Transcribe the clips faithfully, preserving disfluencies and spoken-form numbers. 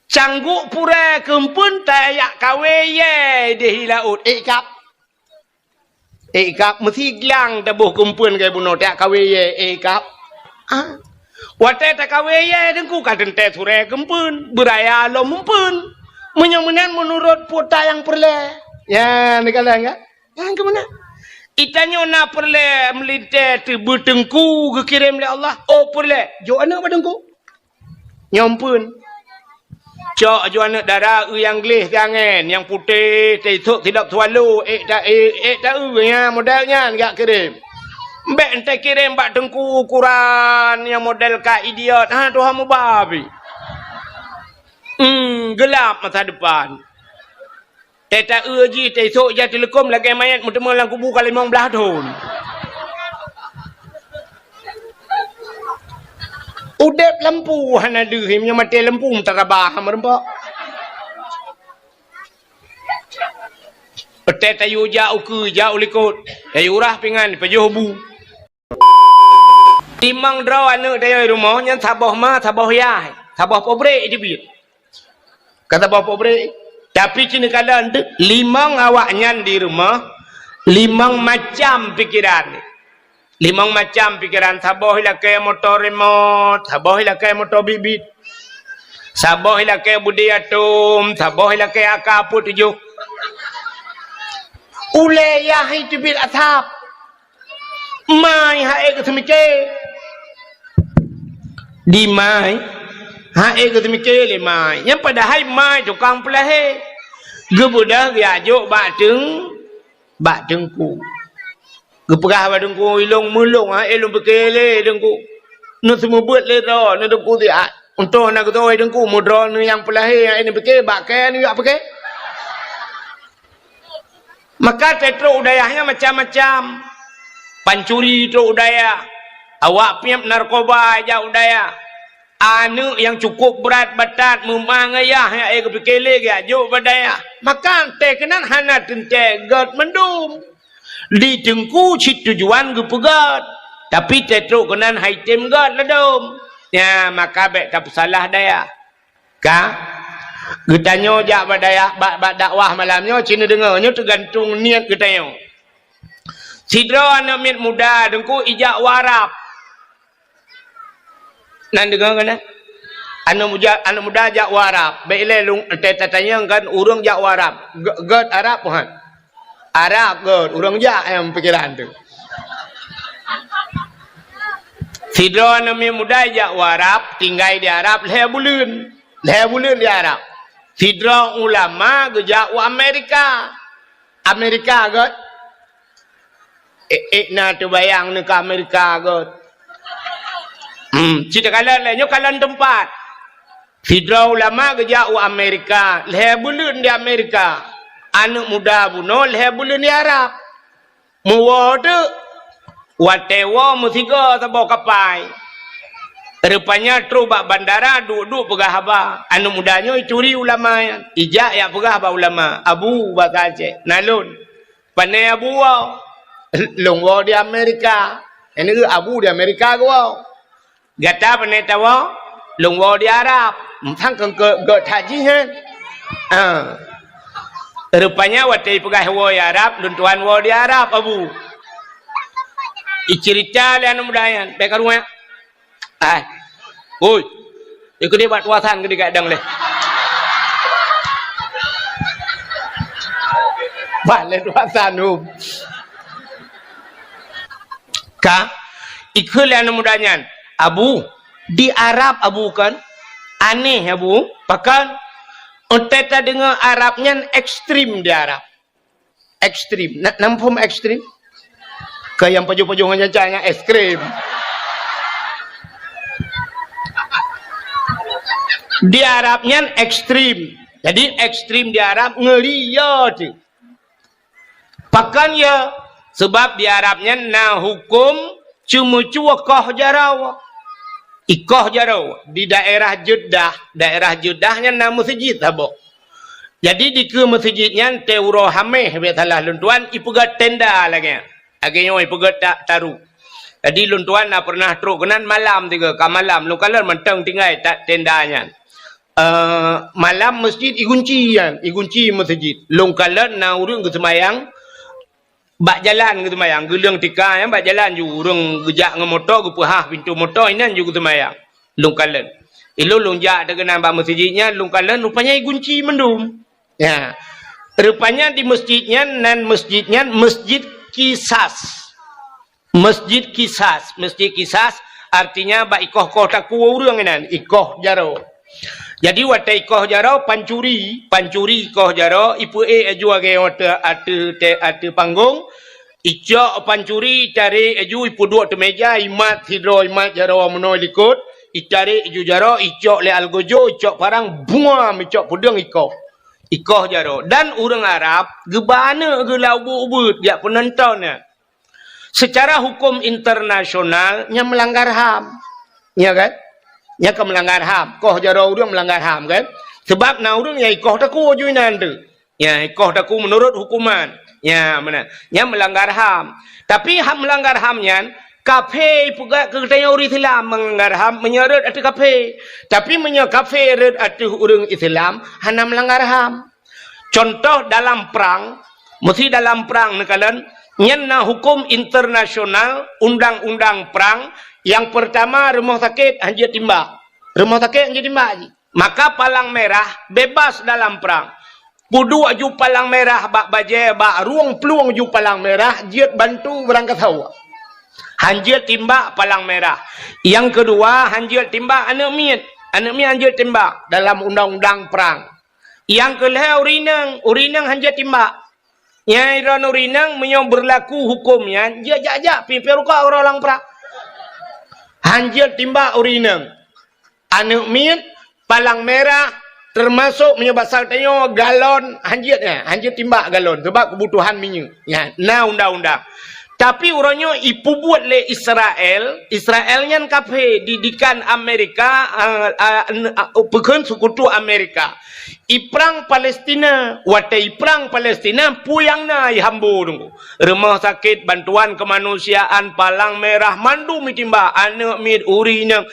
Canggok purée keumpeuen tajak kawé yée di laôt, ék kab. Ék kab meusiglang taboh keumpeuen keu bunoe tajak kawé yée, ék kab. Ah. Watée takawé yée Teungku ka teuntée surée keumpeuen, beuraya lom meumpeuen. Meunyoe meunan meunurot peue nyang peureulée. Ya, neukalon ka? Nyang keumeuna? Itanyoe na peureulée meulintée teubeu Teungku geukirém lé Allah. Oh, peureulée. Jok aneuëk bak Teungku. Nyoe meumpeuen. Cok aju aneuëk dara eu nyang gleh siangén, nyang putéh, teusok sidop swallow, ék ta-, ék, ék ta-eu nyan, model nyan jak kirém. Bék enté kirém bak Teungku ukuran nyang model ka idiot. Ha, tuha mubabi. Hmm, gelap masa depan. Teuta-eu jih, teusok jah teuleukom lagée manyét meuteumé lam kubu ka limong blaih thon. Udeb lampu hana deuh, meunyoe maté lampu meutarabah meureumpok. Peutée tayue jak ukeue, jak u likot, tayue rah pingan, pajoh bu. Limong droe aneuëk tanyoe di rumoh nyan saboh ma, saboh yah, saboh pabrék teubiet. Ka saboh pabrék. Tapi ci neukalon teuk, limong awaknyan di rumoh, limong macam pikeran. Limong macam pikeran, saboh ilakée moto remot, saboh ilakée moto bit-bit. Saboh ilakée budi atom, saboh ilakée aka peuet tujoh. Ulée yah teubiet asab. Mai hai geuseumiké. Di mai, hai geuseumiké lé mai. Nyang padahai mai tukang peulahé. Geubeudôh geujak jok bak teung-, bak teungku. Geupeugah bak teungku, "Ilong meulong hai lôn piké lé teungku. Neuseumeubeuet lé droe, neu teungku siat. Untông na geutoe teungku, meudroe neu nyang peulahé hai neupiké, bak kée neujak piké." Maka teutrok u dayah nyan macam-macam. Pancuri trok u dayah. Awak piep narkoba jak u dayah. Aneuëk nyang cukôp brat batat meumang ayah nyang ék geupiké lé geujak jok bak dayah. Maka teuh keunan hana teuntée gét mandum. Di teungku cit tujuan geupeugét. Tapi teutrok keunan hai tem gét ladôm. Nyan maka bék tapeusalah dayah. Ka? Geutanyoe jak bak dayah, bak, bak dakwah malam nyoe, ci neudeungoe, nyoe teugantung niet geutanyoe. Sidroe aneuëk miet muda teungku ijak u Arab. Nan deungoe keunan? Aneuëk muda, aneuëk muda jak u Arab. Bék ilée lôn, ta-, tatanyong kan ureuëng jak u Arab. Gét, gét Arab, Tuhan. Arab gét, ureuëng jak nyang pikiran tu. Sidroe aneuëk miet muda jak u Arab, tinggai di Arab lhée buleuen. Lhée buleuen di Arab. Sidroe ulama geujak u Amerika. Amerika gét. Ék, ék na teubayang neuka Amerika gét. Hmm, ci takalon lé, nyoe kalon teumpat. Sidroe ulama geujak u Amerika, lhée buleuen di Amerika. Aneuëk muda bunoe lhée buleuen di Arab. Meuwoe teuk, watée woe meusigoe saboh kapai. Rupanya trok bak bandara, duek-duek peugah haba. Aneuëk muda nyoe ituri ulama nyan. Ijak jak peugah bak ulama, "Abu," basa Aceh, "na lôn." "Pané Abu woe?" "Lôn woe di Amerika." Nyan Abu di Amerika geuwoe. "Gata pané tawoe?" "Lôn woe di Arab." Sang keu, keu, keu that jih, eh? Ha. Rupanya watée ipeugah woe di Arab, "Lôn tuan woe di Arab, Abu." Iceurita lé aneuëk muda nyan, bék karueng. Ai. Oi. Ikeu deh bak tuasan keu digadang leh. Bak lé tuasan, hum. Ka, ikheun lé aneuëk muda nyan, "Abu, di Arab Abu kan? Aneh Abu, pakon? Untée tadeungoe Arab nyan ekstrem di Arab." Ekstrem. Na, na muphom ekstrem? Keu nyang pajoh-pajoh ngon nyan, nyan ekstrem. Di Arab nyan ekstrem. Jadi ekstrem di Arab ngeuri yo tu. Pakon ya? Sebab di Arab nyan na huköm ceumeucue koh jaroe. Ikoh jaroe di daerah Jeddah, daerah Jeddah nyan na meuseujid saboh. Jadi dikeue meuseujid nyan teuh uroe Hameh, bék salah lôn tuan, ipeugét tenda lagée nyan. Lagée nyoe ipeugét ta-, taru. Jadi lôn tuan na pernah trok keunan malam tiga, ka malam lôn kalon mantong tinggai ta-, tenda nyan. Eh, malam masjid igunci nyan, igunci masjid. Lôn kalon na ureuëng geuseumayang bak jalan geuseumayang, geuleueng tika nyan bak jalan ju ureuëng geujak ngon moto, geupeuhah pintoe moto, inan ju geuseumayang. Lôn kalon. Ilôn lôn jak teugeunang bak masjid nyan, lôn kalon rupanya igunci mandum. Ya. Rupanya di masjid nyan, nan masjid nyan Masjid Qisas. Masjid Qisas. Masjid Qisas artinya bak ikoh-koh takue ureuëng inan, ikoh jaroe. Jadi watée ikoh jaroe pancuri, pancuri ikoh jaroe, ipeuék aju lagée ateueh, ateueh, ateueh panggong, icok pancuri, itarek aju, ipeuduek ateueh meja, imat sidroe, imat jaroe meunoe likot, itarek aju jaroe, icok lé algojo, icok parang, buam, icok peudeueng ikoh. Ikoh jaroe. Dan ureuëng Arab geuba aneuëk geuh lam ubeuet-ubeuet jak peunonton nyan. Secara hukum internasional, nyan meulanggar ham. Ya kan? Nyan ka meulanggar ham. Koh jaroe ureuëng meulanggar ham kan? Sebab na ureuëng nyang ikoh takue ju inan tu. Ya, ikoh takue meunurot hukuman. Ya, meunan. Nyan meulanggar ham. Tapi ham meulanggar ham nyan, kafé ipeugah keu geutanyoe ureuëng Islam meulanggar ham meunyoe rhot ateueh kafé. Tapi meunyoe kafé rhot ateueh ureuëng Islam, hana meulanggar ham. Contoh dalam prang, meusi dalam prang neukalon, nyan na hukum internasional, undang-undang prang, nyang peurtama rumoh sakét hanjeuet timbak. Rumoh sakét hanjeuet timbak jih. Maka palang merah bebas dalam prang. Peuduek ju palang merah bak bajée, bak rueng plueng ju palang merah, jeuet bantu beurangkasoe. Hanjeuet timbak palang merah. Nyang keudua, hanjeuet timbak aneuëk miet. Aneuëk miet hanjeuet timbak dalam undang-undang prang. Nyang keu lhée ureuëng inong, ureuëng inong hanjeuet timbak. Nyang droeneuh ureuëng inong meunyoe beurlaku huköm nyan, jeuet jak-jak pih, pih rukok uroe lam prang. Hanjeuet timbak ureuëng inong. Aneuëk miet, palang merah, teumasok meunyoe basa geutanyoe galon, hanjeuet nyan, hanjeuet timbak galon, sabab keubutuhan minyeuk. Nyan, na undang-undang. Tapi uroe nyoe ipeubuet lé Israel, Israel nyan kafé, didikan Amerika, a, a, n-, a, peukheun seukutu Amerika. Iprang Palestina, watée iprang Palestina, peue nyang na ihambo teungku. Rumoh sakét, bantuan keumanusiaan, palang merah, mandum itimbak, aneuëk miet, ureuëng inong,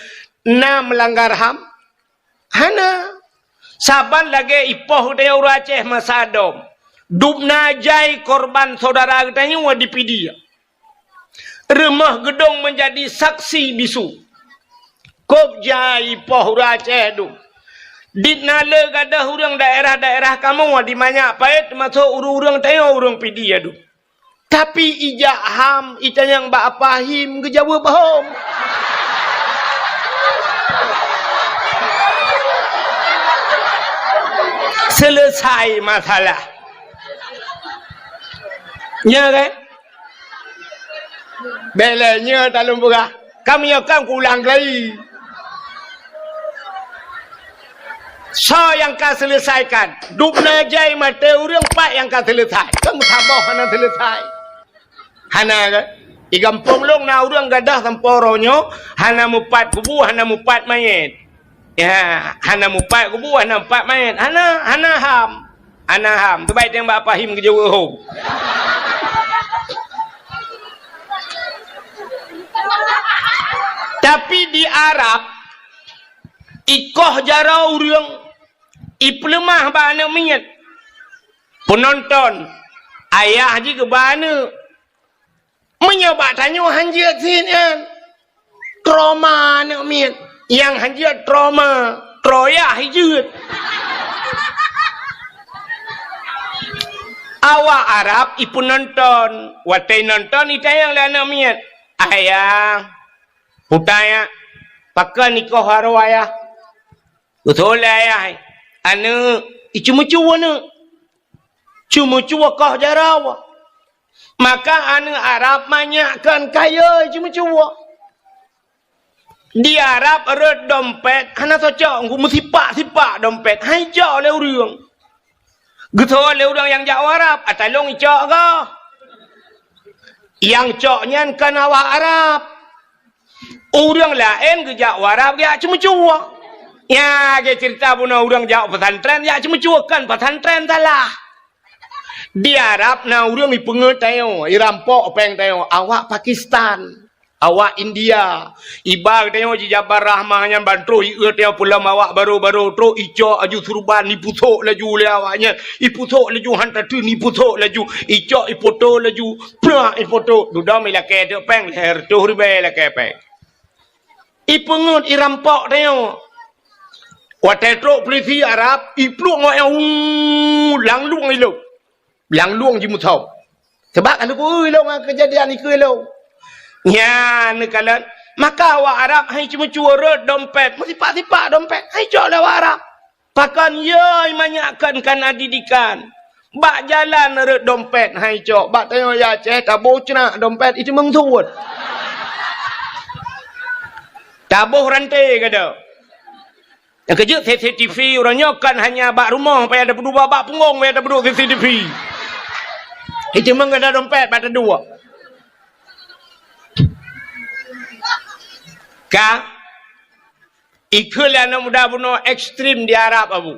na meulanggar ham? Hana. Saban lagée ipoh geutanyoe ureuëng Aceh masa dom. Dubna jai korban syedara geutanyoe di Pidie. Rumoh geudong meunjadi saksi bisu. Kôb jai ipoh ureuëng Aceh dum. Diet na le gadôh ureuëng daerah-daerah kamoe di Manyak Payet, teumasok ureuëng-ureuëng tanyoe ureuëng Pidie dum. Tapi ijak ham, itanyong bak Apa Him, geujaweueb hom. Selesai masalah. Nya kan? Bèk lé nyoe talôn peugah. Ka meunyoe kan kuulang lagi. Soe nyang ka seuleusaikan? Dubna jai maté ureuëng, pat nyang ka seuleusai? Kan meusaboh hana seuleusai. Hana kan? Di gampông lôn na ureuëng gadôh sampoe uroe nyoe hana mupat kubu, hana mupat manyét. Ya, hana mupat kubu, hana mupat manyét. Hana, hana ham. Hana ham. Teubai teueng bak Apa Him geujaweueb hom. Tapi di Arab, ikoh jaroe ureuëng, ipeuleumah bak aneuëk miet. Peunonton, ayah jih geuba aneuëk. Meunyoe bak tanyoe hanjeuet cit nyan, trauma aneuëk miet. Nyang hanjeuet trauma, troyah jeuet. Awak Arab ipeunonton, watée nonton itanyong lé aneuëk miet, "Ayah, peue teuh, pakon ikoh jaroe ayah?" Beutôi lé ayah, aneuëk, iceumeucue aneuëk. Ceumeucue koh jaroe. Maka aneuëk Arab manyak kon kayée ceumeucue. Di Arab rhot dompet hana cocok, meusipak-sipak dompet, han icok lé ureuëng. Geuteupeue lé ureuëng nyang jak u Arab, "Ata lôn icok goh." Nyang cok nyan kon awak Arab. Ureuëng laén geujak u Arab geujak ceumeucue. Ya, geuceurita bunoe ureuëng jak pesantren jak ceumeucue, kon pesantren salah. Di Arab na ureuëng ipeungeut tanyoe, irampok péng tanyoe, awak Pakistan. Awak India, iba geutanyoe jijabar rahmah nyan ban troh ieu tanyoe peulom awak baro-baro troh icok aju suruban ipusok laju lé awak nyan. Ipusok laju han tateun ipusok laju. Icok ipoto laju. Prak ipoto. Dudoe ilakée teuk péng, lhée reutôh ribée ilakée péng. Ipeungeut irampok tanyoe. Watée trok pulisi Arab, ipluek ngon nyang uu, langlueng ilong. Langlueng jimusom. Sabab ka lheueh ilong ngon keujadian ikeue ilong. Nyan neukalon, maka awak Arab hai ceumeucue rot dompet, meusipak-sipak dompet, hai cok lé awak Arab. Pakon yoi manyak kon kana didikan. Bak jalan rot dompet hai cok. Bak tanyoe ya Aceh taboh ceunak dompet iteumeung suet. Taboh ranté gada. Nyang keujeuet C C T V uroe nyoe kon hanya bak rumoh payah tapeuduek, bak punggong payah tapeuduek C C T V. Iteumeung gada dompet bak taduek. Ka Ikheun lé aneuk muda bunoe ekstrem di Arab, Abu.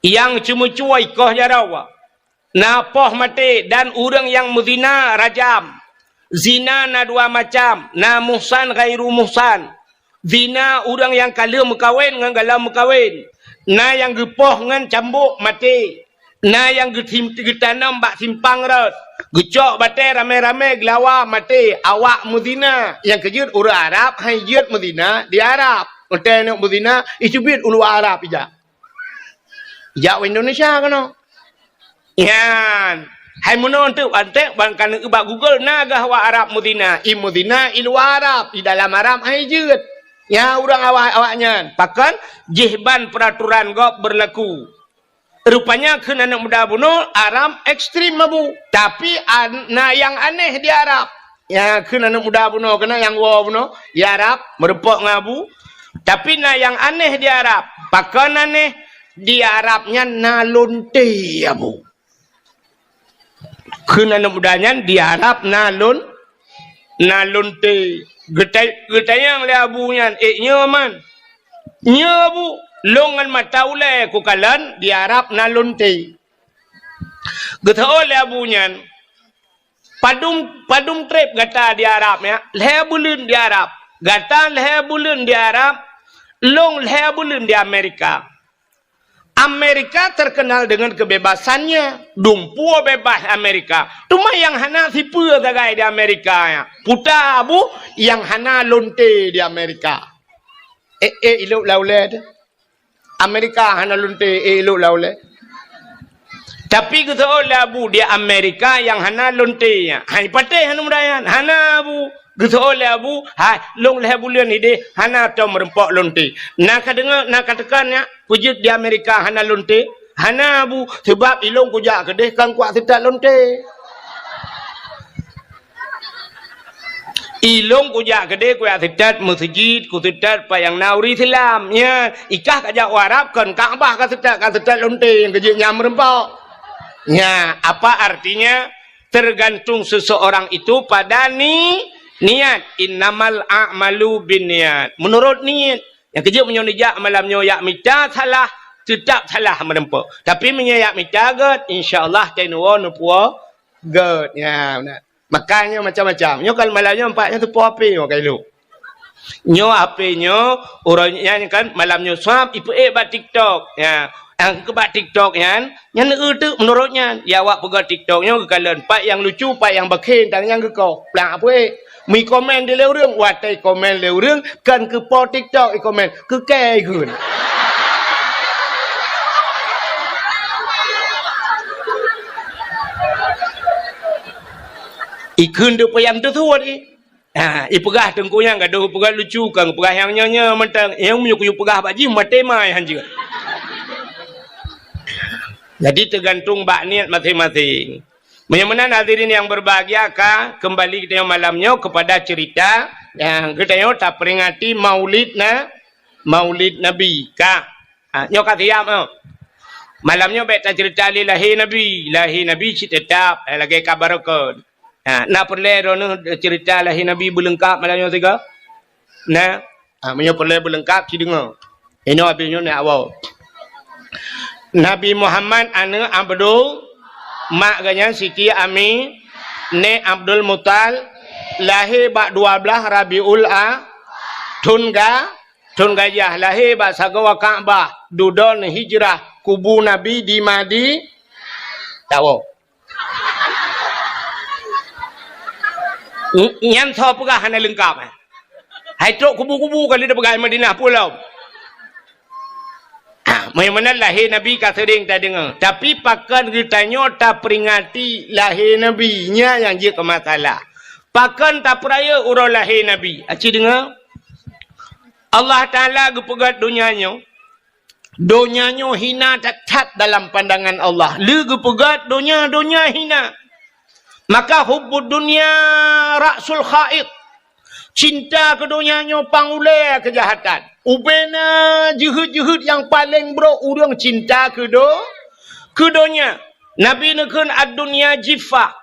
Nyang ceumeucue ikoh jaroe. Na poh maté dan ureuëng nyang meuzina rajam. Zina na dua macam, na muhsan ghairu muhsan. Zina ureuëng nyang ka lheueh meukawen ngon galom meukawen. Na nyang geupoh ngon cambok maté. Na nyang geutim-, geutanom bak simpang rot, geucok batée ramé-ramé geulawa maté, awak meuzina. Nyang keujeuet ureuëng Arab hai jeuet meuzina di Arab. Watée neuk meuzina, iteubiet u luwa Arab ijak. Ijak u Indonesia keunoe. Nyan, hai meunoe teuk antek ban ka neuk bak Google na gah awak Arab meuzina, i meuzina i luwa Arab, i dalam Arab hai jeuet. Nya ureuëng awak, awak nyan, pakon jih ban peuraturan gob beurlaku. Rupanya kheun aneuk muda bunoe Arab ekstrem, Abu. Tapi an-, na nyang aneh di Arab. Nyang kheun aneuk muda bunoe keunan nyang woe bunoe di Arab meureumpok ngon Abu. Tapi na nyang aneh di Arab. Pakon aneh? Di Arab nyan na lonte, Abu. Kheun aneuk muda nyan di Arab na lon-, na lonte. Geutai-, geutanyong lé Abu nyan, "Eh, nyoe man?" "Nyoe, Abu, lôn ngon mata ulée kukalon di Arab na lonte." Geuteu'oh lé Abu nyan, "Padum, padum treb gata di Arab nyan?" "Lhée buleuen di Arab." "Gata lhée buleuen di Arab, lôn lhée buleuen di Amerika." Amerika terkenal dengan kebebasannya, dumpeue bebas Amerika. Teuma nyang hana sipeue sagai di Amerika nyan, puta Abu, nyang hana lonte di Amerika. Eh, eh, ilok lam ulée teuh. Amerika hana lonte, eh, ilok lam ulée. Tapi geuseuôt lé Abu di Amerika nyang hana lonte nyan. Hai patéh hana muda nyan. Hana Abu. Geuseuôt lé Abu, hai, lôn lhée buleuen idéh hana tom meurumpok lonte. Na ka deungoe, na ka teuka nyak, peue jeuet di Amerika hana lonte? Hana Abu, sabab ilôn kujak keudéh kon kuat seutat lonte. Ilôn kujak keudéh kuat seutat meuseujid, kusetat pat nyang na ureuëng Islam. Nya, ikah kajak u Arab kon Ka'bah kasetat, kasetat lonte nyang keujeuet nyang meurumpok. Nya, apa artinya? Tergantung seseorang itu pada ni-, niat. Innamal a'malu binniyat. Menurut niat. Nyang keujeuet meunyoe neujak malam nyoe jak mita salah, teutap salah meurumpok. Tapi meunyoe jak mita gét, insya Allah teunuwoe neupuwoe gét. Ya, beuna. Makanya macam-macam. Nyoe kan malam nyoe empat nyoe teupoh api nyoe kailu. Nyoe api nyoe, uroe nyan kan malam nyoe swab ipeuék bak TikTok. Ya, nyang keu bak TikTok nyan, nyan eu teuk menurut nyan. Ya awak peugah TikTok nyoe geukalon pat nyang lucu, pat nyang bakhen, tang nyang geukoh. Plak apuék. Mi komen di lé ureuëng, watée komen lé ureuëng, kan keu po TikTok i komen, keu kée ikheun. Ikheun deuk payah teusuet i. Ha, ipeugah teungku nyang gadoh peugah lucu, kan peugah nyang nyoe-nyoe mantong. Nyang meunyoe kuyue peugah bak jih maté mai hanjeuet. Jadi teugantung bak niat maséng-maséng. Meunyoe meunan hadirin yang berbahagia, ka kembali kita malam nyoe kepada cerita nyang geutanyoe taperingati Maulid na-, Maulid Nabi. Ka, ha, nyoe ka siap nyoe. Malam nyoe bék tacerita lé lahé Nabi. Lahé Nabi cit teutap, eh, lagée ka barokon. Ha, na peureulée droeneuh cerita lahé Nabi beuleungkap malam nyoe sigoe? Na. Ha, meunyoe peureulée beuleungkap, ci deungoe. Inoe abéh nyoe neujak woe. Nabi Muhammad aneuëk Abdul, mak geuhnyan Siti Ami, nèk Abdul Muttal-, Lahé bak dua blaih Rabiul A, thon ga-, thon gajah. Lahé bak sagoe Ka'bah, dudoe hijrah, kubu Nabi di Madi-, tawoe. N-, nyan soe peugah hana leungkap, eh? Hai trok kubu-kubu ka lheueh peugah Madinah pulo. Ah, meunyoe meunan lahé Nabi ka seuring tadeungoe, tapi pakon geutanyoe taperingati lahé Nabi, nyan nyang jeuet keu masalah. Pakon tapeurayeuk uroe lahé Nabi? Aci deungoe, Allah Taala geupeugét donya nyoe, donya nyoe hina that-that dalam pandangan Allah. Lé geupeugét donya, donya hina. Maka hubbud dunya ra'sul kha'it. Cinta keu donya nyoe pang ulée keujahatan. Ubena jeuhet-jeuhet nyang paleng brok ureuëng cinta keu do-, keu donya. Nabi neukheun, "Ad-dunya jiffah."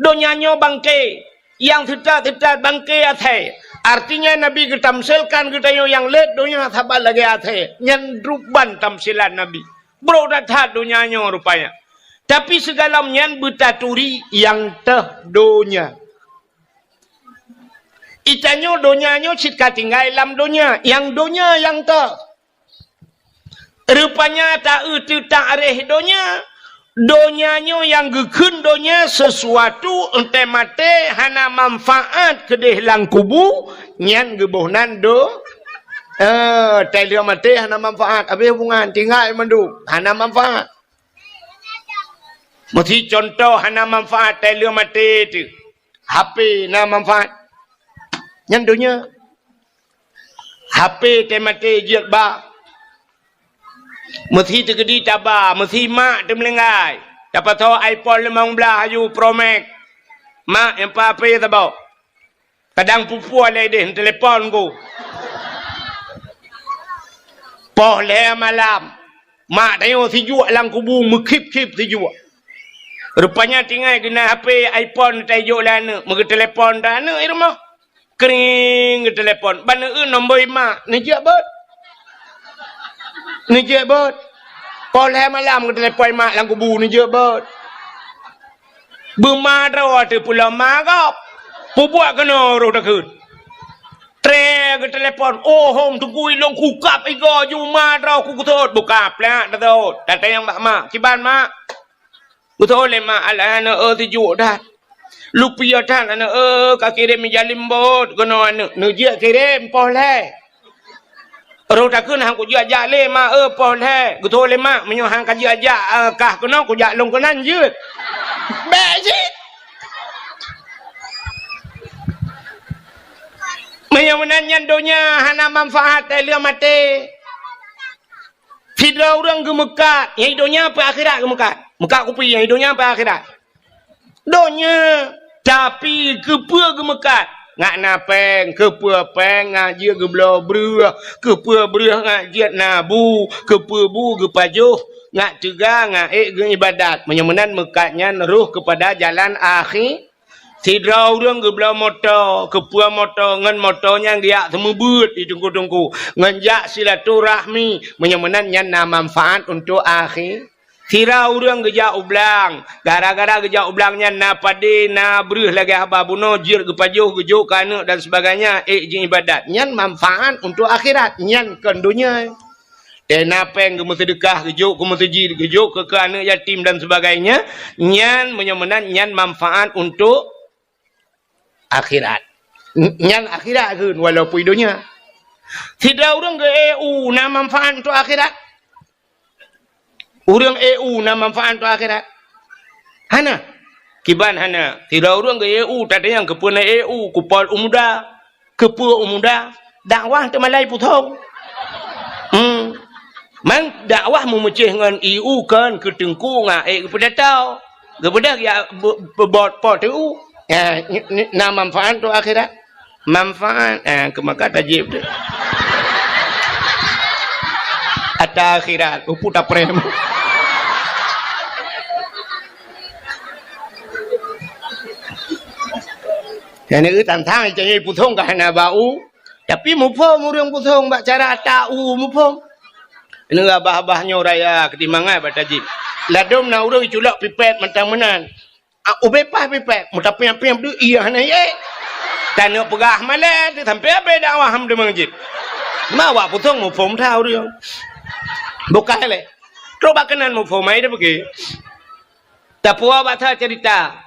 Donya nyoe bangke, nyang teutat-teutat bangke asèe. Artinya, Nabi geutamsilkan geutanyoe nyang lét donya saban lagée asèe. Nyan ruban tamsilan Nabi. Brok that-that donya nyoe rupanya. Tapi sigohlom nyan beutaturi nyang teuh donya. Geutanyoe donya nyoe cit ka tinggai lam donya, nyang donya nyang teuh. Rupanya taeu teutak réh donya. Donya nyoe nyang geukheun donya sesuatu, enteuk maté hana manfaat keudeh lam kubu, nyan geuboh nan do-, eh, tai lheueh maté hana manfaat, habéh hubungan, tinggai mandum, hana manfaat. Meusi contoh hana manfaat tai lheueh maté teuh. H P na manfaat. Nyan donya. H P teuh maté jeuet ba. Meusi teukeudi taba, meusi mak teumeulinggai. Tapasoe iPhone limong blaih aju Pro Max. Mak, nyang pa H P saboh. Kadang pupue lé deh, telepon ku. Poh lhée malam. Mak tanyoe sijuek lam kubu, meukhip-khip sijuek. Rupanya tinggai geunan H P iPhone tajok lé aneuëk, meugeuteulepon dah aneuëk i rumoh. Kring, geutelepon. Ban eu nombor mak, neujak bot. Neujak bot. Poh lhée malam geutelepon mak lam kubu, neujak bot. Beuma droe teuh pulo ma gob. Pubuet keunoe roh takheun. Tré geutelepon, "Oh, hom teungku ilong kukab igo ju ma droe ku geutot." Buka plak tatot. Tatanyong bak mak, "Kiban mak?" Geutoh lé mak, "Alah, aneuëk, eu, sijuek that. Lupiôh that, aneuëk, eu, ka kirém ija limbot keunoe aneuëk." Neujak kirém poh lhée. Roh takheun, "Han kujak-jak lé mak, eu, poh lhée." Geutoh lé mak, "Meunyoe han kajak-jak, eu, kah keunoe, kujak lôn keunan jeuet." Bék cit. Meunyoe meunan nyan donya hana manfaat, tai lheueh maté. Sidroe ureuëng geumeukat, nyang i donya peu akhirat geumeukat. Meukat kupi, nyang i donya peu akhirat. Donya, tapi keupeue geumeukat? Ngat na péng, keupeue péng ngat jeuet geubloe breueh, keupeue breueh ngat jeuet na bu, keupeue bu geupajoh, ngat teuga, ngat ék geuibadat. Meunyoe meunan meukat nyan roh keupada jalan akhi-, Sidroe ureuëng geubloe moto, keupeue moto, ngon moto nyan geujak seumeubeuet di teungku-teungku, ngon jak silaturahmi, meunyoe meunan nyan na manfaat untuk akhi-. Sidroe ureuëng geujak u blang, gara-gara geujak u blang nyan na padé, na breueh lagée haba bunoe, jeuet geupajoh, geujok keu aneuëk dan sebagainya, ék jiibadat. Nyan manfaat untuk akhirat, nyan kon donya. Teuh na péng geumeuseudeukah, geujok keu meuseujid, geujok keu, keu aneuëk yatim dan sebagainya, nyan meunyoe meunan nyan manfaat untuk akhirat. N-, nyan akhirat kheun walaupun donya. Sidroe ureuëng geu-eu na manfaat untuk akhirat. Ureuëng eu na manfaat untuk akhirat. Hana. Kiban hana. Sidroe ureuëng geu-eu, tatanyong keupeue na eu, kupol u muda. Keupeue u muda? Dakwah teumalai pusong. Hmm. Man dakwah meumeucéh ngon iu kon keu teungku ngon ék geupeudato. Geupeugah ya be-, beubot po teu. Ya, ni, ni, na manfaat tu akhirat. Manfaat. Ah, keu maka tajib tu. Ata akhirat, upu taprem. Nyang neu tantang, janji pusong ka hana bau. Tapi muphom ureuëng pusong bak cara ata u muphom. Ini abah-abah nyoe raya keutimbangan bak tajib. Ladom na ureuëng culok pipet mantang meunan. Ah, ubé pah pipet, meutapiang-piang deuh iya hana yé. Ka neuk peugah malée, sampai abée dakwah ham deungon jih. Ma awak pusong muphom that ureuëng. Bukan lé. Trok bak keunan muphom ai dah pergi. Tapuwoe bak that cerita.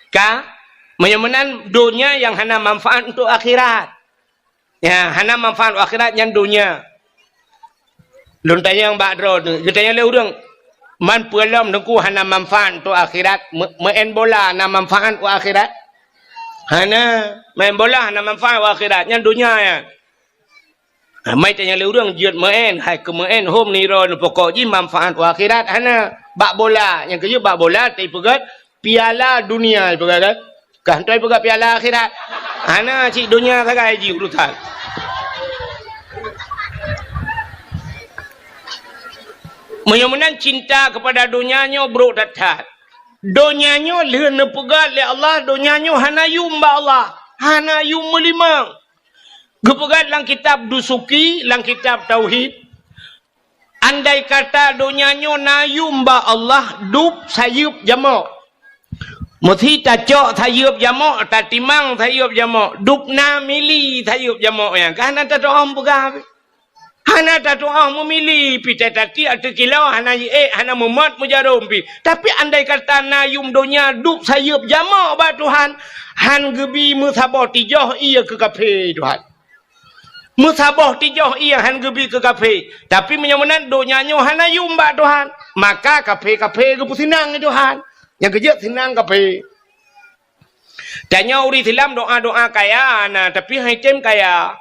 Ka, meunyoe meunan donya nyang hana manfaat untuk akhirat. Ya, hana manfaat akhirat nyan donya. Lôn tanyong bak droeneuh, geutanyong lé ureuëng, "Man peue lom Teungku hana manfaat untuk akhirat? Me-, meu'en bola na manfaat untuk akhirat?" Hana, meu'en bola hana manfaat untuk akhirat, nyan donya nyan. Ha, mai tanyong lé ureuëng jeuet meu'en, hai keu meu'en hom niro neupokok jih manfaat untuk akhirat hana. Bak bola, nyang keujeuet bak bola teupeugah Piala dunia ipeugah kan? Kah hantoi peugah piala akhirat. Hana cit donya sagai jih urusan. Meunyoe meunan cinta kepada donya nyoe brok that-that. Donya nyoe lheueh neupeugah lé Allah, donya nyoe hana yum bak Allah. Hana yum meulimang. Geupeugah lam kitab Dusuki, lam kitab Tauhid, andai kata donya nyoe na yum bak Allah, dub sayeuep jamok. Meusi tacok sayeuep jamok, tatimang sayeuep jamok, dub na mili sayeuep jamok nyan. Ka hana tatu'oh peugah. Hana tatu'oh meumili, pi tati ateueh kilo, hana jiék, hana meumot meujarom pi. Tapi andai kata na yum donya dub sayeuep jamok bak Tuhan, han geubi meusaboh tijoh ié keu kafé Tuhan. Meusaboh tijoh ié han geubi keu kafé. Tapi meunyoe meunan donya nyoe hana yum bak Tuhan, maka kafé-kafé geupeuseunang lé Tuhan. Nyang keujeuet seunang kafé. Tanyoe ureuëng Islam doa-doa kaya na, tapi han item kaya.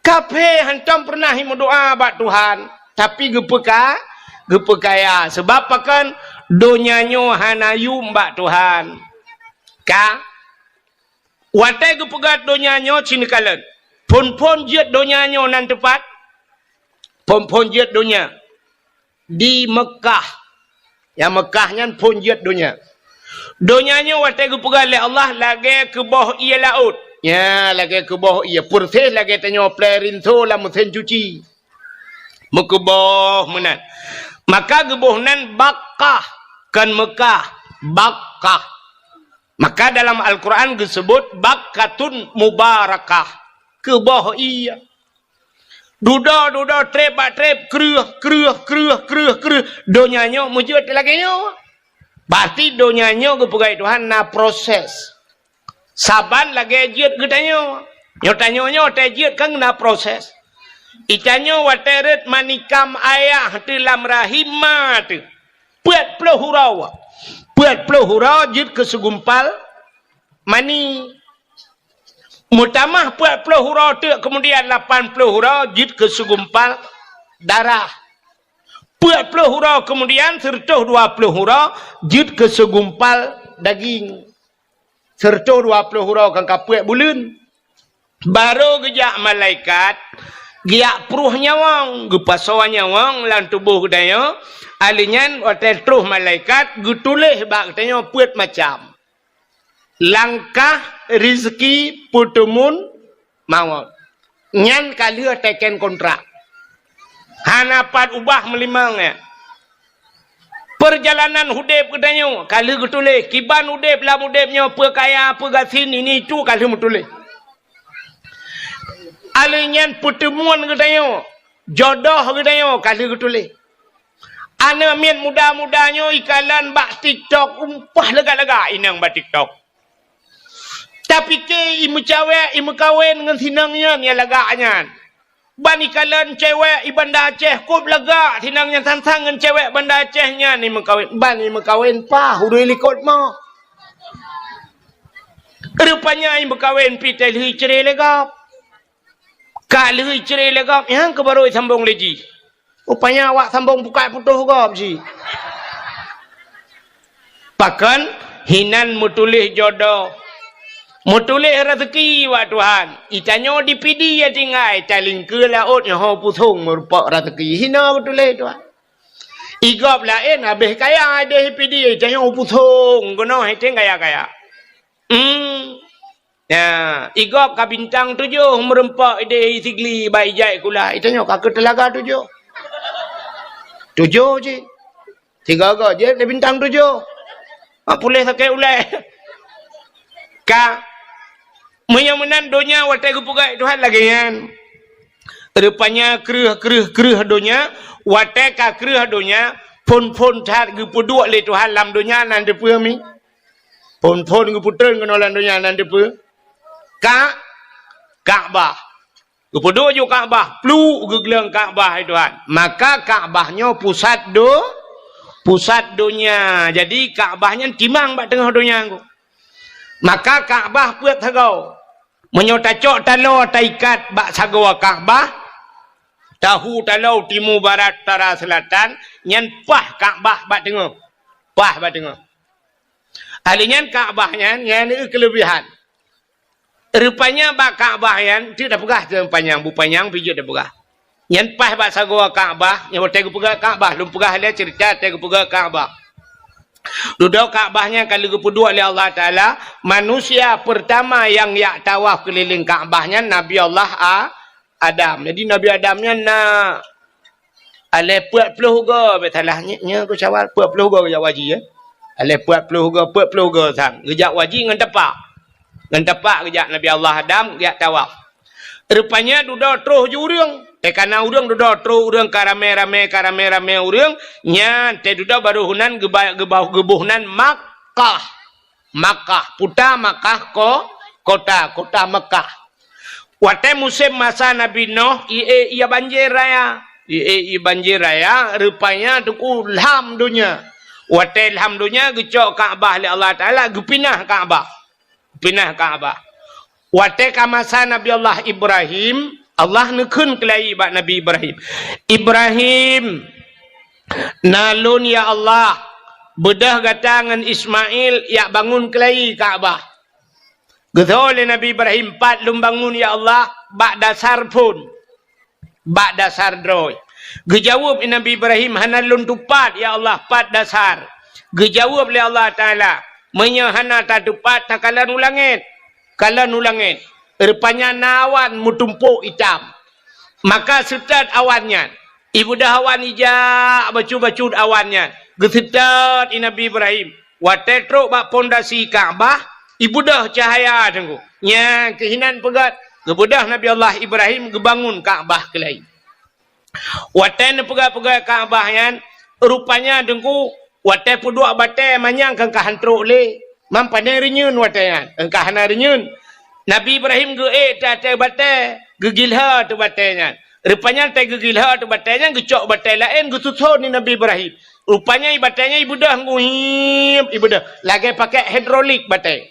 Kafé hantom peureunah meudoa bak Tuhan, tapi geupeuka-, geupeukaya. Sebab pakon? Donya nyoe hana yum bak Tuhan. Ka? Watée geupeugah donya nyoe cit neukalon. Phon-phon jeuet donya nyoe nan teupat? Phon-phon jeuet donya di Meukah. Nyang Meukah nyan phon jeuet donya. Donya nyoe watée geupeugah lé Allah lagée keuboh ié laôt. Nya, lagée keuboh ié, peureuséh lagée tanyoe plée rinso lam meusén cuci. Meukeuboh meunan. Maka geuboh nan Bakkah, kon Meukah, Bakkah. Maka dalam Al-Quran geuseubut bakkatun mubarakah, keuboh ié. Dudoe-dudoe, treb bak treb, kreueh, kreueh, kreueh, kreueh, kreueh. Donya nyoe meujeuet lagée nyoe. Berarti donya nyoe geupeugah Tuhan na proses. Saban lagée jeuet geutanyoe. Nyoe tanyoe nyoe watée jeuet kan na proses. Itanyoe watée rhot manikam ayah teuh lam rahim ma teuh. Peuet ploh uroe. Peuet ploh uroe jeuet keu segumpal mani. Meutamah peuet ploh uroe teuk, keumudian lapan ploh uroe jeuet keu segumpal darah. Peuet ploh uroe keumudian, seureutôh dua ploh uroe jeuet keu segumpal daging. Seureutôh dua ploh uroe kan ka peuet buleuen. Barô geujak malaikat, geujak pruh nyawöng, geupasoe nyawöng lam tuboh geutanyoe. Alheuh nyan watée troh malaikat, geutuléh bak geutanyoe peuet macam. Langkah, rizki, peuteumun, mawöt. Nyan ka lheueh teken kontrak. Hana pat ubah meulimong nyan. Peurjalanan udeb geutanyoe ka lheueh geutuléh. Kiban udeb lam udeb nyoe, peue kaya, peue gasien, ini itu ka lheueh meutuléh. Alheuh nyan peuteumuan geutanyoe, jodoh geutanyoe ka lheueh geutuléh. Aneuk miet muda-muda nyoe ikalon bak TikTok, umpah lagak-lagak inong bak TikTok. Tapike imeucawek, imeukawen ngon sinong nyan nyang lagak nyan. Ban ikalon cewek i Banda Aceh, kôb lagak sinong nyan sang-sang ngon cewek Banda Aceh nyan imeukawen. Ban imeukawen paih ureuëng likot moh. Rupanya imeukawen pih teuh lheueh icre lé gob. Ka lheueh icre lé gob, nyang keu barô isambong lé jih. Rupanya awak sambong bukai putôh gob jih. Pakon hinan meutuléh jodoh, meutuléh raseuki bak Tuhan. Itanyoe di Pidie tinggai, talingkeue laôt nyoe ho pusong meurumpok raseuki. Hina meutuléh Tuhan. Igob laén habéh kaya ideh Pidie, itanyoe pusong keunoe henteng kaya-kaya. Hmm. Ya, igob ka bintang tujoh meurumpok ideh Sigli bak ijai kula. Itanyoe ka keu teulaga tujoh. Tujoh cit. Sigoe-goe jeuet lé bintang tujoh. Ha, puléh sakét ulée. Ka. Meunyoe meunan donya watée geupeugah Tuhan lagée nyan. Rupanya kreueh, kreueh, kreueh donya, watée ka kreueh donya, phon-phon that geupeuduek lé Tuhan lam donya nan teupeue mi. Phon-phon geupeutreun keunoe lam donya nan teupeue. Ka, Ka'bah. Geupeuduek ju Ka'bah, pluek geugleueng Ka'bah, hai Tuhan. Maka Ka'bah nyoe pusat do-, pusat donya. Jadi Ka'bah nyan timang bak teungoh donya nyoe. Maka Ka'bah peuet sagoe. Meunyoe tacok taloe taikat bak sagoe Ka'bah, tahu taloe timu, barat, utara, seulatan, nyan paih Ka'bah bak teungoh. Paih bak teungoh. Ahli nyan Ka'bah nyan, nyan keuleubihan. Rupanya bak Ka'bah nyan, teuk tapeugah teuh panyang, bu panyang pih jeuet tapeugah. Nyan paih bak sagoe Ka'bah, nyan watée geupeugah Ka'bah, lôn peugah lé ceurita watée geupeugah Ka'bah. Dudoe Ka'bah nyan ka lheueh geupeuduek lé Allah Taala, manusia pertama nyang jak tawaf keulileng Ka'bah nyan Nabi Allah A-, Adam. Jadi Nabi Adam nyan na Aleh peuet ploh goe, bèk salah, nyoe, nyoe keu syawal, peuet ploh goe geujak waji, ya. Aleh peuet ploh goe, peuet ploh goe sang. Geujak waji ngon tapak. Ngon tapak geujak Nabi Allah Adam, geujak tawaf. Rupanya dudoe troh ju ureueng. Teuka na ureueng dudoe troh ureueng ka ramé-ramé, ka ramé-ramé ureueng. Nyan, teududoe barô heunan geuba-, geuba-, geuboh nan Makkah. Makkah, puta Makkah ko-, kota, kota Makkah. Watée musém masa Nabi Nuh, ié, ié banjir raya. Ié, ié banjir raya, rupanya teungku lham donya. Watée lham donya, geucok Ka'bah lé Allah Taala, geupinah Ka'bah. Pinah Ka'bah. Watée ka masa Nabi Allah Ibrahim, Allah neukheun keulayi bak Nabi Ibrahim, "Ibrahim, na lôn ya Allah, beudôh gata ngon Ismail jak bangun keulayi Ka'bah." Geutho lé Nabi Ibrahim, "Pat lôn bangun ya Allah?" "Bak dasar phon." Bak dasar droe. Geujaweueb Nabi Ibrahim, "Hana lôn tupat, ya Allah, pat dasar." Geujaweueb lé Allah Taala, "Meunyoe hana tatupat, takalon u langét." Kalon u langét. Rupanya na awan meutumpôk itam. Maka seutôt awan nyan. Ibeudôh awan ijak bacut-bacut awan nyan. Geuseutôt i Nabi Ibrahim. Watée trok bak pondasi Ka'bah, ibeudôh cahya teungku. Nyang keuh inan peugét, geubeudôh Nabi Allah Ibrahim geubangun Ka'bah keulayi. Watée neupeugét-peugét Ka'bah nyan, rupanya teungku, watée peuduek batée manyang keu ka han trok lé. Mam pane reunyeun watée nyan, keu ka hana reunyeun. Nabi Ibrahim geuék teuh ateueh batée, geugilhô teuh batée nyan. Rupanya teuh geugilhô teuh batée nyan, geucok batée laén geususon di Nabi Ibrahim. Rupanya i batée nyan ibeudôh nguhiep, ibeudôh. Lagée pakai hidrolik batée.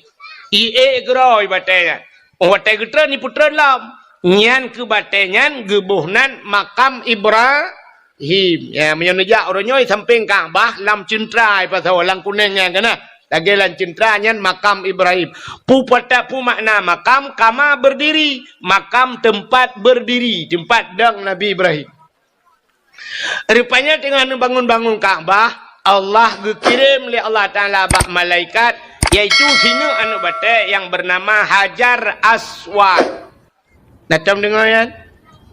Iék keudroe i batée nyan. Óh watée geutreun, ipeutreun lom. Nyan keuh batée nyan geuboh nan Makam Ibrahim. Ya, meunyoe neujak uroe nyoe sampéng Ka'bah lam ceuntra ipasoe lam kunéng nyan keuh na. Lagée lam ceuntra nyan Makam Ibrahim. Peue pata-, peue makna makam? Kama berdiri. Makam tempat berdiri, tempat dong Nabi Ibrahim. Rupanya teungoh neubangun-bangun Ka'bah, Allah geukirém lé Allah Taala bak malaikat, yaitu sineuk aneuk batée nyang beunama Hajar Aswad. Na tom deungoe nyan?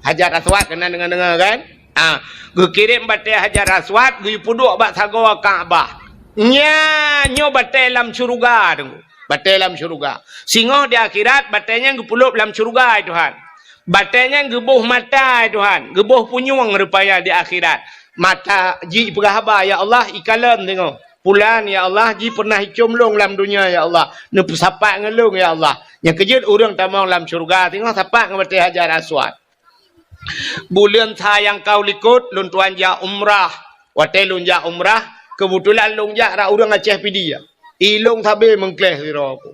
Hajar Aswad, keunan deungoe-deungoe kan? Ah, geukirém batée Hajar Aswad, geupeuduek bak sagoe Ka'bah. Nyan nyoe batée lam syeuruga teungku. Batée lam syeuruga. Singoh di akhirat, batée nyan geupeulop lam syeuruga, hai Tuhan. Batée nyan geuboh mata, hai Tuhan. Geuboh punyueng rupanya di akhirat. Mata jih peugah haba, "Ya Allah, ikalon teungoh. Pulan, ya Allah, jih pernah icom lôn lam donya, ya Allah. Neupeusapat ngon lôn, ya Allah." Nyang keu jeuet ureueng tamong lam syeuruga, teungoh sapat ngon batée Hajar Aswad. Buleuen sa nyang ka u likot, lôn tuan jak umrah. Watée lôn jak umrah, keubeutulan lôn jak rak ureueng Aceh Pidie. I lôn sabe meungkléh sidroe ku.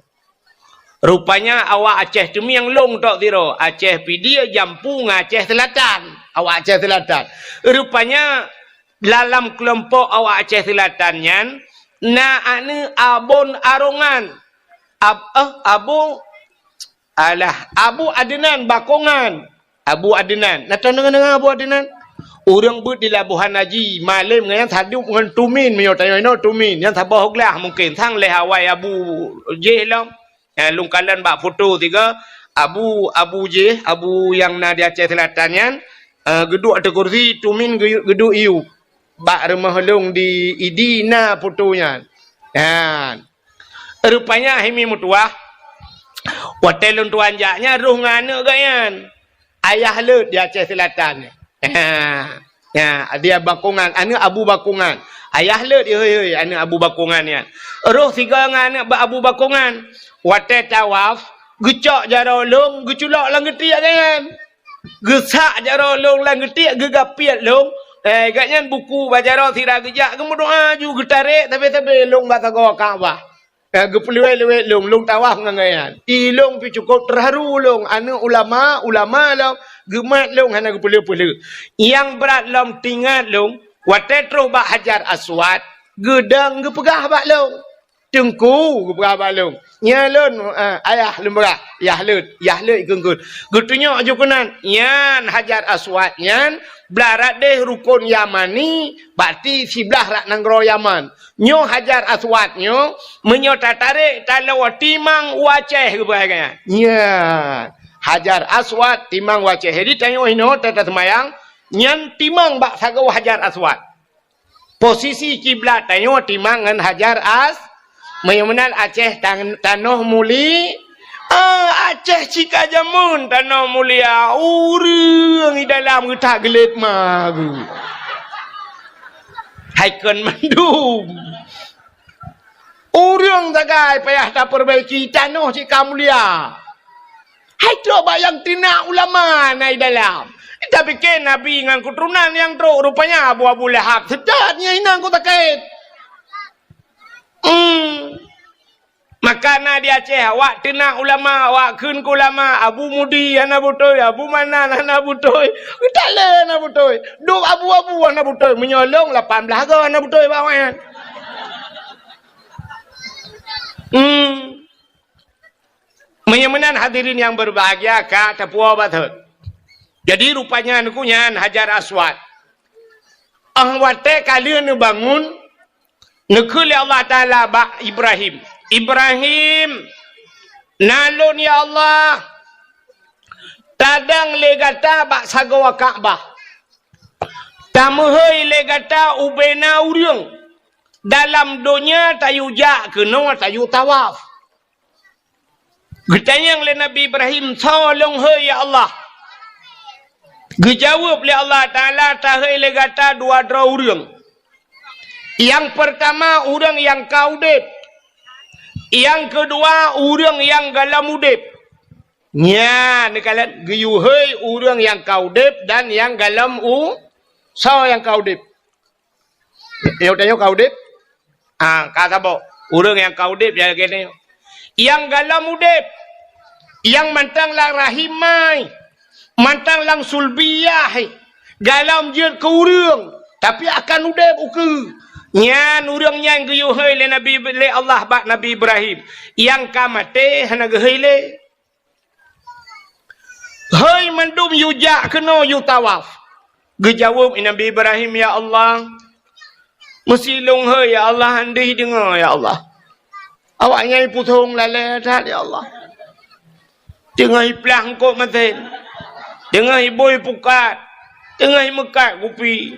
Rupanya awak Aceh Teumieng lôn tok sidroe, Aceh Pidie jampu ngon Aceh Seulatan. Awak Aceh Seulatan. Rupanya dalam keulompok awak Aceh Seulatan nyan, na aneuk Abon Arongan. Ab-, eh, Abu Alah, Abu Adnan Bakongan. Abu Adnan. Na tadeungoe-deungoe Abu Adnan? Ureueng beuet di Labuhan Haji, malém ngon nyan sadub ngon Tumin, meunyoe tanyoe inoe Tumin, nyan saboh glah mungken, sang lheueh awai Abu jih lom. Eh, lôn kalon bak foto sigoe, Abu, Abu jih, Abu nyang na di Aceh Selatan nyan, eh, geuduek ateueh kursi, Tumin geu-, geuduek iyup. Bak rumoh lôn di Idi na foto nyan. Nyan. Rupanya hai mi meutuwah, Watée lôn tuan jak nyan rôh ngon aneuk geuh nyan. Ayah Leuet di Aceh Selatan. Ha. Ha, dia Bakongan, aneuk Abu Bakongan. Ayah Leuet, hei, hei, aneuk Abu Bakongan nyan. Rôh sigoe ngon aneuk ba-, Abu Bakongan. Watée tawaf, geucok jaroe lôn, geuculok lam geutiek geuh nyan. Geusak jaroe lôn lam geutiek, geugapiet lôn. Eh, gobnyan buku bak jaroe sira geujak, geumeudoá ju geutarek sabe-sabe lôn bak sagoe Ka'bah. Eh, geupeuleuwet-leuwet lôn, lôn tawaf ngon gobnyan. I lôn pih cukôp teuharu lôn, aneuk ulama, ulama lôn, geumat lôn hana geupeuleueh-peuleueh. Nyang brat lom teuingat lôn, watée troh bak Hajar Aswad, geudong geupeugah bak lôn. Teungku, geupeugah bak lôn. Nyan lôn, eh, ayah lôn peugah, yah leuet, yah leuet ikheun-kheun. Geutunyok ju keunan, nyan Hajar Aswad nyan, blah rat deh rukon Yamani, berarti siblah rat nanggroe Yaman. Nyoe Hajar Aswad nyoe, meunyoe tatarek taloe timang u Aceh geupeugah nyan. Nyan, Hajar Aswad timang u Aceh. Jadi tanyoe inoe ta-, taseumayang, nyan timang bak sagoe Hajar Aswad. Posisi kiblat tanyoe timang ngon Hajar As-, meunyoe meunan Aceh tan-, tanoh muli-, ah, Aceh cit ka jameun tanoh mulia, ureuëng di dalam geutak geulet ma geuh. Hai kon mandum. Ureuëng sagai payah tapeubaiki, tanoh cit ka mulia. Hai trok bak nyang teunak ulama na i dalam. Tapike Nabi ngon keuturonan nyang trok, rupanya Abu, Abu Lahab. Seutat nyan inong ku sakét. Hmm. Maka na di Aceh, awak teunak ulama, awak kheun keu ulama, Abu Mudi hana beutôi, Abu Manan hana beutôi, geutalée hana beutôi, dub abu-abu hana beutôi, meunyoe lôn lapan blaih goe hana beutôi bak awaknyan. Hmm. Meunyoe meunan hadirin nyang berbahagia ka tapuwoe batot. Jadi rupanya nyan Hajar Aswad. Ah watée ka lheueh neubangun, neukheun lé Allah Taala bak Ibrahim, "Ibrahim, na lôn ya Allah, tadong lé gata bak sagoe Ka'bah. Tameuhôi lé gata ubena ureuëng dalam donya tayue jak keunoe tayue tawaf." Geutanyong lé Nabi Ibrahim, "Soe lôn hôi ya Allah?" Geujaweueb lé Allah Taala, "Tahôi lé gata dua droe ureuëng. Nyang peurtama ureuëng nyang ka udeb, nyang keudua ureuëng nyang gohlom udeb." Nyan neukalon geuyue hôi ureuëng nyang ka udeb dan nyang gohlom u-, soe nyang ka udeb? Yoh tanyoe ka udeb? Ah, ka saboh. Ureuëng nyang ka udeb ya keunoe. Nyang gohlom udeb. Nyang mantong lam rahim mai. Mantong lam sulbiyah. Gohlom jeuet keu ureuëng, tapi akan udeb ukeue. Nyan ureuëng nyan geuyue hôi lé Nabi, lé Allah bak Nabi Ibrahim. Nyang ka maté hana geuhôi lé. Hôi mandum yue jak keunoe yue tawaf. Geujaweueb Nabi Ibrahim, "Ya Allah, meusi lôn hôi ya Allah, han deuh deungoe ya Allah. Awaknyan pusong lalée that ya Allah. Teungoh iplah eungkôt masén, teungoh ibôi pukat, teungoh imeukat kupi."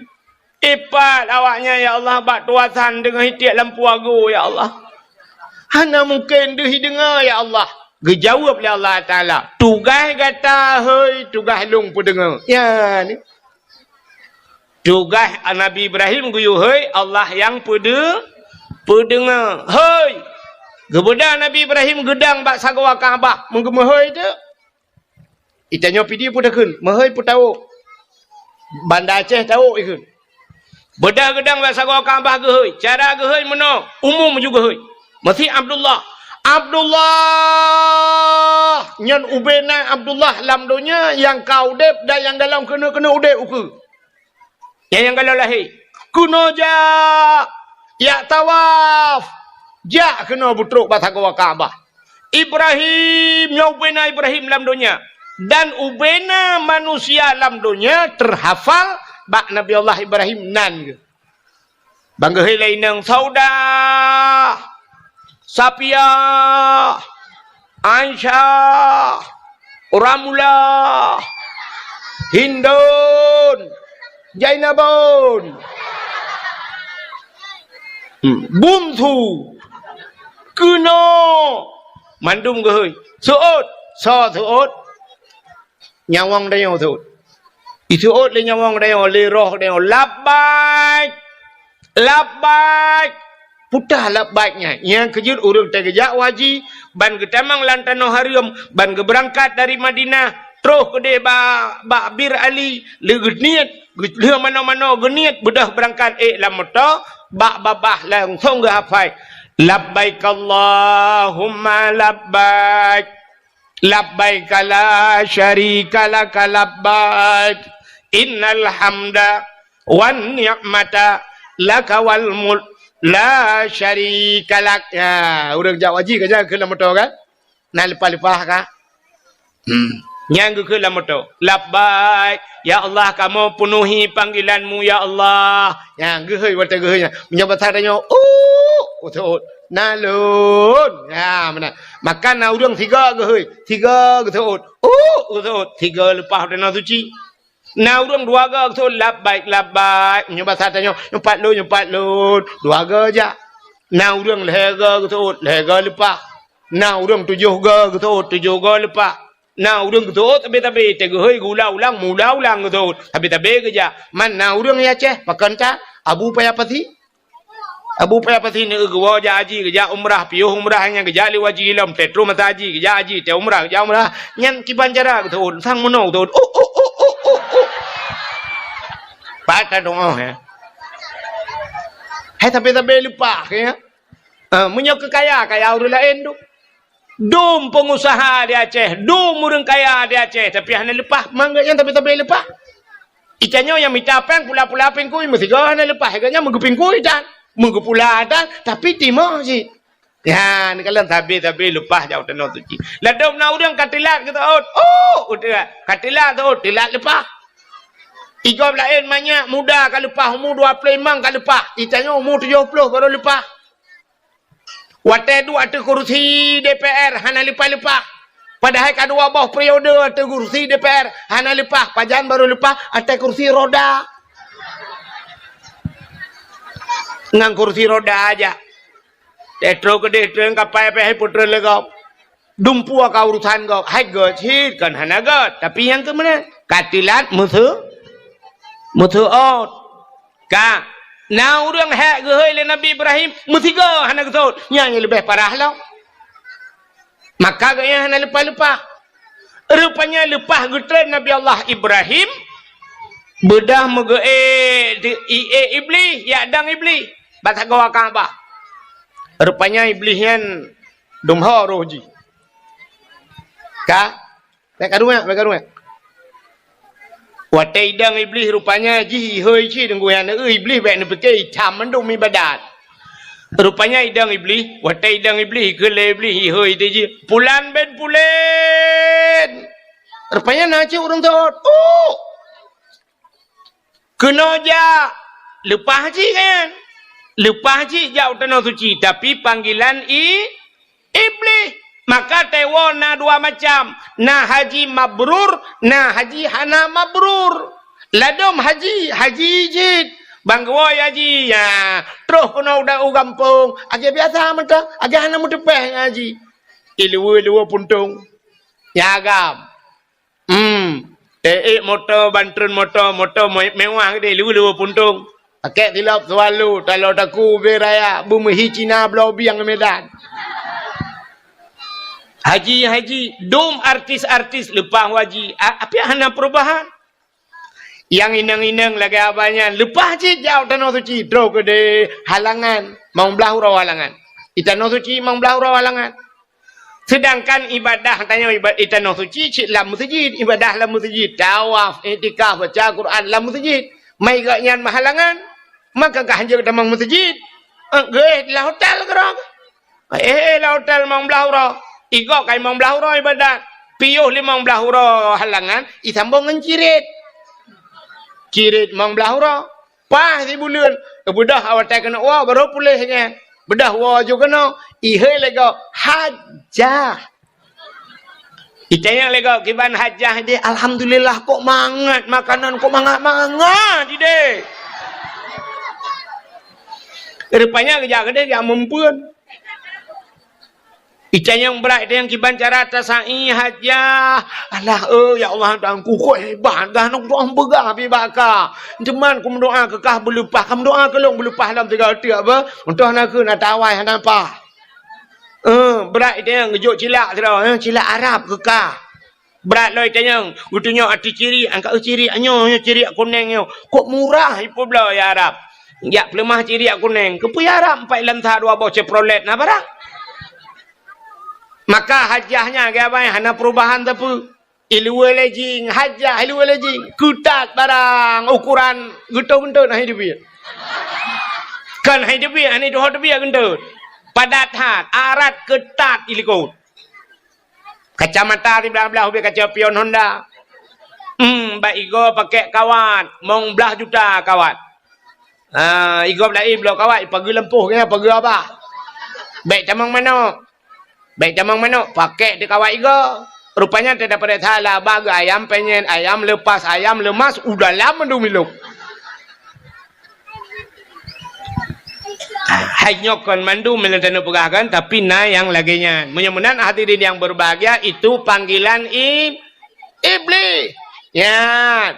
Ipat awaknyan ya Allah bak tuasan deungon itiek lam puago ya Allah. Hana mungken deuh ideungoe ya Allah. Geujaweueb lé Allah Taala, "Tugaih gata hôi, tugaih lôn peudeungoe." Ya ni. Tugaih Nabi Ibrahim geuyue hôi, Allah nyang peude-, peudeungoe. Hôi. Geubeudôh Nabi Ibrahim geudong bak sagoe Ka'bah, meugeumeuhôi teuk. Itanyoe pidi peue takheun, meuhôi peutawök. Banda Aceh tawök ikheun. Beudôh geudong bak sagoe Ka'bah geuhôi. Cara geuhôi meunoe, umum ju geuhôi. Meusi Abdullah. Abdullah! Nyan ubena Abdullah lam donya nyang ka udeb dan nyang gohlom keuneuk-keuneuk udeb ukeue. Nyang, nyang gohlom lahé. Keunoe jak, jak tawaf. Jak keunoe beutrok bak sagoe Ka'bah. Ibrahim, nyoe ubena Ibrahim lam donya. Dan ubena manusia lam donya teuhafal bak Nabi Allah Ibrahim nan geuh. Ban geuhôi lé inong Saudah, Sapiah, Aisyah, Ramlah, Hindun, Jainabun, hmm, Bungsu, keunoe, mandum geuhôi. Seuôt. Soe seuôt? Nyawöng tanyoe seuôt. Iseuôt lé nyawöng tanyoe, lé roh tanyoe, "Labbaik! Labbaik!" Peugah labbaik nyan. Nyang keujeuet ureuëng teuh geujak u haji, ban geutamong lam tanoh hareuem, ban geubeurangkat dari Madinah, troh keudeh ba-, bak Bir Ali, lé geuniet, lheueh manoe-manoe geuniet, beudôh beurangkat ék lam moto, bak babah langsong geuhafai, "Labbaik Allahumma labbaik." Labbaika la syarika laka labbaik. Innal hamda wan ni'mata laka wal mulk la syarika lak. Ya, ureuëng jak haji ka nyan keu lam moto kan? Na leupah-leupah ka? Hmm. Nyang geukheun lam moto. Labbaik. Ya Allah, kamoe peunuhi panggilan-Mu, ya Allah. Nyang geuhôi watée geuhôi nyan. Meunyoe basa tanyoe, "Uh," beutôi. "Na lôn." Ya, meunan. Maka na ureuëng siga geuhôi, siga geuseuôt. "Uh," geuseuôt, siga leupah tanoh suci. Na ureuëng dua ga geuseuôt, "Labbaik, labbaik." Meunyoe basa tanyoe, "Nyoe pat lôn, nyoe pat lôn." Dua ga jak. Na ureuëng lhée ga geuseuôt, lhée ga leupah. Na ureuëng tujoh ga geuseuôt, tujoh ga leupah. Na ureuëng geuseuôt sabe-sabe, teuh geuhôi geuulang-ulang, meuulang-ulang geuseuôt, sabe-sabe geujak. Man na ureuëng ya Aceh, pakon that, Abu Paya Pasi. Abu Paya Pasi neu geuwoe jak haji, geujak umrah, piôh umrah nyan geujak lé haji lom, teutroh masa haji, geujak haji, teuh umrah, geujak umrah. Nyan kiban cara geuseuôt, sang meunoe geuseuôt. Uh, uh, uh, uh, uh, uh. Pat ka doa, ya. Hai sabe-sabe leupah, ya. Ah, meunyoe keu kaya, kaya ureuëng laén tu. Dum peungusaha di Aceh, dum ureuëng kaya di Aceh, tapi hana leupah, mangat nyan tapi-tapi leupah. Itanyoe nyang mita péng pula-pula pingkui, meusigoe hana leupah, gobnyan meugeupingkui tan, meugeupula tan, tapi timoh cit. Ya, neukalon sabe-sabe leupah jak u tanoh suci. Ladôm na ureuëng ka teulat geuseuôt, oh, udah, ka teulat seuôt, teulat leupah. Igob laén manyak muda ka leupah, umu dua ploh limong ka leupah, itanyoe umu tujoh ploh baru leupah. Watée duek ateueh kursi D P R hana leupah-leupah. Padahai ka dua boh periode ateueh kursi D P R hana leupah, pajan barô leupah ateueh kursi roda. Ngon kursi roda aja. Teutroh keudeh treun kapai pih putreun lé gob. Dumpeue ka urusan gob, hai göt cit kon hana göt, tapi nyang keu meunan ka teulat meuseu-, meuseuôt. Ka, na ureuëng hék geuhôi lé Nabi Ibrahim, meusigoe hana geuseuôt, nyan nyang leubeh parah lom. Maka gobnyan hana leupah-leupah. Rupanya leupah geutreun Nabi Allah Ibrahim, beudôh meugeuék di, iék Iblih, jak dong Iblih, bak sagoe Ka'bah. Rupanya Iblih nyan dum ho roh jih. Ka, Bék karuek, bék karuek. Watée idong Iblih rupanya jih ihôi cit deungon aneuk Iblih bék neupike itam mandum ibadat. Rupanya idong Iblih, watée idong Iblih keu lé Iblih ihôi teuh jih, "Pulan bin pulen." Rupanya na cit ureuëng seuôt. Uh! Keunoe jak, leupah cit kan? Leupah cit jak u tanoh suci, tapi panggilan i-, Iblih. Maka teuwoe na dua macam, na haji mabrur, na haji hana mabrur. Ladôm haji, haji cit. Ban geuwoe haji, ya, troh keunoe u da-, u gampông. Agai biasa mantong, agai hana meuteupeh haji. Iluwe-luwe puntông. Ya agam. Hmm. Teuék moto, ban treun moto, moto me-, mewah geude, libu-libu puntông. Pakèk silop Swallow, talo taku ubé raya, beumeuhi Cina bloe bieng Medan. Haji, haji, dum artis-artis leupah haji. A-, apiak hana perubahan. Nyang inong-inong lagèe abah nyan, leupah cit jak tanoh suci, troh keudeh halangan, mang blaih uroe halangan. Di tanoh suci mang blaih uroe halangan. Seudangkan ibadah tanyoe iba-, i tanoh suci cit lam meuseujid, ibadah lam meuseujid, tawaf, iktikaf, baca Quran lam meuseujid. Mai gobnyan meuhalangan, maka ka hanjeuet tamong meuseujid. Eh, geuéh lam hotel keudroe. Eh, eh, lam hotel mang blaih uroe. Igob kai mang blaih uroe ibadah. Piôh limong blaih uroe halangan, isambong ngon cirit. Cirit mang blaih uroe. Paih sibuleuen, beudôh awai watèe keuneuk woe, barô puléh nyan. Beudôh woe ju keunoe, ihôi lé gob, hajah. Itanyong lé gob, kiban hajah jih, alhamdulillah, kok mangat makanan, kok mangat-mangat idéh. Rupanya geujak keudeh jak meumpeuen. Itanyong brat, itanyong kiban cara tasa'i hajah. Alah, eh, ya Allah, Tuhanku, kok hebat, gah nong doa beugah pi bak ka. Teuma kumeudoa keu kah beuleupah, kam doa keu lôn beuleupah lom tiga teuk apa? Untôh na keu na tawai hana pah. Eh, brat itanyong geujok cilak sidroe, eh, cilak Arab keu kah. Brat lom itanyong, geutunyok ateueh ciri, angkat, eh, ciri nyoe, nyoe ciri kuneng nyoe. Kok murah ipeubloe ya Arab. Jak peuleumah ciri kuneng. Keupeue ya Arab, empat lam sa dua boh Chevrolet na barang. Maka hajah nyan, geubai hana perubahan sapeue. Iluwa lejing, hajah iluwa lejing. Keutat barang, ukuran geutot-geutot hai teubiet. Kan hai teubiet, hai tuho teubiet geutot. Padat that, arat keutat ilikot. Kacamata siblah-blah ubé kaca pion Honda. Hmm, bak igoe pakèk kawat, mong blah juta kawat. Ha, igob laén bloe kawat, ipageue lampôh, ipageue abah. Bèk tamong manok. Bèk tamong manok, pakèk di kawat igoe. Rupanya teudapat salah, abah geu ayam penyet, ayam lepas, ayam lemas, u dalam mandum ilop. Hai nyoe kon mandum nyang taneuk peugah kan, tapi na nyang lagèe nyan. Meunyoe meunan hadirin yang berbahagia, itu panggilan i-, iblis. Nyan.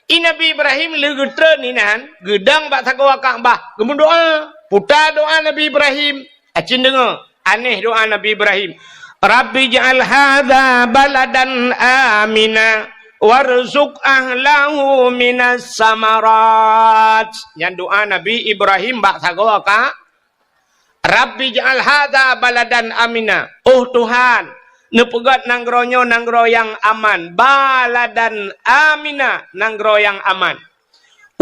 I Nabi Ibrahim lheueh geutreun inan, geudong bak sagoe Ka'bah, geumeudoa. Puta doa Nabi Ibrahim. Acin deungoe, aneh doa Nabi Ibrahim. "Rabbi ij'al hadza baladan amina warzuq ahlahu minas samarat." Nyan doa Nabi Ibrahim bak sagoe Ka-, "Rabbi ij'al hadza baladan amina." Oh Tuhan, neupeugöt nanggroe nyoe nanggroe nyang aman. Baladan amina, nanggroe nyang aman.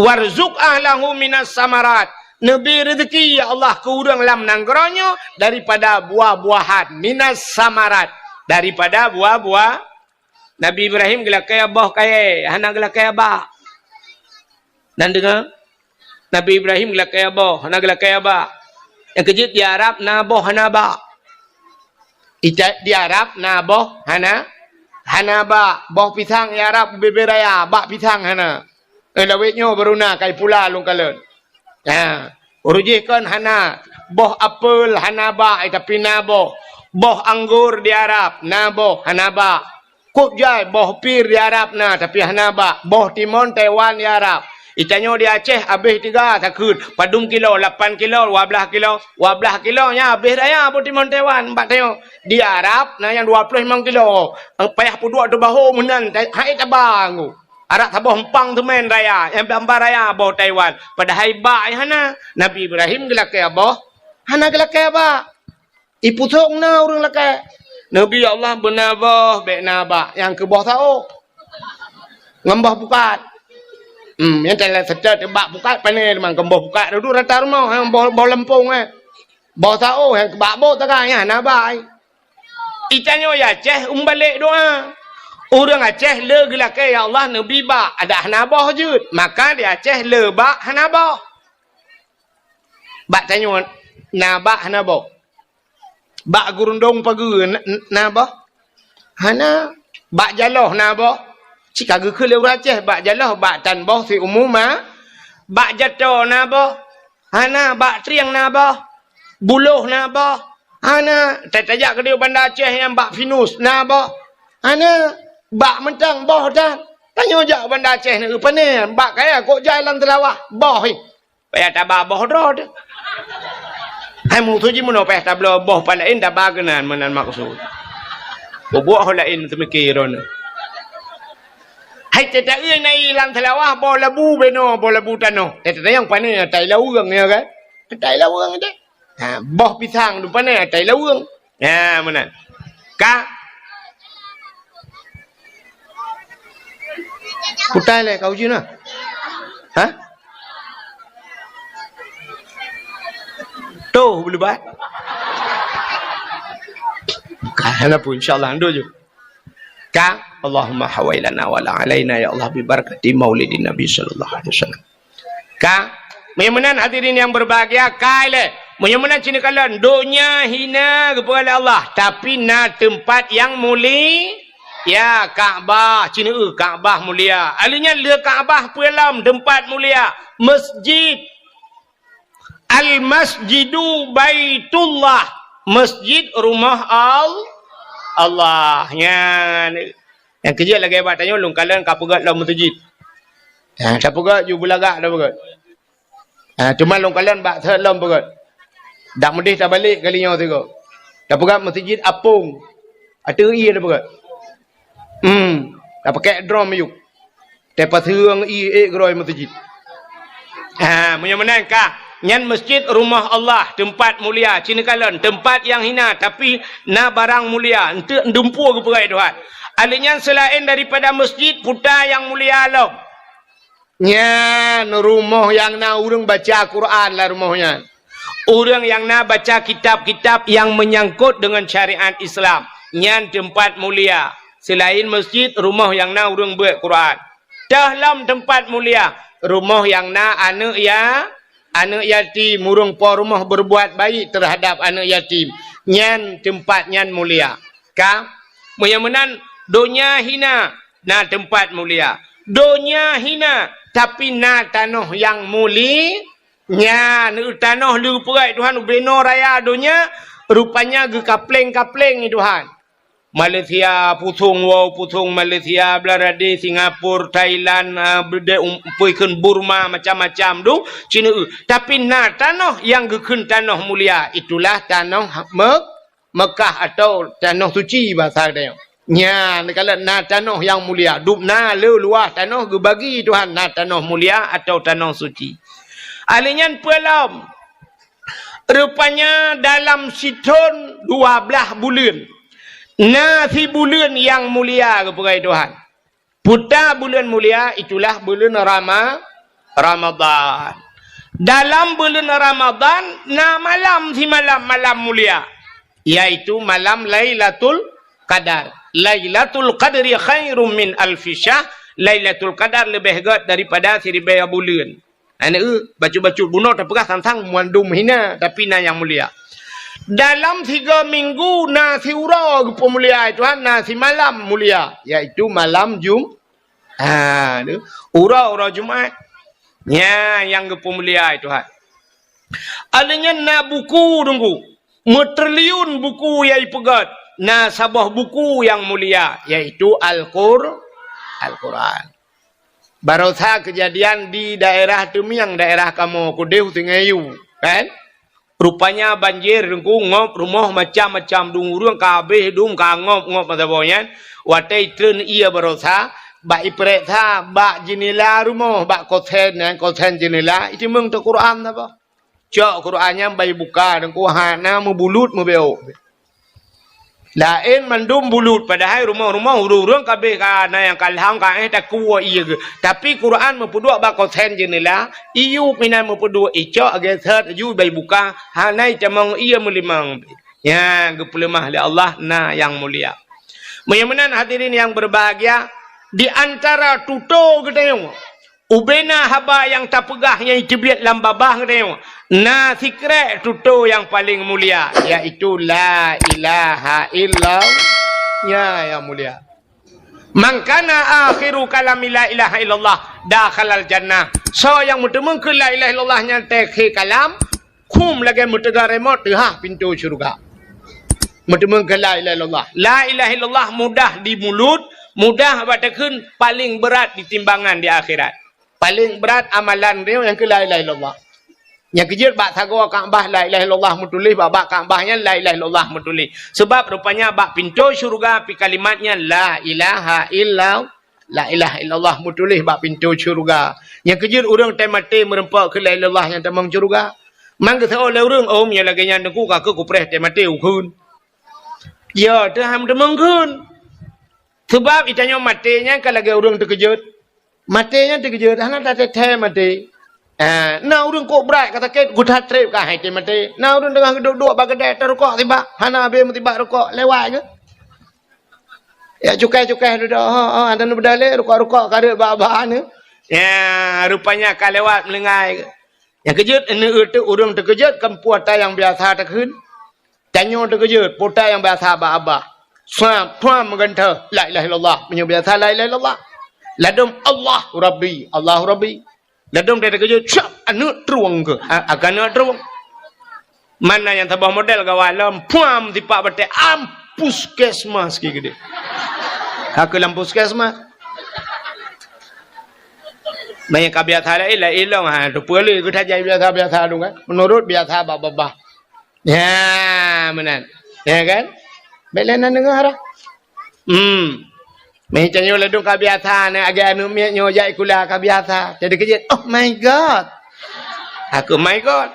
"Warzuq ahlahu minas samarat." Neubri reuzeuki, ya Allah, keu ureuëng lam nanggroe nyoe daripada buah-buahan. Minas samarat, daripada buah-buah. Nabi Ibrahim geulakèe boh kayèe, hana geulakèe abah. Dan deungoe, Nabi Ibrahim geulakèe boh, hana geulakèe abah. Nyang keujeuet di Arab na boh hana abah. Ita-, di Arab na boh hana, hana abah. Boh pisang di Arab ubé-bé raya, abah pisang hana. Eh, lawét nyoe baru na kai pula lôn kalon. Ha, ureuëng jih kon hana. Boh apel hana abah, eh, tapi na boh. Boh anggor di Arab na boh, hana abah. Kok jai boh pir di Arab na, tapi hana abah. Boh timon Taiwan di Arab. Itanyoe di Aceh abéh tiga takheun. Padum kilo, lapan kilo, dua blah kilo. Dua blah kilo nyan abéh raya boh timon Taiwan. Bak tanyoe di Arab na nyang dua ploh limong kilo. Payah peuduek teubaho meunan, hai taba nggu. Arak saboh empang teumèn raya, nyang bak-bak raya boh Taiwan. Padahai bak nyang hana. Nabi Ibrahim geulakèe boh, hana geulakèe bak. Ipusong na ureuëng lakèe. Nabi Allah beuna boh, bèk na bak, nyang keu boh saôh. Ngon boh pukat. Hmm, nyang teulat seutôt bak pukat pané teuma, ngon boh pukat dudu rata rumoh, nyang boh, boh leumpong, eh. Boh saôh, nyang keu bak boh taga, nyan na bak, eh. Itanyoe di Aceh umbalek doa. Ureuëng Aceh le geulakèe, "Ya Allah, neubri bak," adak hana boh jeuet. Maka di Aceh le bak hana boh. Bak tanyoe na bak hana boh. Bak gurundong pageue na, na boh? Hana. Bak jaloh na boh? Cit ka geukheun lé ureuëng Aceh, bak jaloh, bak tan boh siumu ma. Bak jato na boh? Hana. Bak trieng na boh? Buloh na boh? Hana. Ta-, tajak keudéh Banda Aceh nyang bak pinus na boh? Hana. Bak mantong boh tan. Tanyoe jak Banda Aceh na, pane? Bak kayèe kok jalan teulawah boh, eh. Payah taba boh droe teuh. Hai musoh jih meunoe payah tabloe boh pat laén taba keunan meunan maksud. Bubuet ho laén teumike droeneuh. Hai teuta-eu na ilang teulawah boh labu benoe, boh labu tanoh. Teuta nyang pane atai laweueng, ya kan? Atai laweueng teuh. Ha, boh pisang tu pane atai laweueng. Ha, meunan. Ka? Putai lé kau jih na. Ha? Toh beulebat. Ka, hana pun, insya Allah, ando je. Ka, Allahumma hawailana wala alaina, ya Allah, bi barakati maulidin Nabi sallallahu alaihi wasallam. Ka, meunyoe meunan hadirin yang berbahagia, ka ilèe. Meunyoe meunan cit neukalon, donya hina geupeugah lé Allah, tapi na teumpat nyang muli-, ya, Ka'bah, cit neueu Ka'bah mulia. Aleuh nyan le Ka'bah peue lom teumpat mulia, masjid. Al-Masjidu Baitullah. Masjid rumoh Al-, Allah. Nyan. Nyang keujeuet lagèe bak tanyoe lôn kalon ka peugöt lom meuseujid. Ha, tapeugöt ju beulagak tapeugöt. Ha, teuma lôn kalon bak thot lom peugöt. Dak meudeh tabalek kali nyoe sigoe. Tapeugöt meuseujid apong. Ateueh ié tapeugöt. Hmm, tapakèk drom miyup. Tapaseueng ié ék keudroe meuseujid. Ha, meunyoe meunan ka, nyan masjid rumoh Allah, teumpat mulia, ci neukalon, teumpat nyang hina, tapi na barang mulia, eunteuk dumpeue geupeugöt Tuhan. Alheuh nyan seulaén daripada masjid, peue nyang mulia lom. Nyan rumoh nyang na ureuëng baca Quran lam rumoh nyan. Ureuëng nyang na baca kitab-kitab nyang meunyangkot deungon syariat Islam, nyan teumpat mulia. Seulaén masjid, rumoh nyang na ureuëng beuet Quran. Teuh lom teumpat mulia, rumoh nyang na aneuëk ya-, aneuëk yatim, ureuëng po rumoh berbuat baik terhadap aneuëk yatim. Nyan teumpat nyan mulia. Ka? Meunyoe meunan, donya hina, na teumpat mulia. Donya hina, tapi na tanoh nyang muli-, nyan, tanoh leupeureuet Tuhan ubenoe raya donya, rupanya geukapleng-kapleng Tuhan. Malaysia, pusong woe, pusong Malaysia, Bangladesh, Singapura, Thailand, ah, beudé um-, peue kheun Burma, macam-macam tu, ci neueu. Tapi na tanoh nyang geukheun tanoh mulia, itulah tanoh Me-, Mekah atau tanoh suci basa geutanyoe. Nyan, kalau na tanoh nyang mulia, dum na le luwah tanoh geubagi Tuhan na tanoh mulia atau tanoh suci. Alheuh nyan peue lom? Rupanya dalam sithon dua blaih buleuen, na sibuleuen nyang mulia geupeugöt Tuhan. Peue buleuen mulia, itulah buleuen Rama-, Ramadhan. Dalam buleuen Ramadhan na malam simalam, malam mulia, yaitu malam Lailatul Qadar. Lailatul Qadri khairum min alfi syahr. Lailatul Qadar leubeh gét daripada siribèe buleuen. Aneuk, bacut-bacut bunoe tapeugah sang-sang mandum hina, tapi na nyang mulia. Dalam tiga minggu na siuroe geupeumulia Tuhan, na simalam mulia, yaitu malam Jum-, ha, tu. Uroe-uroe Jumat. Nya nyang geupeumulia Tuhan. Alheuh nyan na buku Teungku. Meutriliun buku nyang ipeugét. Na saboh buku nyang mulia, yaitu Al-Qur-, Al-Quran. Barosa keujadian di daerah Teumieng, daerah kamoe keudeh u Sungai Yu, kan? Rupanya banjir Teungku, ngop rumoh macam-macam, dum ureuëng ka habéh dum, ka ngop-ngop masa boh nyan. Watèe treun ié barosa, bak ipeuriksa bak jeunela rumoh, bak kosen nyan, kosen jeunela, iteumeung teuh Quran saboh. Cok Quran nyan bak ibuka Teungku, hana meubulut meubeuk. Laén mandum bulut, padahai rumoh-rumoh ureuëng-ureuëng ka habéh ka na nyang ka lham ka éh takue ié geuh. Tapi Quran meupeuduek bak kosen jeunela, iyup inan meupeuduek, icok geuset ju bak ibuka, hana itamong ié meulimong. Nyan geupeuleumah lé Allah na nyang mulia. Meunyoe meunan hadirin nyang berbahagia, di antara tutoe geutanyoe, ubena haba nyang tapeugah nyang teubiet lam babah geutanyoe, na sikrék tutoe nyang paleng mulia, yaitu la ilaha illallah. Nya nyang mulia. Man kana akhiru kalami la ilaha illallah dakhalal jannah. Soe nyang meuteumeung keu la ilaha illallah nyan teukhe kalam, khum lagèe meuteuga remote teuhah pintoe syeuruga. Meuteumeung keu la ilaha illallah. La ilaha illallah mudah di mulut, mudah bak takheun, paleng brat di timbangan di akhirat. Paleng brat amalan droe nyang keu la ilaha illallah. Nyang keujeuet bak sagoe Ka'bah la ilaha illallah meutuléh, bak, bak Ka'bah nyan la ilaha illallah meutuléh. Sebab rupanya bak pintoe syeuruga pih kalimat nyan la ilaha illallah. La ilaha illallah meutuléh bak pintoe syeuruga. Nyang keujeuet ureuëng teuh maté meureumpok keu la ilaha illallah nyang tamong syeuruga. Man geuseuôt lé ureuëng, "Oh, meunyoe lagèe nyan Teungku, ka keuh kupreh teuh maté ukheun." Ya, teuh han tamong kheun. Sebab geutanyoe maté nyan ka lagèe ureuëng teukeujot. Maté nyan teukeujot, hana tateuthèe maté. Ah, na ureuëng kok brat ka sakét, geuthat trép ka hai teuh maté. Na ureuëng teungoh geuduek-duek bak keudè, tarukok sibak, hana habéh meusibak rukok, lewat geuh. Ya, cukai-cukai dudoe, ha, ha, dan beudalé rukok-rukok ka rhot bak-bak ni. Ya, rupanya ka lewat meulinggai. Nyang keujot, aneuk teuh ureuëng teukeujot kan peue ata nyang biasa takheun. Tanyoe teukeujot, peue ata nyang biasa bak babah. Swab, swab meugantoh, la ilaha illallah. Meunyoe biasa la ilaha illallah. Ladom Allah Rabbi, Allah Rabbi. Ladom teukeujot, swab, aneuk trueng keuh. Ha, akan aneuk trueng. Mana nyang saboh model gawat lom, puam sipak batée, am puskesmas ki gede. Ka keu lam puskesmas. Manyang ka biasa laén, laén lom, ha, tu peue lé geutajak biasa-biasa tu kan. Menurut biasa bak babah. Ya, meunan. Ya kan? Bék lé na deungoe dah. Hmm. Meuh tanyoe ladôm ka biasa, na agak aneuk miet nyoe jak sikula ka biasa. Jadi keujeuet, "Oh my God." Aku, "My God."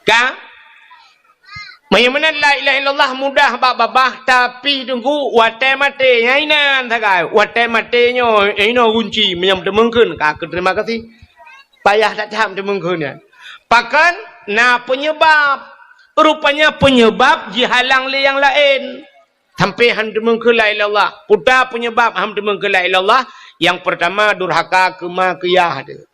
Ka? Meunyoe meunan la ilaha illallah mudah bak babah, tapi teungku watée maté, nyan inan sagai. Watée maté nyoe, inoe gunci, meunyoe teumeungkeun, ka keu terima kasih. Payah that-that teumeungkeun nyan. Pakon? Na peunyeubab. Rupanya peunyeubab jihalang lé nyang laén. Sampai han teumeung keu la ilaha illallah. Peue ta peunyeubab han teumeung keu la ilaha illallah? Nyang peurtama, durhaka keu ma keu yah teuh.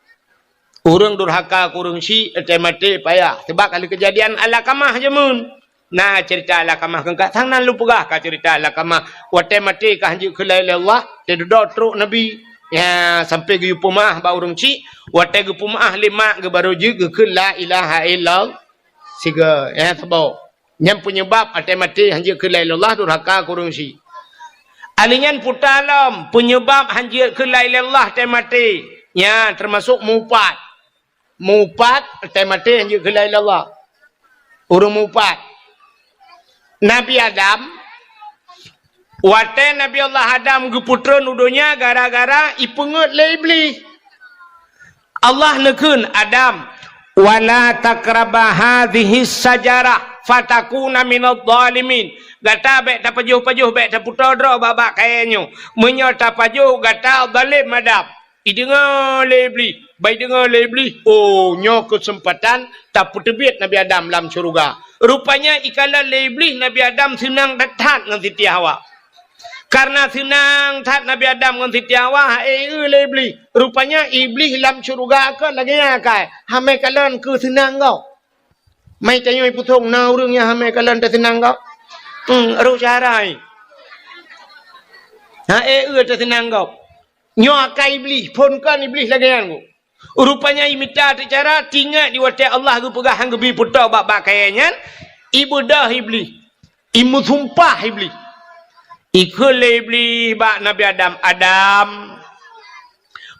Ureuëng durhaka keu ureuëng syik, watée maté payah. Sabab ka lheueh keujadian Alakamah jameun. Na ceurita Alakamah keu ka, sang nan lôn peugah ka ceurita Alakamah. Watée maté ka han jeuet keu la ilaha illallah, teududoe trok Nabi. Ya, sampai geuyue peumeuáh bak ureuëng syik. Watée geupeumeuáh lé mak geuh barô jeuet geukheun la ilaha illallah. Sigoe, ya, saboh. Nyan peunyeubab watée maté han jeuet keu la ilaha illallah, durhaka keu ureuëng syik. Ahli nyan peue ta lom, peunyeubab han jeuet keu la ilaha illallah watée maté. Nyan teumasok meuupat. Meuupat watée maté han jeuet keu la ilaha illallah. Ureuëng meuupat. Nabi Adam, watée Nabi Allah Adam geupeutreun u donya gara-gara ipeungeuet lé Iblih. Allah neukheun, "Adam, wala taqraba hadhihi syajarah fatakuna minadh dhalimin." Gata bék tapajoh-pajoh, bék tapeutoe droe bak-bak kayée nyoe. Meunyoe tapajoh, gata zalim Adam. Ideungoe lé Iblih, bai deungoe lé Iblih, "Oh, nyoe keuseumpatan tapeuteubiet Nabi Adam lam syeuruga." Rupanya ikalon lé Iblih Nabi Adam seunang that-that ngon Siti Hawa. Kareuna seunang that Nabi Adam ngon Siti Hawa, haé-eu lé Iblih. Rupanya Iblih lam syeuruga kon lagée nyan akai, hamé kalon keu seunang gob. Meuh tanyoe ipusong na ureuëng nyang hamé kalon teuseunang gob. Hmm, roh cara hai. Haé-eu teuseunang gob. Nyoe akai Iblih, phon kon Iblih lagée nyan gob. Rupanya imita teucara, tingat di watée Allah geupeugah han geubi peutoe bak-bak kayée nyan, ibeudôh Iblih. Imeusumpah Iblih. Ikheun lé Iblih bak Nabi Adam, "Adam,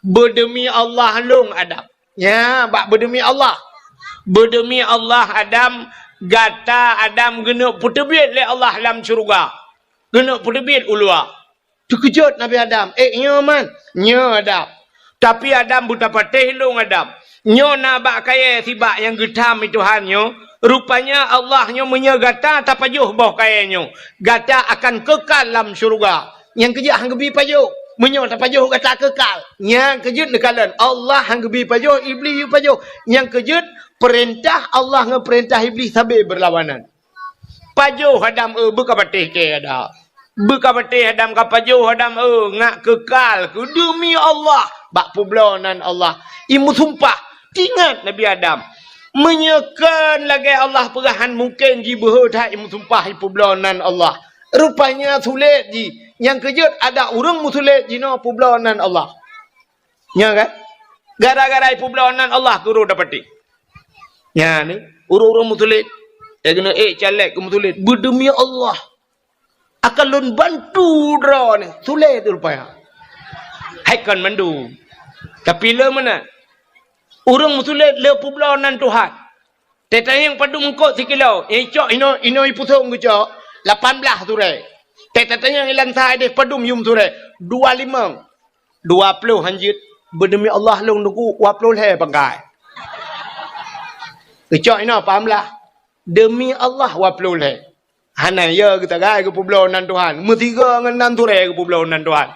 beudeumi Allah lôn, Adam." Ya, bak beudeumi Allah. "Beudeumi Allah, Adam, gata Adam geuneuk peuteubiet lé Allah lam syeuruga. Geuneuk peuteubiet u luwa." Teukeujot Nabi Adam, "Eh, nyoe man?" "Nyoe, Adam." "Tapi Adam, beutapatéh lôn, Adam. Nyoe na bak kayée sibak nyang geutam lé Tuhan nyoe. Rupanya Allah nyoe, meunyoe gata tapajoh boh kayée nyoe, gata akan keukal lam syeuruga. Nyang keujeuet han geubi pajoh. Meunyoe tapajoh gata keukal, nyang keujeuet neukalon Allah han geubi pajoh, Iblih yue pajoh. Nyang keujeuet peurintah Allah ngon peurintah Iblih sabe beurlawanan." Pajoh Adam, eh, beukapatéh kée Adam. Beukapatéh Adam, kapajoh Adam, eh, ngat keukal keu deumi Allah bak peubloe nan Allah. Imeusumpah, tingat Nabi Adam. Meunyoe kon lagée Allah peugah han mungken jibeuhe that imeusumpah ipeubloe nan Allah. Rupanya sulet jih. Nyang keujeuet adak ureuëng meusulet jinoe peubloe nan Allah. Nya kan? Gara-gara ipeubloe nan Allah keu ureuëng dapatéh. Nya ni, ureuëng-ureuëng meusulet. Ya keuneuk ék caleg keu meusulet. Beudeumi Allah. Akan lôn bantu droeneuh. Sulet rupanya. Hai kon mandum. Tapi le meunan. Ureuëng meusulet le peubloe nan Tuhan. Teuh tanyong padum eungkot sikilo. Icok inoe, inoe ipusong geucok. Lapan blaih surée. Teuh tatanyong ilan sa ideh padum yum surée. Dua limong. Dua ploh han jeuet, beudeumi Allah lôn teungku, dua ploh lhée pangkai. Geucok inoe paham lah. Deumi Allah dua ploh lhée. Hana ya geutagai geupeubloe nan Tuhan. Meusigoe ngon nan surée geupeubloe nan Tuhan.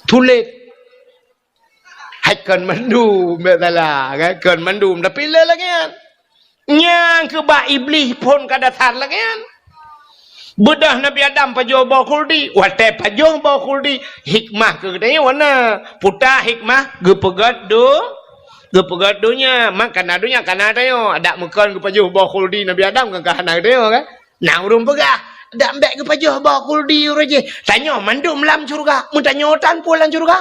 Sulet. Hai kon mandum, bék salah, kan? Kon mandum, tapi le lagée nyan. Nyang keu bak Iblih phon ka dasar lagée nyan. Beudôh Nabi Adam pajoh boh khuldi, watée pajoh boh khuldi, hikmah keu geutanyoe na. Peue ta hikmah? Geupeugét do-, geupeugét donya. Man kana donya, kana tanyoe. Adak meukon geupajoh boh khuldi Nabi Adam kan ka hana geutanyoe, kan? Na ureuëng peugah, "Dak bék geupajoh boh khuldi ureuëng jih. Tanyoe mandum lam syeuruga." Meutanyoe tan peue lam syeuruga?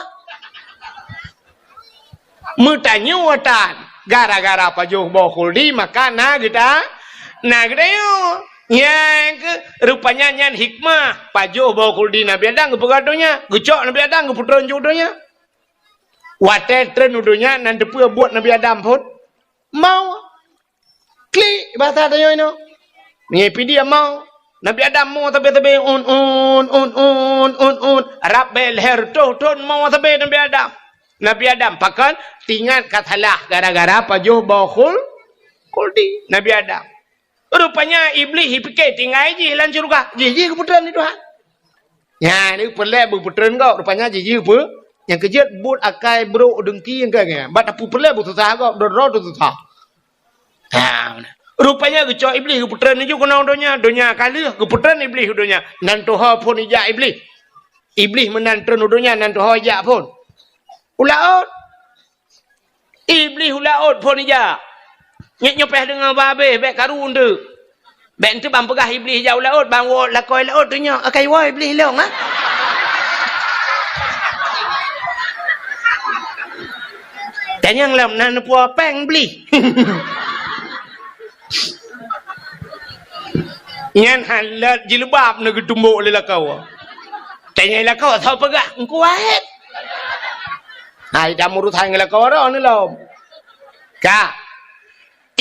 Meutanyoe tan. Gara-gara pajoh boh khuldi, maka na geuta-, na geutanyoe. Nyan keuh, rupanya nyan hikmah pajoh boh khuldi Nabi Adam geupeugah donya, geucok Nabi Adam geupeutreun ju donya. Watée treun u donya, nan teupeue buet Nabi Adam phon? Mau. Klik, bahasa tanyoe inoe. Ngipi dia mau. Nabi Adam mau sabe-sabe, un, un, un, un, un, un. Rab bée lhée reutôh thon mau sabe Nabi Adam. Nabi Adam, pakon? Tingat ka salah gara-gara pajoh boh khul-, khuldi Nabi Adam. Rupanya Iblih jipike tinggai jih lam syeuruga. Jih, jih geupeutreun lé Tuhan. Nyan, ni peureulée beupeutreun gob. Rupanya jih, jih peu-, nyang keujeuet buet akai brok deungki nyang keu nyan. Bak tapeureulée beususah gob, droe-droe teususah. Ha, rupanya geucok Iblih geupeutreun laju keunoe donya. Donya ka lheueh geupeutreun Iblih u donya. Nan tuho phon ijak Iblih. Iblih meunan treun u donya, nan tuho ijak phon u laôt. Iblih u laôt phon ijak. Nyoe, nyoe pih deungoe babeh, bék karu eunteuk. Bék eunteuk ban peugah Iblih ijak u laôt, ban woe lakoe laôt tu nyoe, akai woe Iblih lông, ha? Tanyong lom na neupuoe péng Iblih. Nyan halat jilbab na geutumbok lé lakoe. Tanyong lakoe, soe peugah? Engku Wahed. Hai, dak meurusan ngon lakoe droe ni lom. Ka.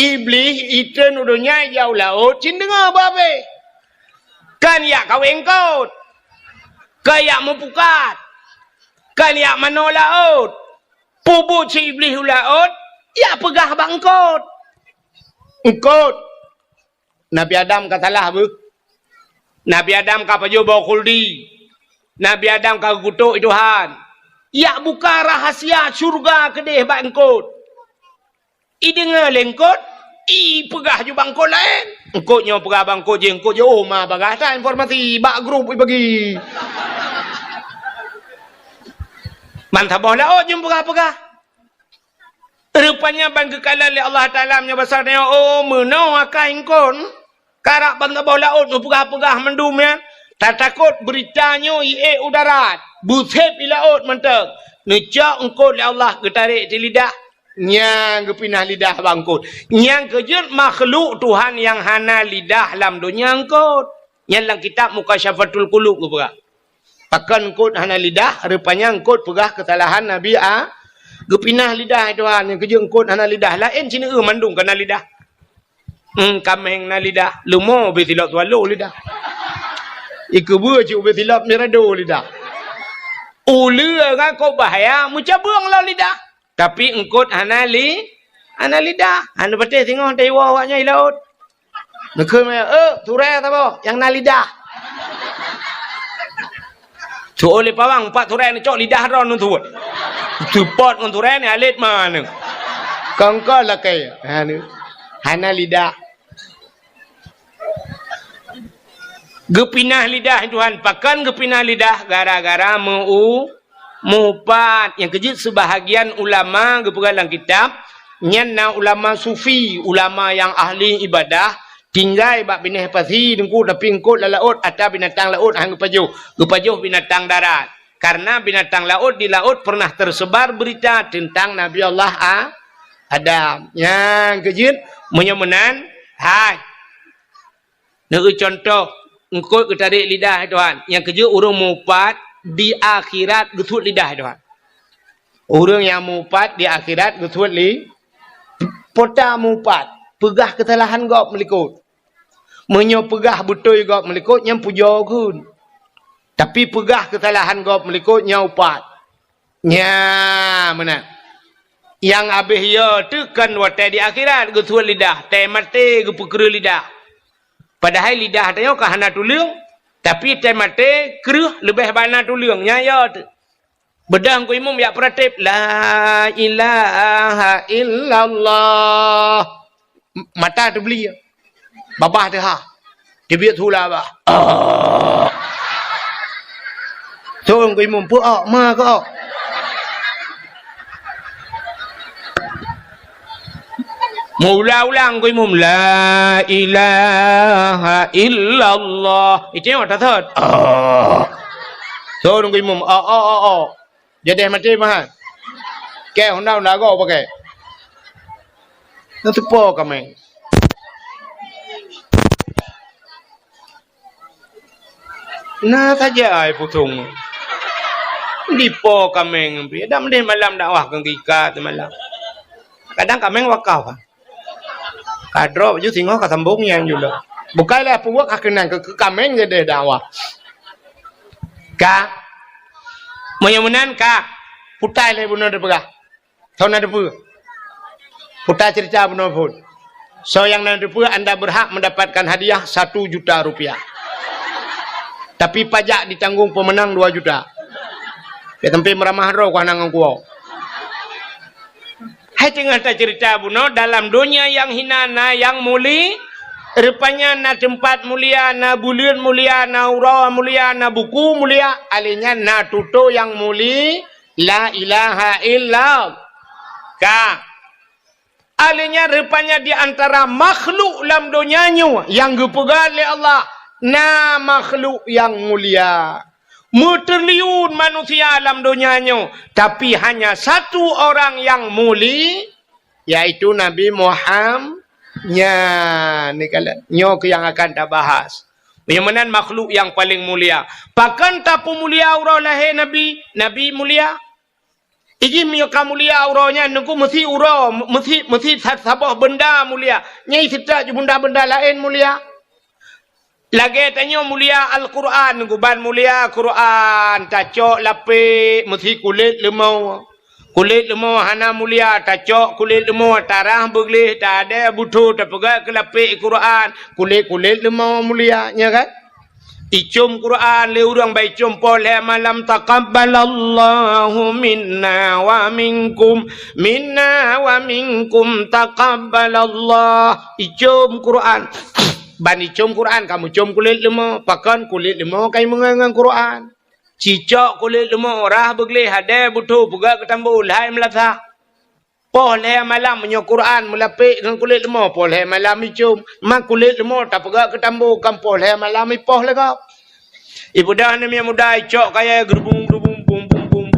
Iblih itreun u donya ijak u laôt cit deungoe babeh. Kan ijak kawé eungkôt. Kan ijak meupukat. Kan ijak manoe laôt. Peubuet si Iblih u laôt, ijak peugah bak eungkôt. Eungkôt. Nabi Adam ka salah beuh. Nabi Adam ka pajoh boh khuldi. Nabi Adam ka geukutok Tuhan. Ijak buka rahsia syeuruga keudeh bak eungkôt. Ideungoe lé eungkôt, ipeugah ju bak eungkôt laén. Eungkôt nyoe peugah bak eungkôt jih, eungkôt jih, oh, ma bagah that informasi bak grup ibagi. Ban saboh laôt jih peugah-peugah. Rupanya ban geukalon lé Allah Taala meunyoe basa nyoe, oh, meunoe akai eungkôt. Karab ban saboh laôt neupeugah-peugah mandum nyan. Tatakot beurita nyoe iék u darat, beuseb i laôt mantong. Neucok eungkôt lé Allah geutarek di lidah, nyang geupinah lidah bak eungkôt. Nyang keujeuet makhluk Tuhan nyang hana lidah lam donya eungkôt. Nyan lam kitab Mukasyafatul Qulub geupeugah. Pakon eungkôt hana lidah, rupanya eungkôt peugah keusalahan Nabi A-, geupinah lidah Tuhan, nyang keujeuet eungkôt hana lidah. Laén sineuk mandum ka na lidah. Hmm, kaméng na lidah, leumo ubé silop swallow lidah. Ikeubeue cit ubé silop mirado lidah. Uleue ngon kok bahya meucabeueng lom lidah. Tapi eungkôt hana li-, hana lidah. Hana patéh singoh taiwoe awaknyan i laôt. Neukheun meunan, "Eh, surée saboh nyang na lidah." Tu'oh lé pawang, pat surée neucok lidah droe neusuet. Seupôt ngon surée ni alet ma neu. Kongkol lakée. Ha, neu. Hana lidah. Geupinah lidah Tuhan. Pakon geupinah lidah? Gara-gara meu-, meuupat. Nyang keujeuet seubahagian ulama geupeugah lam kitab, nyan na ulama sufi, ulama nyang ahli ibadah, tinggai bak binéh pasi teungku, tapi eungkôt lam laôt, atra binatang laôt han geupajoh. Geupajoh binatang darat. Karena binatang laôt di laôt pernah tersebar berita tentang Nabi Allah A-, Adam. Nyang keujeuet, meunyoe meunan, hai. Neueu contoh, eungkôt geutarek lidah Tuhan. Nyang keujeuet ureuëng meuupat di akhirat geusuet lidah Tuhan. Ureuëng nyang meuupat di akhirat geusuet li-, pota meuupat, peugah keusalahan gob meulikot. Meunyoe peugah beutôi gob meulikot, nyan pujoe kheun. Tapi peugah keusalahan gob meulikot, nyan upat. Nya, meunan. Nyang habéh yo teuh kon watée di akhirat geusuet lidah, tée maté geupeukreueh lidah. Padahai lidah tanyoe ka hana tuleueng, tapi tée maté kreueh leubeh bana tuleueng, nyan yo teuh. Beudôh Teungku Imum jak peuratéb, "La ilaha illallah." M-, mata teubli. Babah teuhah. Teubiet su lam babah. Ah. Teungku Imum, peu-ok, ma keu-ok. Meuulang-ulang Teungku Imum, "La ilaha illallah." Itu yang mata thot. Ah. Teungku Imum, "Ok, ok, ok, ok." Jadeh maté meuhan. Kée honda-honda gob pakai. Neuteupo kaméng. Na saja ai putong. Dipo kaméng pih. Dak meudeh malam dakwah keu gika teumalam. Kadang kaméng wakaf. Ka droe baju singoh ka sambong nyang jula. Bukai lé peubuet ka keunong keu, keu kaméng jadeh dakwah. Ka. Meunyoe meunan ka. Putai lé bunoe dipeugah. Soe na teupeue? Puta cerita bunoe phon. Soe nyang na teupeue, anda berhak mendapatkan hadiah satu juta rupiah. Tapi pajak ditanggung pemenang dua juta. Ya, tapi meuramah droe ku hana ngon kuwoe. Hai teungoh tacerita bunoe, dalam donya nyang hina na nyang muli-, rupanya na teumpat mulia, na buleuen mulia, na uroe mulia, na buku mulia, alèh nyan na tutoe nyang muli-, La ilaha illallah. Ka. Alèh nyan rupanya di antara makhluk lam donya nyoe nyang geupeugah lé Allah, na makhluk nyang mulia. Meutriliun manusia lam donya nyoe, tapi hanya satu orang nyang muli-, yaitu Nabi Muham-, nyan, ni kalian. Nyoe keuh nyang akan tabahas. Nyang meunan makhluk nyang paleng mulia. Pakon tapeumulia uroe lahé Nabi? Nabi mulia. Iji meunyoe ka mulia uroe nyan, nungku meusi uroe, meusi, meusi sa-, saboh beunda mulia. Nyang seutôt ju beunda-beunda laén mulia. Lagèe tanyoe mulia Al-Qur'an, nungku ban mulia Qur'an, tacok lapék, meusi kulét leumo. Kulét leumo hana mulia, tacok kulét leumo, tarah beugleh, tadè butho, tapeugah keu lapék Qur'an, kulét-kulét leumo mulia, nya kan? Icom Qur'an lé ureueng, ban icom poh lhèe malam, "Taqabbalallahu minna wa minkum, minna wa minkum taqabbalallah." Icom Qur'an. Ban icom Qur'an, kamoe com kulét leumo. Pakon kulét leumo ka imeungon ngon Qur'an. Cicok kulét leumo, rah beugleh, hadè butho, peugah keu tambo, lhai meulasah. Poh lhèe malam meunyoe Qur'an meulapék ngon kulét leumo, poh lhèe malam icom. Ma kulét leumo tapeugah keu tambo, kan poh lhèe malam ipoh lé gob. Ipeugah aneuk miet muda, icok kayèe geurubung-geurubung, bum, bum, bum.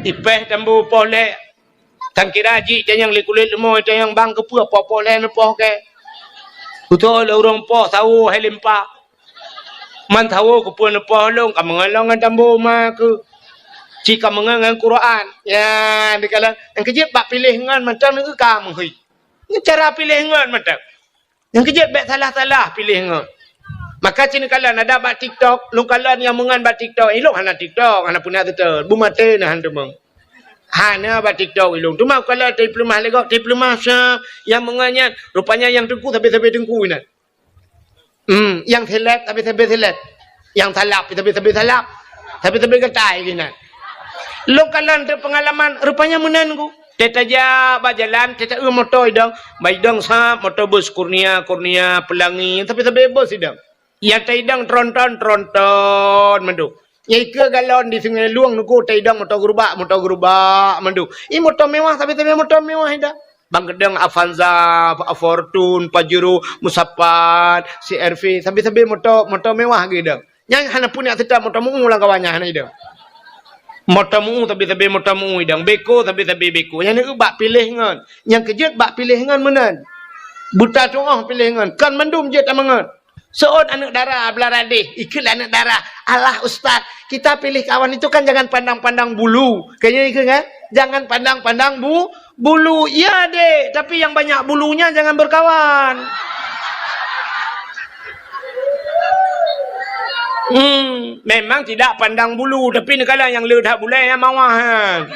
Ipèh tambo poh lhèe. Tan kira jih tanyong lé kulét leumo, tanyong bang keupeue poh-poh lhèe neupoh kèe. Beutôi lé ureueng poh sawo hai limpa. Man sawo keupeue neupoh lôn, ka meungon lôn ngon tambo ma keuh. Ci ka meungon ngon Qur'an. Ya, dikalon nyang keujeuet bak piléh ngon mantong neu ka meuhôi. Ngon cara piléh ngon mantong. Nyang keujeuet bèk salah-salah piléh ngon. Maka ci neukalon ada bak TikTok, lôn kalon nyang meungon bak TikTok. Ilôn hana TikTok, hana peuna seutôt. Beumaté na han teumeung. Hana bak TikTok ilôn. Teuma kalon teupeuleumah lé gob, teupeuleumah sa nyang meungon nyan. Rupanya nyang teungku sabe-sabe teungku inan. Hmm, nyang seleb sabe-sabe seleb. Nyang salab sabe-sabe salab. Sabe-sabe gatai inan. Lôn kalon teupeungalaman, rupanya meunan ku. Teuh tajak bak jalan, teuh taeu moto idong. Bak idong sab moto bus Kurnia, Kurnia, Pelangi, sabe-sabe bus idong. Nyang taidong tronton, tronton mandum. Nyang ikeue galon di Sungai Lueng nungku taidong moto gerubak, moto gerubak mandum. I moto mewah, sabe-sabe moto mewah idong. Bang keudong Avanza, Fortuner, Pajero, Musapan, C R V, sabe-sabe moto, moto mewah geuidong. Nyan hana peuneuk seutôt moto meu lam kawan nyan hana idong. Moto meu sabe-sabe moto meu idong, beko sabe-sabe beko. Nyan bak piléh ngon. Nyang keujeuet bak piléh ngon meunan. Buta tuoh piléh ngon. Kon mandum jeuet tameungon. Seuôt aneuk dara beulara deh, ikheun lé aneuk dara, "Alah ustaz, kita pilih kawan itu kan jangan pandang-pandang bulu." Kayaknya ikheun kan? Jangan pandang-pandang bu-, bulu. Iya dek, tapi yang banyak bulunya jangan berkawan. Hmm, memang tidak pandang bulu, tapi neukalon nyang le that bulèe nyang mawah nyan.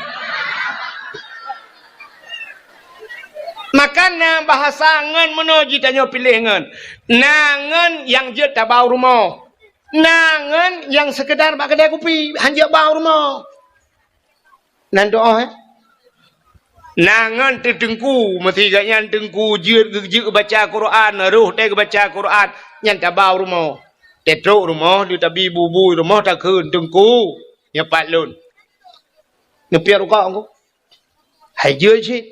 Maka na bahasa ngon meunoe jitanyoe piléh ngon. Na ngon nyang jeuet tabau rumoh. Na ngon nyang seukeudar bak keudè kupi, han jeuet bau rumoh. Nan doa, eh? Na ngon teuh teungku, meusigoe nyan teungku jeuet geu-, jeuet geubaca Quran, roh teuh geubaca Quran, nyan tabau rumoh. Teutrok rumoh, lheuh tabi bubui rumoh takheun, "Teungku, nyoe pat lôn." Neupiep rukok ku. Hai jeuet cit.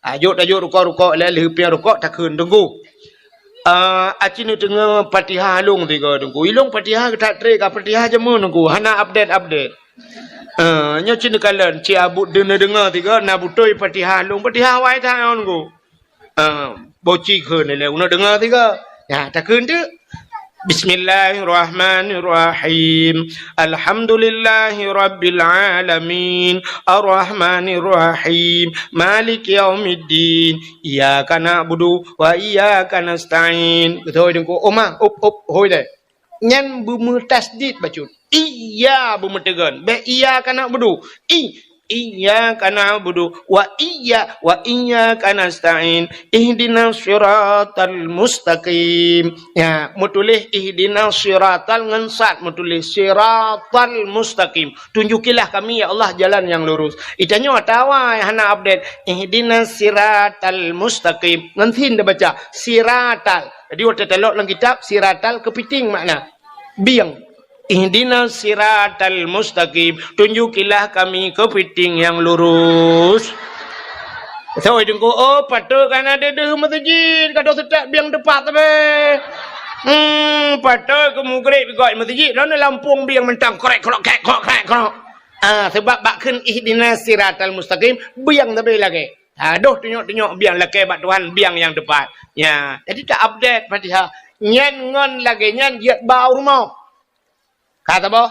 Ajok tajok rukok-rukok lé lheuh piep rukok takheun, "Teungku." Ah, aci neudeungoe Fatihah lôn sigoe Teungku. Ilôn Fatihah geutak tré ka Fatihah jameun Teungku. Hana update-update. Ah, nyoe ci neukalon, ci Abu deungoe-deungoe sigoe na beutôi Fatihah lôn. Fatihah awai that ngon Teungku. Ah, boci kheun lé uneuk deungoe sigoe. Ya, takheun teuk. Bismillahirrahmanirrahim. Alhamdulillahirabbil alamin. Arrahmanirrahim. Maliki yaumiddin. Iyyaka na'budu wa iyyaka nasta'in. Beutôi Teungku. Oma, up, up, hôi deh. Nyan beumeutasydid bacut. Iya beumeuteugon. Bèk iyyaka na'budu. I, iyyaka na'budu wa iyya, wa iyyaka nasta'in. Ihdinas siratal mustaqim. Ya, meutuléh ihdinas siratal ngon sad meutuléh siratal mustaqim. Tunjukilah kami, ya Allah, jalan yang lurus. Itanyoe atawa hana update. Ihdinas siratal mustaqim. Ngon sin dibaca. Siratal. Jadi, watèe talok lam kitab, siratal keupiting makna. Bieng. Ihdinas siratal mustaqim. Tunjukilah kami keupiting yang lurus. Sawai Teungku, oh, patôt ka na deuh-deuh meuseujid, ka deuh seutôt bieng teupat sabe. Hmm, patôt keu mugreb gok meuseujid, droeneuh lampông bieng mantong krek, krok, krek, krok, krek, krok. Ah, sabab bak kheun ihdinas siratal mustaqim, bieng sabe lagèe. Ah, deuh tunyok-tunyok bieng lakèe bak Tuhan, bieng nyang teupat. Ya, jadi ta update Fatihah. Nyan ngon lagèe nyan jeuet ba u rumoh. Ka saboh.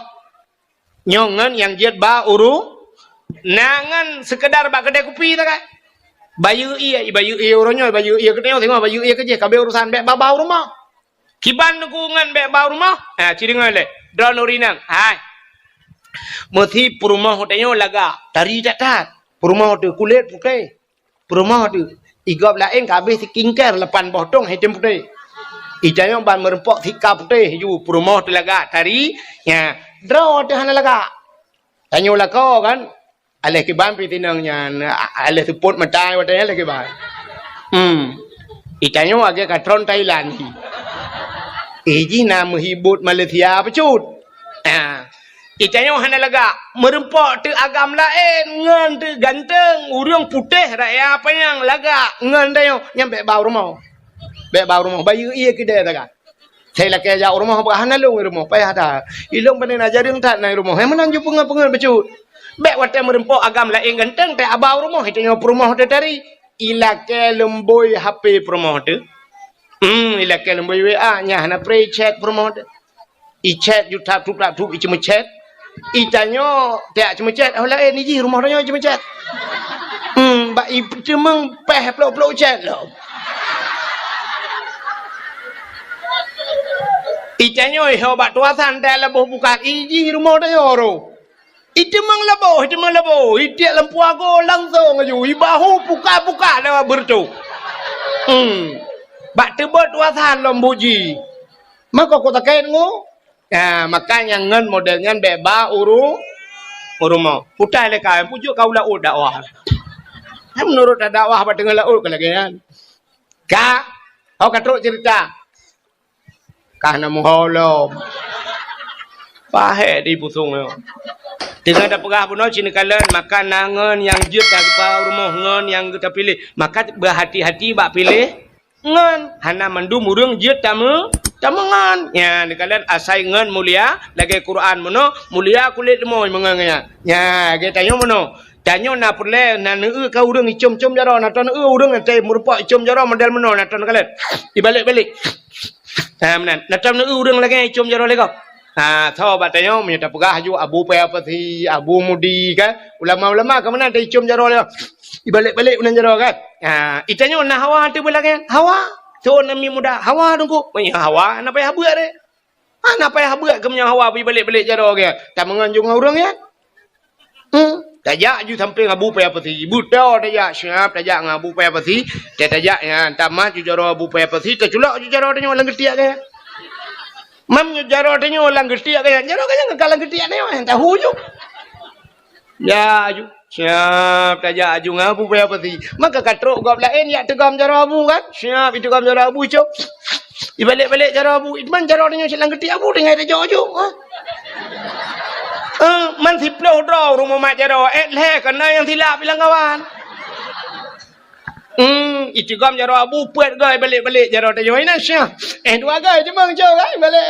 Nyoe ngon nyang jeuet ba u ru-, na ngon seukeudar bak keudè kupi sagai. Bayeue ie, bayeue ie uroe nyoe, bayeue ie keunoe, singoh bayeue ie keujih, ka abéh urusan bèk ba-ba u rumoh. Kiban Teungku ngon bèk ba u rumoh? Ha, ci deungoe lé. Droeneuh ureueng inong. Hai. Meusi peurumoh tanyoe lagak, tari that-that. Peurumoh teuh kulét putéh. Peurumoh teuh, i gob laén ka abéh skincare lapan boh tông, hai tem putéh. Itanyoe ban meureumpok sika putéh ju peurumoh teuh lagak tari, nya, droe teuh hana lagak. Tanyoe lakoe kan, aléh kiban pih tinong nyan, a-, aléh seupôt mata watèe nyan aléh kiban. Hmm. Itanyoe lagèe ka tron Thailand. Ih jih na meuhibot Malaysia bacut. Ah. Itanyoe hana lagak, meureumpok teuh agam laén, ngon teuh ganteng, ureueng putéh raya panyang lagak, ngon tanyoe nyan bèk ba u rumoh. Bèk ba u rumoh, bayeue ie keudè sagai. Sai lakèe jak u rumoh, bah hana lôn i rumoh, payah that. Ilôn pane na jareueng that na i rumoh, hai meunan ju peungeut-peungeut bacut. Bèk watèe meureumpok agam laén ganteng, teuh ba u rumoh, itanyoe peurumoh teuh tari. Ilakèe leumbôi H P peurumoh teuh. Hmm, ilakèe leumbôi W A, nyan hana pré chat peurumoh teuh. Ichat ju tap tup tap tup, iceumeuchat. Itanyoe tiak ceumeuchat, oh laén ijih rumoh tanyoe iceumeuchat. Hmm, bak iteumeung péh plôk-plôk chat lom. Itanyoe iho bak tuasan teuh laboh bukat, ijih rumoh tanyoe roh. Iteumeung laboh, iteumeung laboh, itiek lampu ago langsong laju, ibahu puka-puka lewat beureutoh. Hmm. Bak teubot tuasan lom buji. Mako ku takét ngu. Ya, maka nyang ngon model nyan bèk ba u ru-, u rumoh. Putai lé ka, pujok ka u laôt dakwah. Meunurot dakwah bak teungoh laôt ka lagèe nyan. Ka, ho ka trok ceurita. Ka na muho lom. Pahé di pusong nyoe. Teungoh tapeugah bunoe ci neukalon, maka na ngon nyang jeuet tapeugah u rumoh ngon nyang geuta piléh. Maka beuhati-hati bak piléh. Ngon, hana mandum ureueng jeuet tameu-, tameungon. Nyan, neukalon asai ngon mulia, lagèe Quran meunoe, mulia kulét leumoi meungon nyan. Nyan, lagèe tanyoe meunoe. Tanyoe na peureulèe, na neueu ka ureueng icom-com jaroe, na ton neueu ureueng teuh meureumpok icom jaroe model meunoe, na ton neukalon. Ibalek-balek. Ha, meunan. Na ton neueu ureueng lagèe icom jaroe lé gob. Ha, tho bak tanyoe, meunyoe tapeugah ju Abu Paya Pasi, Abu Mudi, kan? Ulama-ulama ka meunan teuh icom jaroe lé gob. Ibalek-balek unan jaroe kan. Ha, itanyoe na hawa teuh beulagèe nyan. Hawa. Thon namiet muda. Hawa Teungku. Meunyoe hawa, hana payah beuet deh. Hana payah beuet keu meunyoe hawa ibalek-balek jaroe geuh. Tameungon ju ngon ureueng nyan. Hmm. Tajak ju sampéng Abu Paya Pasi. Beutôi tajak siap tajak ngon Abu Paya Pasi. Tajak nyan. Tamat ju jaroe Abu Paya Pasi. Taculok ju jaroe tanyoe lam geutiek geuh. Mam ju jaroe tanyoe lam geutiek geuh. Jaroe geuh nyan ka lam geutiek tanyoe. Tahu ju. Ya, aju. Siap, tajak aju ngon Abu Paya Pasi. Maka ka trok gob laén, jak teugom jaroe Abu kan? Siap, iteugom jaroe Abu, cok. Ibalek-balek jaroe Abu. Iteumang jaroe tanyoe silang geutiek Abu, tinggai tajok aju. Ha? Eh, man siploh droe ureueng mumat jaroe. Eh, lhèe keunan nyang silap ilang kawan. Hmm, itigom jaroe abu, peuet goe balek-balek jaroe tanyoe. Ina syah. Eh, dua goe cuma cok ai balek.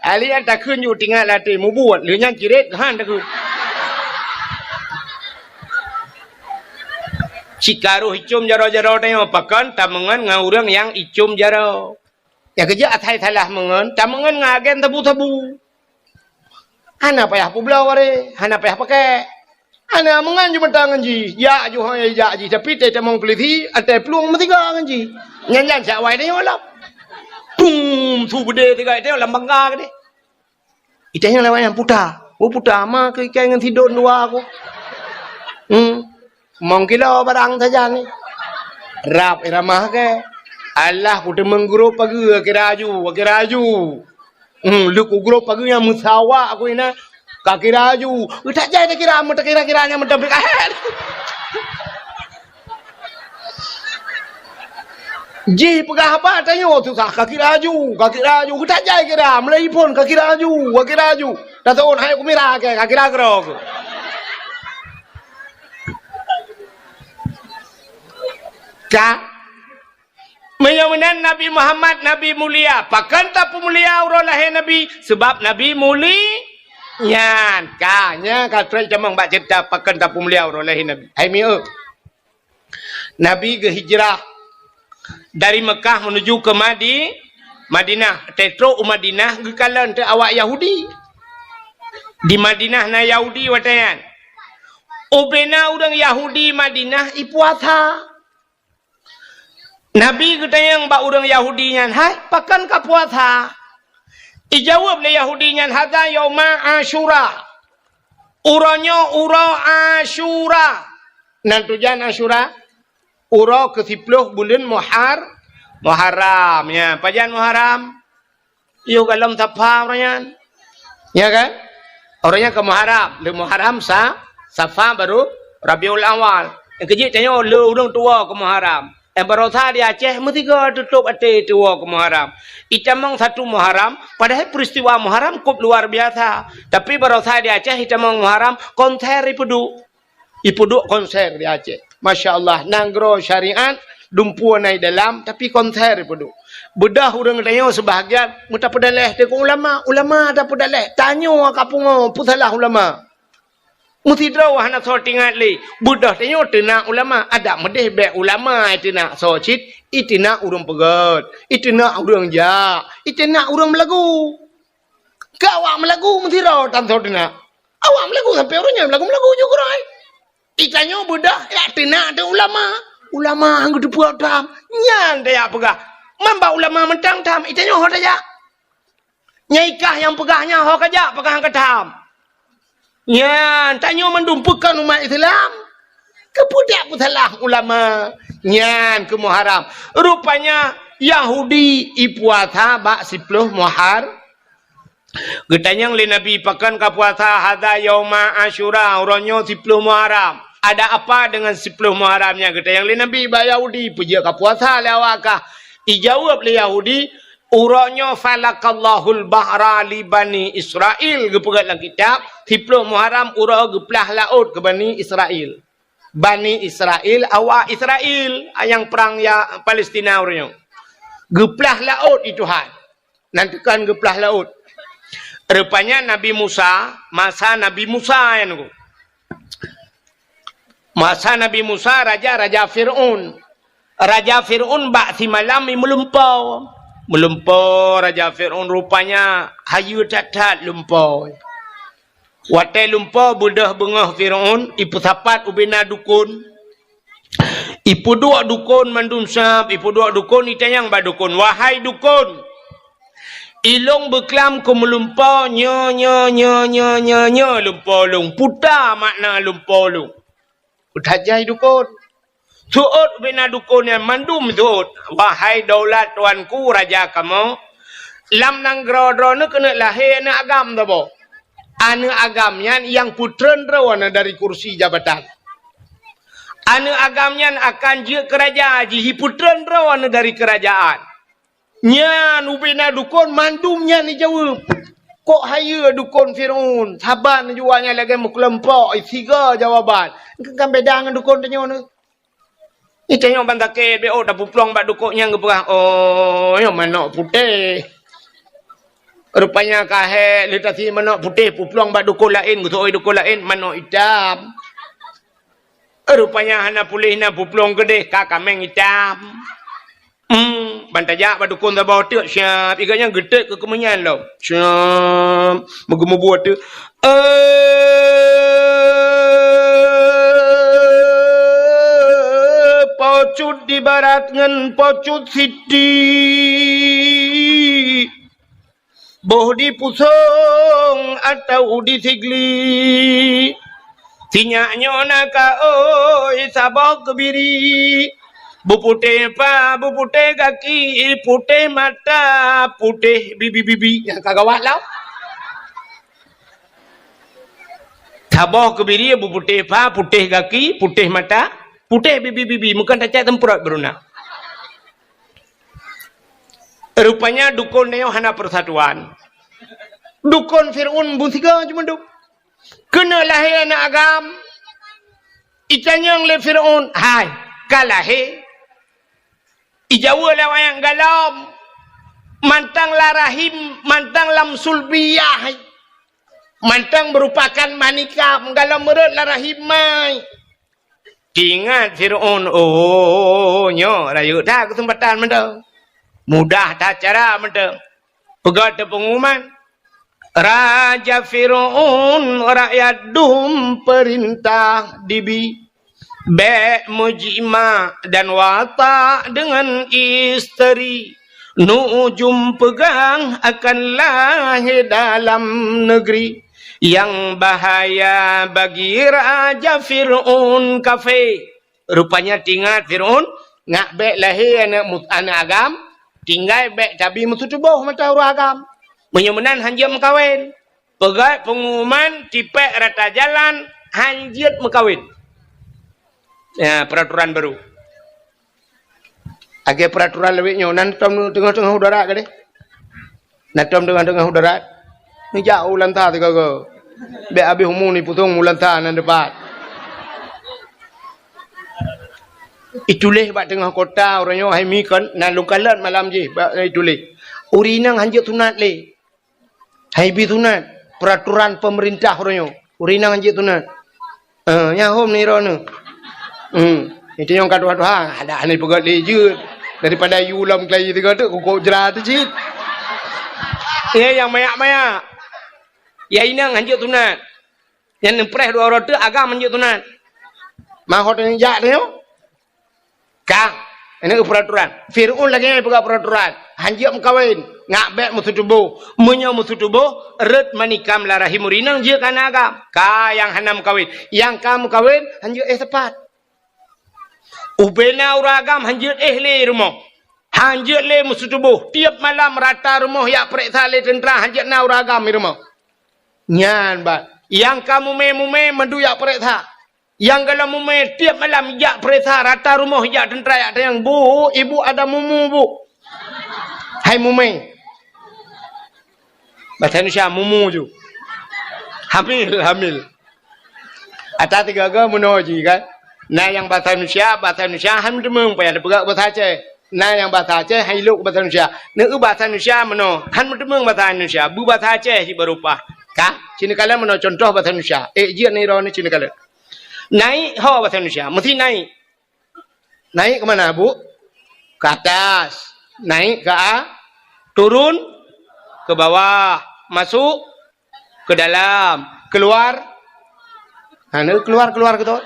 Ali an takheun ju tingat latih mubuet. Lheueh nyan ciret han takheun. Cikaroh icom jaroe-jaroe tanyoe pakon tameungon ngon ureueng nyang icom jaroe. Nyang keujeuet asai salah meungon, tameungon ngon agen sabu-sabu. Hana payah peubloe waréh, hana payah pakèk. Hana meungon ju meuta ngon jih, jak ju hôi jak jih, tapi teutamong peulisi, até plueng meusiga ngon jih. Nyan-nyan siat awai tanyoe lom. Pum, su beudé siga tanyoe lam bangga keudeh. Itanyoe lawai nyang puta. Oh, puta ma keu ikai ngon sidon dua ku. Hmm. Mong kilo barang sajan ni. Rab iramah ke. Alah, kuteumeung grob pageue, kira aju, kira aju. Hmm, leuku grob pageue nyang meusawa aku ina. Ka kira aju. Utak jai takira, meutakira-kira nyang meutabik ahet. Jih peugah haba tanyoe susah, ka kira aju, ka kira aju. Utak jai kira, meulai phon ka kira aju, ka kira aju. Taseuôt hai kumira ke, ka kira keudroe. Ka? Meunyoe meunan Nabi Muhammad Nabi mulia, pakon tapeumulia uroe lahé Nabi? Sabab Nabi muli-, nyan ka, nyan ka trok tamong bak ceurita pakon tapeumulia uroe lahé Nabi. Hai mieu. Nabi geuhijrah dari Mekah menuju ke Madi-, Madinah. Tetrok u Madinah geukalon teu awak Yahudi. Di Madinah na Yahudi watée nyan. Ubena ureuëng Yahudi Madinah ipuasa. Nabi geutanyong bak ureuëng Yahudi nyan, "Hai, pakon ka puasa?" Ijaweueb lé Yahudi nyan, "Hadza yauma Asyura." Uroe nyoe uroe Asyura. Nan tujan Asyura? Uroe keusiploh buleuen Muhar-, Muharram. Ya, pajan Muharram? Yoh golom Safa uroe nyan. Ya kan? Uroe nyan ka Muharram. Lé Muharram sa-, Safa baru Rabiul Awal. Nyang keujeuet tanyoe lé ureuëng tuwoe keu Muharram. Eh, barosa di Aceh meusigoe tutôp até tuwoe keu Muharram. Itamong satu Muharram, padahai peristiwa Muharram kôp luar biasa. Tapi barosa di Aceh itamong Muharram, konser ipeuduek. Ipeuduek konser di Aceh. Masya Allah, nanggroe syariat, dumpeue na i dalam, tapi konser ipeuduek. Beudôh ureuëng tanyoe seubahagian, meutapeudaleh teuk ulama, ulama tapeudaleh. Tanyoe ka pungo, peusalah ulama. Meusidroe hana soe teuingat lé. Beudôh tanyoe teunak ulama, adak meudeh bék ulama iteunak soe cit, iteunak ureuëng peugét, iteunak ureuëng jak, iteunak ureuëng meulagu. Keu awak meulagu meusidroe tan soe teunak. Awak meulagu sampoe uroe nyoe meulagu-meulagu ju keurôi. Itanyoe beudôh jak teunak teuh ulama. Ulama han geuteupeue tham. Nyan tajak peugah. Man bak ulama mantong tham, itanyoe ho tajak. Nyai kah nyang peugah nyan ho kajak peugah ka tham. Nyan tanyoe mandum peukon umat Islam. Keupeue dak peusalah ulama? Nyan keu Muharram. Rupanya Yahudi ipuasa bak siploh Muhar-, Geutanyong lé Nabi, "Pakon ka puasa?" "Hadza yauma Asyura, uroe nyoe siploh Muharram." "Ada apa dengan siploh Muharram nyan?" geutanyong lé Nabi bak Yahudi, "Peue jeuet ka puasa lé awak kah?" Ijaweueb lé Yahudi, "Uroe nyoe falaqallahul bahra li Bani Israil," geupeugah lam kitab, siploh Muharram uroe geuplah laôt keu Bani Israil. Bani Israil, awak Israil, nyang prang ya Palestina uroe nyoe. Geuplah laôt di Tuhan. Nan teukan geuplah laôt. Rupanya Nabi Musa, masa Nabi Musa nyan ku. Masa Nabi Musa, raja-raja Fir'aun. Raja Fir'aun bak simalam i meulumpo. Meulumpo raja Fir'aun rupanya hayeue that-that lumpo. Watée lumpo beudôh beungoh Fir'aun, ipeusapat ubena dukon. Ipeuduek dukon mandum sab, ipeuduek dukon, itanyong bak dukon, "Wahai dukon, ilong beuklam keu meulumpo nyoe, nyoe, nyoe, lumpo lôn. Puta makna lumpo lôn?" Utajai dukon. Seuôt ubena dukon nyan mandum seuôt, "Wahai daulat tuanku raja kamoe, lam nanggroe droeneuh keuneuk lahé aneuëk agam saboh. Aneuëk agam nyan nyang peutreun droeneuh dari kursi jabatan. Aneuëk agam nyan akan jeuet keu raja, jih peutreun droeneuh dari keurajaan." Nyan ubena dukon mandum nyan ijaweueb. Kok hayeue dukon Fir'aun, saban jua nyan lagée meukeulumpok, siga jawaban. Kan beda ngon dukon tanyoe nyoe. Itanyong ban sakét, bèk ôk tapuplueng bak dukon nyang geupeugah, "Oh, nyoe manok putéh." Rupanya ka hék, lheueh tasi manok putéh puplueng bak dukon laén, geuseuôt dukon laén, manok itam. Rupanya hana puléh na puplueng keudéh, ka kaméng itam. Hmm, ban tajak bak dukon saboh teuk, siap. Iga nyan geutet keu keumeunyang lom. Siap. Meugeumeubuet teuk. Eh, pocut di barat ngon pocut siti. Boh di Pusong atau di Sigli. Sinyak nyoe na ka oi saboh keubiri. Buputéh pa, buputéh gaki, putéh mata, putéh bibi-bibi. Nyang ka gawat lah. Saboh keubiri buputéh pa, putéh gaki, putéh mata, putéh bibi-bibi. Meukeun tacak teumprot beuruna. Rupanya dukon nyoe hana persatuan. Dukon Fir'aun beusigoe cuma duek. Keuneuk lahé aneuk agam, itanyong lé Fir'aun, "Hai, ka lahé?" Ijaweub lé awaknyan, "Gohlom." Mantong lam rahim, mantong lam sulbiyah, mantong meurupakan manikam, gohlom meurot lam rahim mai. Teuingat Fir'aun, "Oh, nyoe rayeuk that keuseumpatan mantong. Mudah that cara mantong." Peugah teuk peungumuman, "Raja Fir'aun, rakyat dum peurintah dibi. Bèk meujimak dan watak deungon isteri. Nu'ujum peugah akan lahé dalam neugri. Nyang bahaya bagi Raja Fir'aun kafé." Rupanya teuingat Fir'aun, "Nak bèk lahé aneuk mu-, aneuk agam, tinggai bèk tabi meuseutuboh mata ureueng agam. Meunyoe meunan hanjeuet meukawen." Peugah peungumuman tipèk rata jalan, hanjeuet meukawen. Ya, peraturan baru. Lagèe peraturan lawét nyoe, na tom teungoh-teungoh u darat gadeh. Na tom teungoh-teungoh u darat. Neujak u Lanta sigoe-goe. Bèk habéh umu ni pusong u Lanta nan dipat. Ituléh bak teungoh kota uroe nyoe, hai mi kon, na lôn kalon malam jih bak ituléh. Ureueng inong hanjeuet sunat lé. Hai bi sunat, peraturan pemerintah uroe nyoe. Ureueng inong hanjeuet sunat. Eh, nyan hom ni droeneuh. Hmm. Itu nyang ka tuha-tuha, ada hana peugöt lé jeuet. Daripada yue lom keulayi sigoe teuk, kukok jra teuh cit. Iya, nyang mayak-mayak. Ya inong hanjeuet sunat. Nyang neupreh dua uroe teuk agam hanjeuet sunat. Mahot nyang jak teuh nyoe. Ka, ini peraturan. Fir'aun lagèe nyan peugah peraturan. Hanjeuet meukawen, ngak bèk meuseutuboh. Meunyoe meuseutuboh, rhot manikam lam rahim ureueng inong jeuet keu aneuk agam. Ka nyang hana meukawen. Nyang ka meukawen, hanjeuet éh sapat. Ubena ureueng agam hanjeuet éh lé rumoh. Hanjeuet lé meuseutuboh. Tiep malam rata rumoh jak peureksa lé teuntra hanjeuet na ureueng agam di rumoh. Nyan bah. Nyang ka mumè-mumè mandum jak peureksa. Nyang gohlom mumè tiep malam jak peureksa rata rumoh jak teuntra jak tanyong, "Bu, ibu ada mumu, Bu?" Hai mumè. Bahasa Indonesia, mumu ju. Hamil, hamil. Ata tiga-tiga meunoe jih kan. Na nyang bahasa Indonesia, bahasa Indonesia han meuteumèe payah tapeugah bahasa Aceh. Na nyang bahasa Aceh han ilok bahasa Indonesia. Neu bahasa Indonesia meunoe, han meuteumèe bahasa Indonesia. Beubahasa Aceh jih baru paih. Ka? Cit neukalon meunoe contoh bahasa Indonesia. Eh, jeuet nirok ni cit neukalon. Naik ho bahasa Indonesia, mesti naik. Naik ke mana, Bu? Ke atas. Naik ke a-, turun ke bawah. Masuk ke dalam. Keluar. Ha, ni keluar, keluar gitu.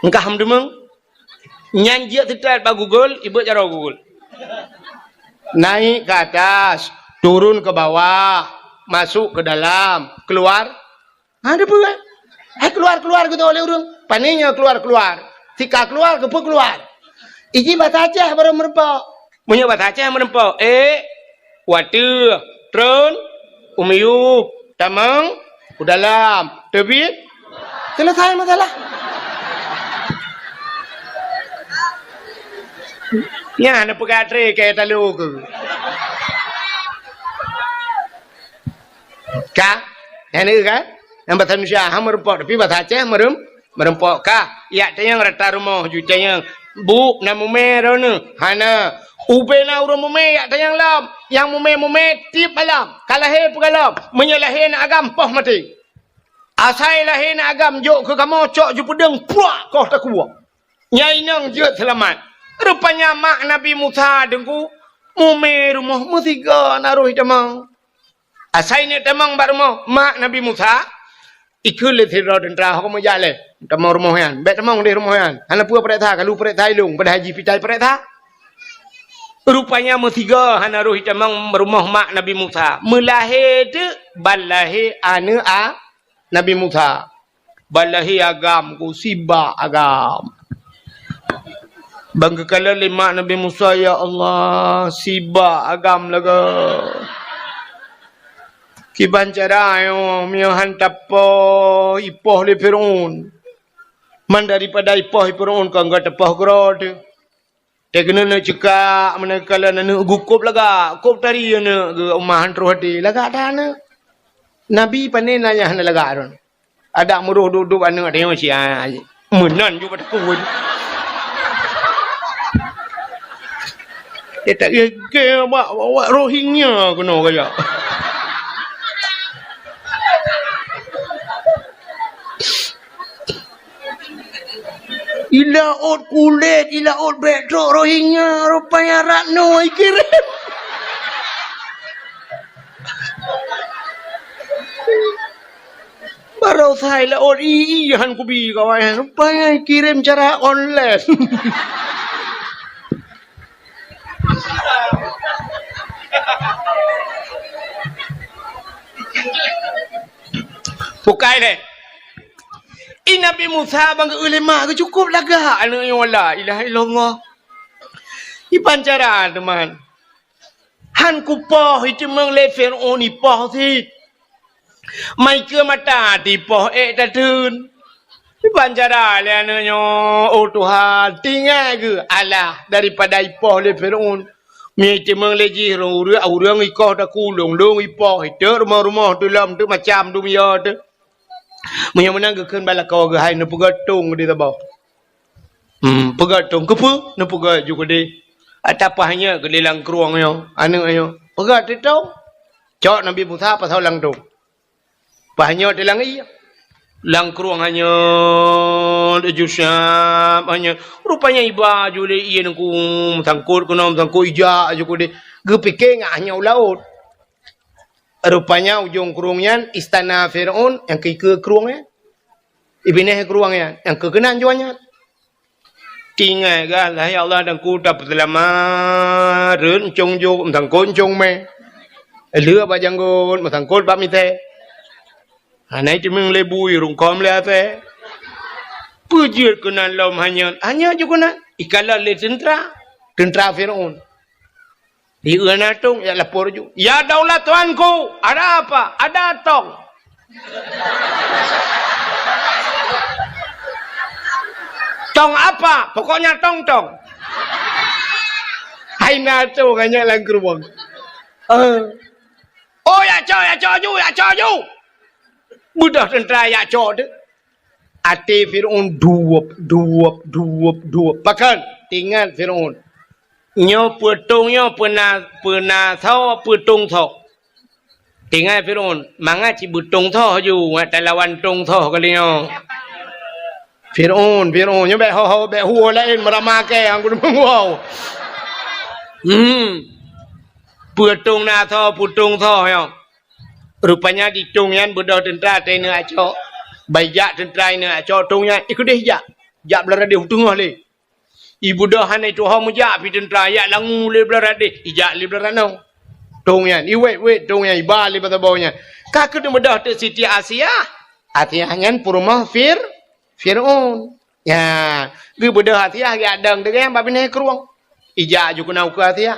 Engkah ham deungoe. Nyan jeuet seutôt bak Google, ibeuet jaroe Google. Naik ke atas, turun ke bawah, masuk ke dalam, keluar. Ha, ada apa, kan? Hai keluar-keluar gitu oleh ureueng. Pane nyoe keluar-keluar. Sika keluar, keupeue keluar? Iji bahasa Aceh baru meureumpok. Meunyoe bahasa Aceh meureumpok, eh, wateueh, tron, u miyueb, tamong, u dalam, teubiet, selesai masalah. Nyan na peugah tré keu talo keu. Ka? Nyan ka? Nyang bahasa Indonesia ha meureumpok, tapi bahasa Aceh meureuem-, Meurumpok kah, jak tanyong rata rumoh ju tanyong, "Bu, na mumè droeneuh?" "Hana." "Ubé na ureueng mumè jak tanyong lom. Nyang mumè-mumè tiep malam, ka lahé peugalom. Meunyoe lahé na agam, poh maté. Asai lahé na agam, jok keu kamoe cok ju peudeueng, puak koh takue. Nyan inong jeuet seulamat." Rupanya mak Nabi Musa deungku, mumè rumoh meusigoe na roh itamong. Asai neuk tamong bak rumoh mak Nabi Musa, ikheun lé sidroe teuntra, "Ho kamoe jak lé, tamong rumoh nyan. Bèk tamong deh rumoh nyan. Hana peue pareksa, ka lheueh pareksa ilôn, padahai jih pitai pareksa." Rupanya meusigoe hana roh itamong rumoh mak Nabi Musa. Meulahé teuk ban lahé aneuk a Nabi Musa. Ban lahé agam ku, sibak agam. Ban geukalon lé mak Nabi Musa, "Ya Allah, sibak agam lagèe. Kiban cara nyoe, meunyoe han tapoh, ipoh lé Fir'aun. Man daripada ipoh lé Fir'aun, kon geuh tapoh keudroe teuh." Teuk keuneuk neuk ceukak, meunan geukalon aneuk geuh kôb lagak, kôb tari aneuk geuh, uma han troh até, lagak that aneuk. Nabi pané na nyang hana lagak droe. Adak meuroh dub-dub aneuk teuh nyoe sia, meunan ju bak teupeu. Eh, tak gègèe bak, bak Rohingya keunoe kajak. Ilaôt kulét, ilaôt bèk trok Rohingya, rupanya Ratno ikirém. Baroesa ilaôt i-i han kubi kawan, rupanya ikirém cara online. Bukai lé. I Nabi Musa ban geu-eu lé mak geuh cukôp lagak aneuk nyoe, la ilaha illallah. Kiban cara teuma. Han kupoh, iteumeung lé Fir'aun ipoh cit. Mai keu mata tipoh ék tateun. Kiban cara lé aneuk nyoe, oh Tuhan, tinggai geuh alah daripada ipoh lé Fir'aun. Meunyoe iteumeung lé jih ureueng, ureueng ikoh takulông, lông ipoh, iteuk rumoh-rumoh teuh lom teuh macam dum yo teuh. Meunyoe meunan geukheun bak lakoe geuh hai neupeugöt tông di saboh. Hmm, peugöt tông, keupeue neupeugöt ju keudeh. Ata paih nyoe keudeh lam krueng nyoe, aneuk nyoe. Peugöt teuh tông. Cok Nabi Musa pasoe lam tông. Paih nyoe teuh lam ié. Lam krueng hanyeut, ju siap hanyeut. Rupanya iba ju lé ié nungku meusangkot keunoe, meusangkot ijak ju keudeh. Geupike ngat hanyeut u laôt. Rupanya ujong krueng nyan istana Fir'aun nyang keue krueng nyan. Ibinéh krueng nyan nyang keue keunan juan nyan. Tinggai gah, "Hai Allah, dan ku tapeuseulamat, rhot euncong jok, meusangkot euncong mè. Lheueh bak janggot, meusangkot bak misé. Hana iteumeung lé bui, rungkôm lé asèe." Peue jeuet keunan lom hanyeut, hanyeut ju keunan. Ikalon lé teuntra, teuntra Fir'aun. Di na tông, jak lapor ju. "Ya daulat tuanku, ada apa?" "Ada tong." "Tong apa?" "Pokoknya tong-tong." Hai na tông, hanyeut lam krueng. Eh. "Oh, jak cok, jak cok ju, jak cok ju." Beudôh teuntra jak cok teuh. Até Fir'aun duep, duep, duep, duep. Pakon? Teuingat Fir'aun. Nyoe peue tông nyoe, peue na, peue na soe, peue tông soe. Teuingat Fir'aun, mangat cit beutông soe ju, ngat talawan tông soe kali nyoe. Fir'aun, Fir'aun, nyoe bèk ho-ho, bèk huwoe laén, meurama kèe, han geudeungoe. Hmm. Peue tông na soe, peue tông soe nyoe. Rupanya di tông nyan beudôh teuntra, teuingat jak cok. Ban ijak teuntra, ineuk jak cok tông nyan, ikeudeh ijak. Jak blah radeh u teungoh lé. Ibeudôh hana ituho meujak pih teuntra, ijak langue lé blah radeh, ijak lé blah ranoe. Tông nyan, iwét-wét tông nyan, iba lé bak saboh nyan. Ka keuneuk beudôh teuk Siti Asiah. Asiah nyan peurumoh Fir-, Fir'aun. Nyan, geubeudôh Asiah geujak dong teuk nyan bak binéh krueng. Ijak ju keunan ukeue Asiah.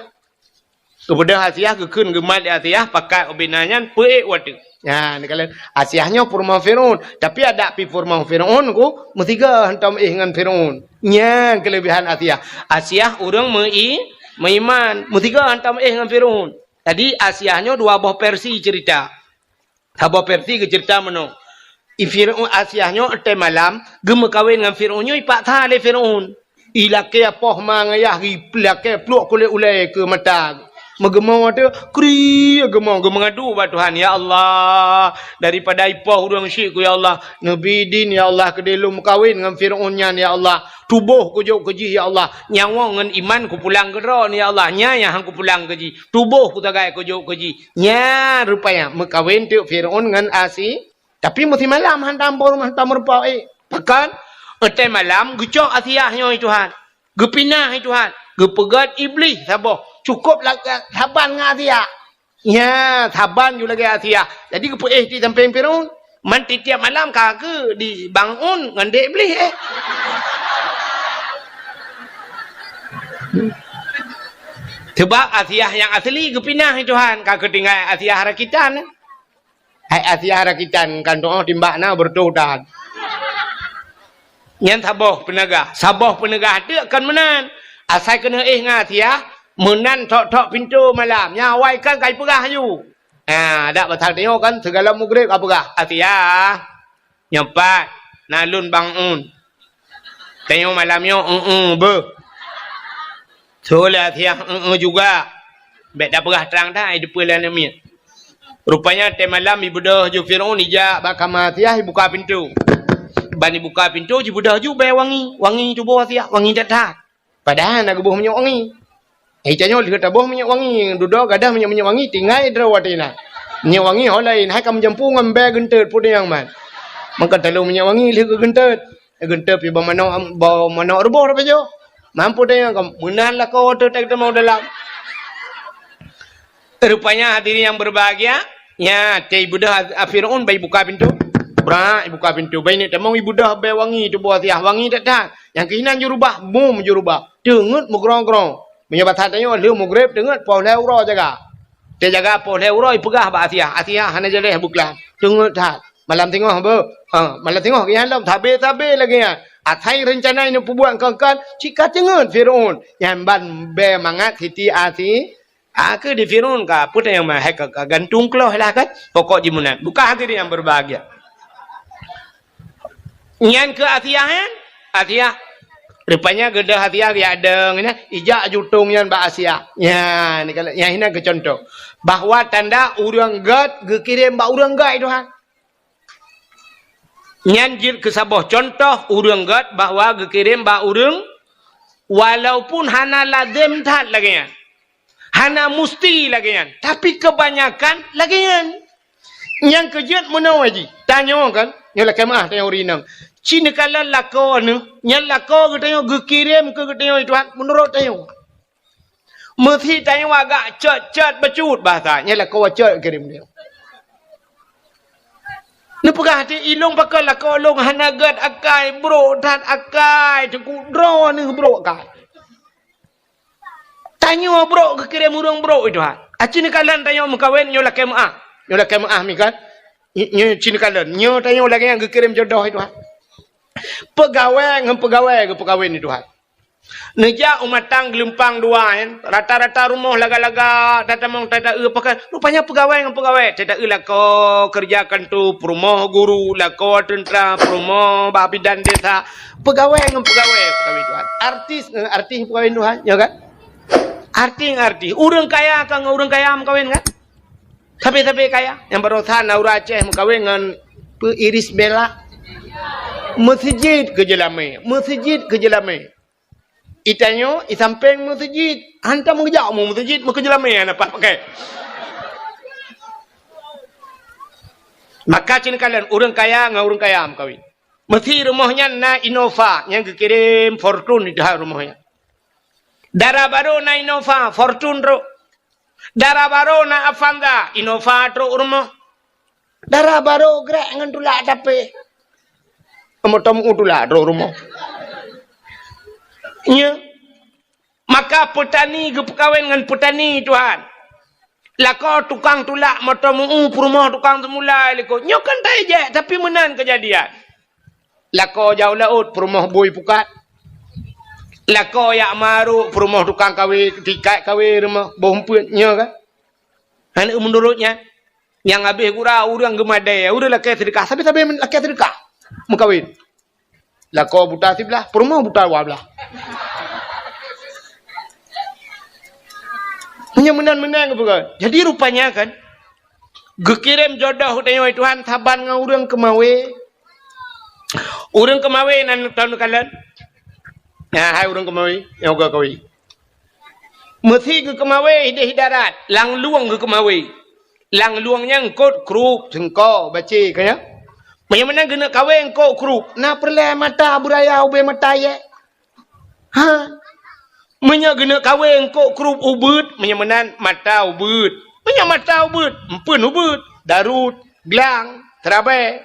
Geubeudôh Asiah, geukheun geumat lé Asiah, pakat ubé na nyan peuék u ateueh. Nyan, neukalon Asiah nyoe peurumoh Fir'aun. Tapi adak pih peurumoh Fir'aun ku meusigoe hantom éh ngon Fir'aun. Nyan keuleubehan Asiah. Asiah ureueng meu-i-, meuiman, meusigoe hantom éh ngon Fir'aun. Jadi, Asiah nyoe dua boh versi cerita. Saboh versi geuceurita meunoe. I Firaun Asiah nyoe watèe malam geumeukawen ngon Firaun nyoe, ipaksa lé Firaun. Ilakèe poh ma ngon yah, ilakèe pluek kulét ulèe keu mata. Meugeumong teuh, kri geumong, geumeungadu bak Tuhan, "Ya Allah, daripada ipoh ureueng syik ku, ya Allah, neubi idin, ya Allah, keudéh lôn meukawen ngon Firaun nyan, ya Allah. Tuboh kujok keu jih, ya Allah. Nyawöng ngon iman kupulang keu droe, ya Allah. Nyan nyang han kupulang keu jih. Tuboh kusagai kujok keu jih." Nyan rupanya meukawen teuk Firaun ngon Asi-, Tapi meusimalam hantom, hantom meurumpok, eh. Pakon? Watèe malam geucok Asiah nyoe, Tuhan. Geupinah, Tuhan. Geupeugöt Iblih saboh. Cukôp la-, saban ngon Asiah. Nya, saban ju lagèe Asiah. Jadi geupeuéh di sampéng Firaun. Man tiep-tiep malam ka keu di bangun ngon dek Iblih, eh. Sebab Asiah nyang asli geupinah, Tuhan. Ka keu tinggai Asiah rakitan, eh. Hai Asiah rakitan kan tu'oh timbak na beureutoh that. Nyan saboh peuneugah. Saboh peuneugah teuk kon meunan. Asai keuneuk éh ngon Asiah, meunan thok-thok pintoe malam. Nyan awai kan ka ipeugah aju. Ha, dak pasal tanyoe kan sigohlom mugreb ka peugah, "Asiah, nyoe pat na lôn bangun." Tanyoe malam nyoe, eu-eu beuh. Soe lé Asiah, eu-eu juga. Bèk tapeugah trang that, ai deupeue lé aneuk miet. Rupanya watèe malam ibeudôh ju Firaun, ijak bak kama Asiah, ibuka pintoe. Ban ibuka pintoe, jibeudôh ju bèe wangi. Wangi tuboh Asiah, wangi that-that. Padahai na geuboh minyeuk wangi. Eh, tanyoe lheueh taboh minyeuk wangi, dudoe gadoh minyeuk-minyeuk wangi, tinggai droe watèe na. Minyeuk wangi ho laén, hai ka meujampu ngon bèe geunteut peue nyang man. Maka talôn minyeuk wangi lheueh geugeunteut. Geunteut pih bak manok, bak manok ruboh tapajoh. Mampu tanyoe ka meunan lakoe teuh teuk teumong dalam. Rupanya hadirin yang berbahagia, nya, watèe ibeudôh a-, a Firaun bak ibuka pintoe. Brak, ibuka pintoe. Bak ineuk tamong ibeudôh bèe wangi tuboh Asiah, wangi that-that. Nyang keuh inan jurubah, bum jurubah. Teungeut meugrong-grong. Meunyoe basa tanyoe lheueh mugreb teungeut poh lhèe uroe jaga. Watèe jaga poh lhèe uroe ipeugah bak Asiah, "Asiah, hana jaleh beuklam. Teungeut that. Malam singoh beuh." Ha, malam singoh geuh nyan lom, sabé-sabé lagèe nyan. Asai reuncana ineuk peubuet kon-kon, cit ka teungeut Firaun. Nyan ban bèe mangat Siti Asi-, Ah, keu di Firaun ka, peue nyang meuhai ka, ka gantung kloh lah kan. Pokok jih meunan. Bukan hadirin yang berbahagia. Nyan keu Asiah, kan? Asiah. Rupanya geudah Asiah geujak dong, nyan. Ijak jutong nyan bak Asiah. Nyan, ni kalau, nyan inan keu contoh. Bahwa tanda ureueng gèt geukirém bak ureueng gèt, Tuhan. Nyan jeuet keu saboh contoh ureueng gèt bahwa geukirém bak ureueng, walaupun hana lazem that lagèe nyan. Hana musti lagèe nyan, tapi keubanyakan lagèe nyan. Nyang keu jeuet meunoe jih, tanyoe kan, nyoe lakèe meu'ah tanyoe ureueng inong. Ci neukalon lakoe neuh, nyan lakoe geutanyoe geukirém keu geutanyoe Tuhan meunurot tanyoe. Meusi tanyoe agak cot-cot bacut bahasa, nyan lakoe cot kirém tanyoe. Neupeugah até ilong pakon lakoe lôn hana gèt akai, brok that akai, teungku droe neuh brok akai. Tanyoe brok geukirém ureueng brok itu ha. Aci neukalon tanyoe meukawen nyoe lakèe meu'ah. Nyoe lakèe meu'ah mi kan. Nyoe ci neukalon. Nyoe tanyoe lagèe nyang geukirém jodoh itu ha. Peugawée ngon peugawée geupeukawen itu ha. Neujak u matang geulumpang dua nyan, rata-rata rumoh laga-laga, tatamong tata-eu pakai. Rupanya peugawée ngon peugawée, tata-eu lakoe keureuja kantô, peurumoh guru, lakoe teuntra, peurumoh bak bidan desa, peugawée ngon peugawée, peugawée Tuhan. Artis ngon artis peugawée Tuhan, ya kan? Artis ngon artis. Ureueng kaya ka ngon ureueng kaya meukawen kan? Sabe-sabe kaya. Nyang baroesa na ureueng Aceh meukawen ngon peu Irish Bella. Meuseujid keu jeulamé, meuseujid keu jeulamé. Itanyoe, isampéng meuseujid. Hantom geujak mu meuseujid, meukeujeulamé hana paih pakai. Maka ci neukalon ureueng kaya ngon ureueng kaya meukawen. Meusi rumoh nyan na Innova, nyang geukirém Fortuner di rumoh nyan. Dara barô na Innova, Fortuner trok. Dara barô na Avanza, Innova trok u rumoh. Dara barô grek ngon tulak tapé. Meuteumèe tulak trok rumoh. Nya. Maka peutani geupeukawen ngon peutani Tuhan. Lakoe tukang tulak meuteumèe peurumoh tukang seumulai likot. Nyoe kan tajak, tapi meunan keujadian. Lakoe jak u laôt peurumoh bui pukat. Lakoe jak marok peurumoh tukang kawé, tikat kawé rumoh boh umpeuet nyoe kan. Hana meunurot nyan. Nyang habéh gura ureuëng geumadée, ureuëng lakée seudeukah, sabe-sabe lakée seudeukah meukawen. Lakoe buta siblah, peurumoh buta dua blah. Meunyoe meunan-meunan geupeugah. Jadi rupanya kan, geukirém jodoh tanyoe Tuhan saban ngon ureuëng keumawe. Ureuëng keumawe nan tahu kalon. Nah, hai ureuëng keumawe, nyang uga kawe. Meusi geukeumawe ideh darat, lam lueng geukeumawe. Lam lueng nyan eungkôt krup, seungko, bacé, ka nyan. Meunyoe meunan geuneuk kawé eungkôt krup, na peureulée mata beuraya ubé mata yé? Ha? Meunyoe geuneuk kawé eungkôt krup ubeuet, meunyoe meunan mata ubeuet. Meunyoe mata ubeuet, eumpeuen ubeuet, darut, glang, teurabée.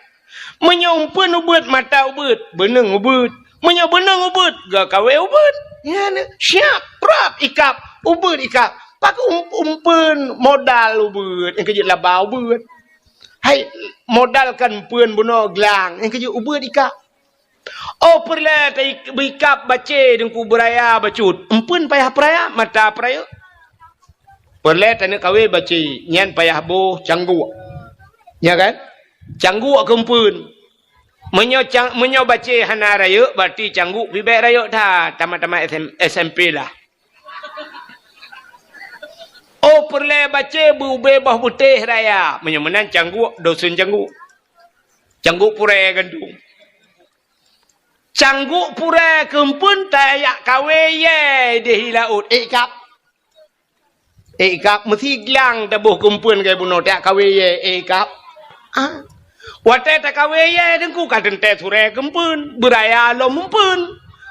Meunyoe eumpeuen ubeuet mata ubeuet, beuneueng ubeuet. Meunyoe beuneueng ubeuet, geukawé ubeuet. Nyan siab, prap ikab, ubeuet ikab. Pakon um-, eumpeuen modal ubeuet, nyang keujeuet laba ubeuet. Hai, modal kan eumpeuen bunoe glang, nyang keujeuet ubeuet ikab. Oh, peureulée ta-, beuikab bacé deungku beuraya bacut. Eumpeuen payah peuraya, mata peuraya. Peureulée taneuk kawé bacé, nyan payah boh cangguk. Ya kan? Cangguk keu eumpeuen. Meunyoe cang-, meunyoe bacé hana rayeuk, berarti cangguk pih bék rayeuk that, tamat-tamat S M, S M P lah. Oh, peureulée bacé beu-, ubé boh beutéh raya. Meunyoe meunan cangguk, dosen cangguk. Cangguk purée gandong. Cangguk purée keu eumpeuen tajak kawé yé deh i laôt, ék kab. Ék kab, meusi glang taboh keu eumpeuen keu bunoe, tajak kawé yé, ék kab. Ah. Watée takawé yé deungku ka teuntée surée keu eumpeuen, beuraya lom eumpeuen.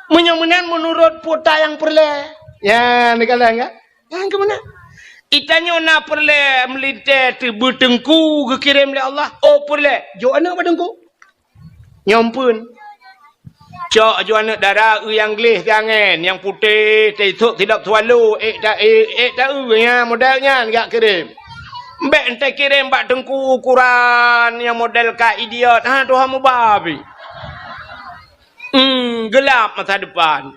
Meunyoe meunan meunurot peue nyang peureulée. Ya, neukalon ka? Nyang keu meunan. Itanyoe na peureulée meulintée teubeuteungku geukirém lé Allah. Oh, peureulée. Jok aneuëk bak teungku. Nyoe eumpeuen. Cok aju aneuëk dara eu nyang gleh siangén, nyang putéh, teisok sidop swallow, ék ta-, ék, ék ta-eu, nyan model nyan jak kirém. Bék entée kirém bak teungku ukuran nyang model ka idiot, ha, tuha mubabi. Hmm, gelap masa depan.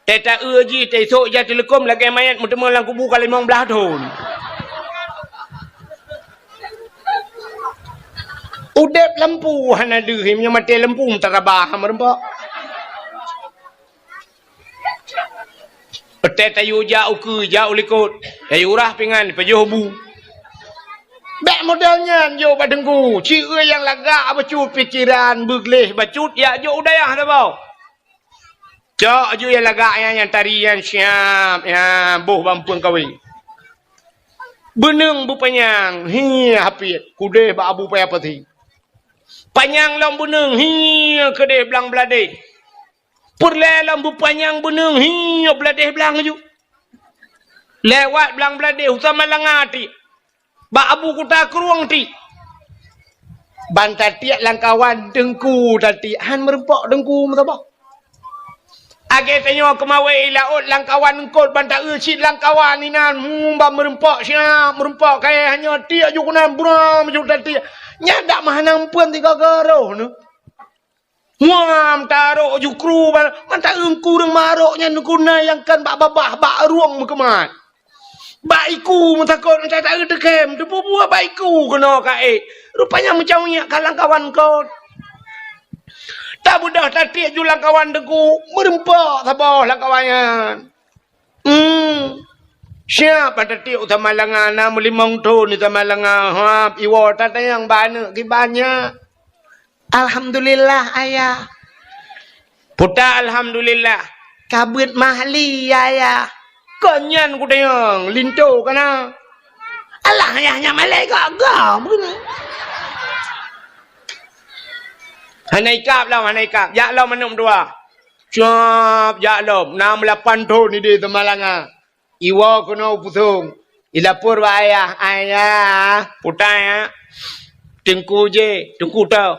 Teuta-eu jih, teusok jak teuleukom lagée manyét meuteumé lam kubu ka limong blaih thon. Udeb lampu hana deuh, meunyoe maté lampu meutarabah meureumpok. Teuta tayue jak ukeue, jak u likot, tayue rah pingan, pajoh bu. Bék model nyan jok bak teungku, ci-, eu nyang lagak bacut pikeran, beugleh bacut, jak jok u dayah saboh. Cok aju nyang lagak nyan, nyang tari nyan siab, nyan boh bak eumpeuen kawé. Beuneueng beupanyang, hi hapiet, keudeh bak Abu Paya Pasi. Panyang lom beuneueng, hi keudeh blang bladeh. Peureulée lom beupanyang beuneueng, hi bladeh blang aju. Lewat blang bladeh, u Samalanga tiek. Bak Abu Kuta Krueng tiek. Ban tatiek lam kawan teungku tatiek, han meureumpok teungku meusaboh. Lagée tanyoe keumawé i laôt lam kawan eungkôt ban ta-eu cit lam kawan inan, hmm, ban meureumpok siab, meureumpok kayée hanyoe tiek ju keunan buram ju tatiek. Nyan dak meuhana eumpeuen sigoe-goe roh neuh. Muam tarok jukru ba-, mantong ureuëng marok nyan guna nyang kan bak babah, bak rueng meukeumat. Bak iku meutakot, mantong taeu teukem, teupeue-peue bak iku keunoe ka ék. Rupanya meucaweueng nyak ka lam kawan kon. Tabeudôh tatiek ju lam kawan teungku, meureumpok saboh lam kawan nyan. Hmm. Siap bak tatiek u Samalanga, na meulimong thon di Samalanga. Hap, iwoe tatanyong bak aneuëk kiban nyak. Alhamdulillah, Ayah. Puta alhamdulillah. Ka beuet mahli, Ayah. Kon nyan kutanyong, linto kana. Alah, Ayah, nyan malée gaga, bukan? Hana ikab lom, hana ikab. Jak lom aneuëk meutuah. Siap, jak lom. Na meulapan thon di Samalanga. Iwoe keunoe u Pusong. Ilapor bak ayah, "Ayah, puta ya. Teungku je, teungku toh.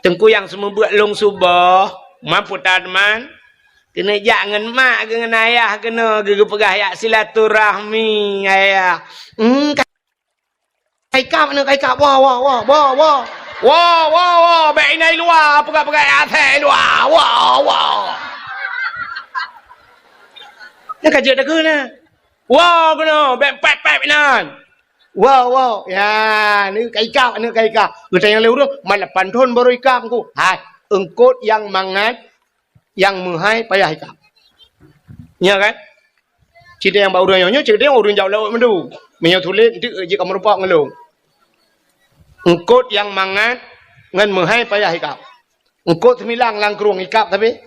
Teungku nyang seumeubeuet lôn suboh, man puta teuma. Keuneuk jak ngon mak keuh ngon ayah keunoe, geupeugah jak silaturahmi, ayah." Hmm, ka-, ka ikab, aneuk ka ikab. Woe, woe, woe, woe, woe. Woe, woe, woe, bék inan i luwa, peugah-peugah asée i luwa. Woe, woe. Nyan ka jeuet takheun na. Woe keunoe, bék pép-pép inan. Wow, wow. Ya, ni ka ikab, ni ka ikab. Geutanyong lé ureueng, "Man lapan thon baru ikab, Teungku?" Hai, eungkot nyang mangat, nyang meuhai payah ikab. Nya kan? Cit nyang bak ureueng nyoe, nyoe cit nyang ureueng jak laôt meundu. Meunyoe sulet, enteuk jeuet ka meurumpok ngon lôn. Eungkot nyang mangat ngon meuhai payah ikab. Eungkot seumilang lam krueng ikab tapi.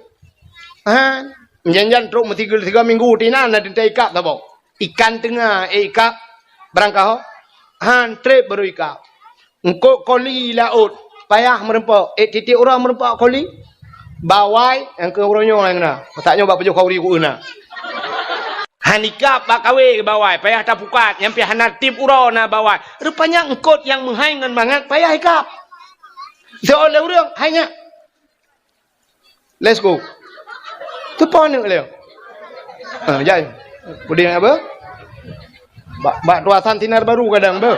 Ha, jan-jan trok meusigoe-sigoe minggu tinan na teuntèe ikab saboh. Ikan teunga, eh, ikab barangkaho. Han trép baru ikab. Eungkot koli laôt, payah meurumpok. Eh, tiep-tiep uroe meurumpok koli. Bawai, nyang keu uroe nyoe nyang na. Masa nyoe bak pajoh khauri ku na. Han ikab bak kawé bawai, payah tapukat. Nyang pih hana tiep uroe na bawai. Rupanya eungkot nyang meuhai ngon mangat payah ikab. Soe lé ureueng, hai nyak. Let's go. Teupeue aneuk lé. Ha, jai. Udeh apa? Bak, bak tuasan sinar baru kadang beuh.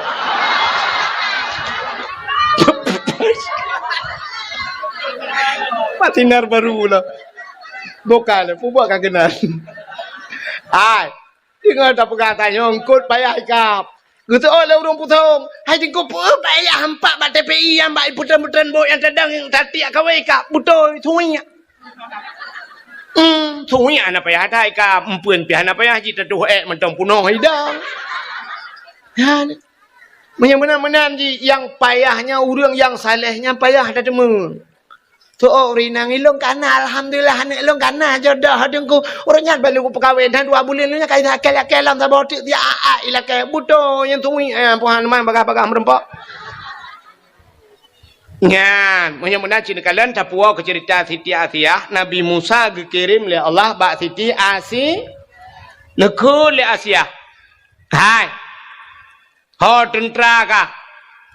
Bak sinar baru lah. Bukan, pubak ka keunan. Hai. Deungon tapeugah tanyoe eungkot payah ikab. Geuseuôt lé ureueng pusong, "Hai Teungku, peue payah hampak bak T P I nyang bak ipeutren-peutren bot nyang tadong nyang tatiek kawé ikab? Beutôi, suwiek." Hmm, suwiek hana payah that ikab, eumpeuen pih hana payah jitatuh ék mantong punoh idang. Nyan. Meunyoe meunan-meunan jih, nyang payah nyan ureueng nyang saleh nyan payah tateumé. Soe ureueng inong ilôn kana, alhamdulillah, aneuk lôn kana jodoh Teungku. Ureueng nyan baru kupeukawen, hana dua buleuen lôn nyan ka ilakée-lakée lam saboh teuk, siat-at ilakée. Beutôi nyan tui, eh, Tuhan man bagah-bagah meurumpok. Nyan, meunyoe meunan cit neukalon tapuwoe keu ceurita Siti Asiah, Nabi Musa geukirém lé Allah bak Siti Asi-, neukheun lé Asiah. Hai. Ho teuntra kah,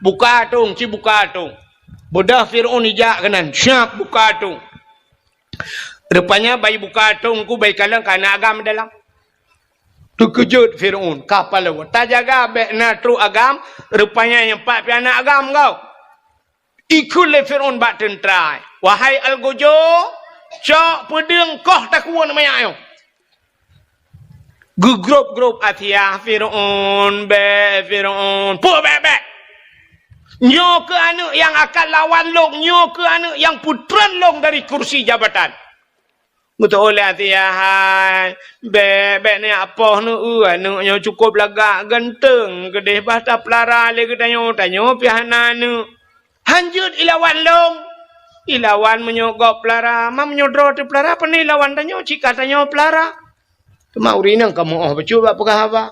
buka atong, ci buka atong. Beudôh Fir'aun ijak keunan, siap buka atong. Rupanya bai buka atong ku bai kalon ka aneuk agam dalam. Teukeujot Fir'aun, ka palau. Tajaga bék na trok agam, rupanya nyang pat pih aneuk agam kau. Ikheun lé Fir'aun bak teuntra, "Wahai algojo, cok peudeueng koh takue aneuk manyak nyoe." Geugrôp-grôp Asiah, "Fir'aun, bék, Fir'aun, peue bék-bék? Nyoe keuh aneuk nyang akan lawan lôn, nyoe keuh aneuk nyang peutren lôn dari kursi jabatan." Geuteuôt lé Asiah, "Hai, bék, bék neuyak poh neueu, aneuk nyoe cukôp lagak, ganteung keudeh, bah tapeulara lé geutanyoe, tanyoe pih hana aneuk. Han jeuet ilawan lôn. Ilawan meunyoe gob peulara, ma meunyoe droe teupeulara, pane ilawan tanyoe, cit ka tanyoe peulara." Teuma ureueng inong ka meu'oh bacut bak peugah haba.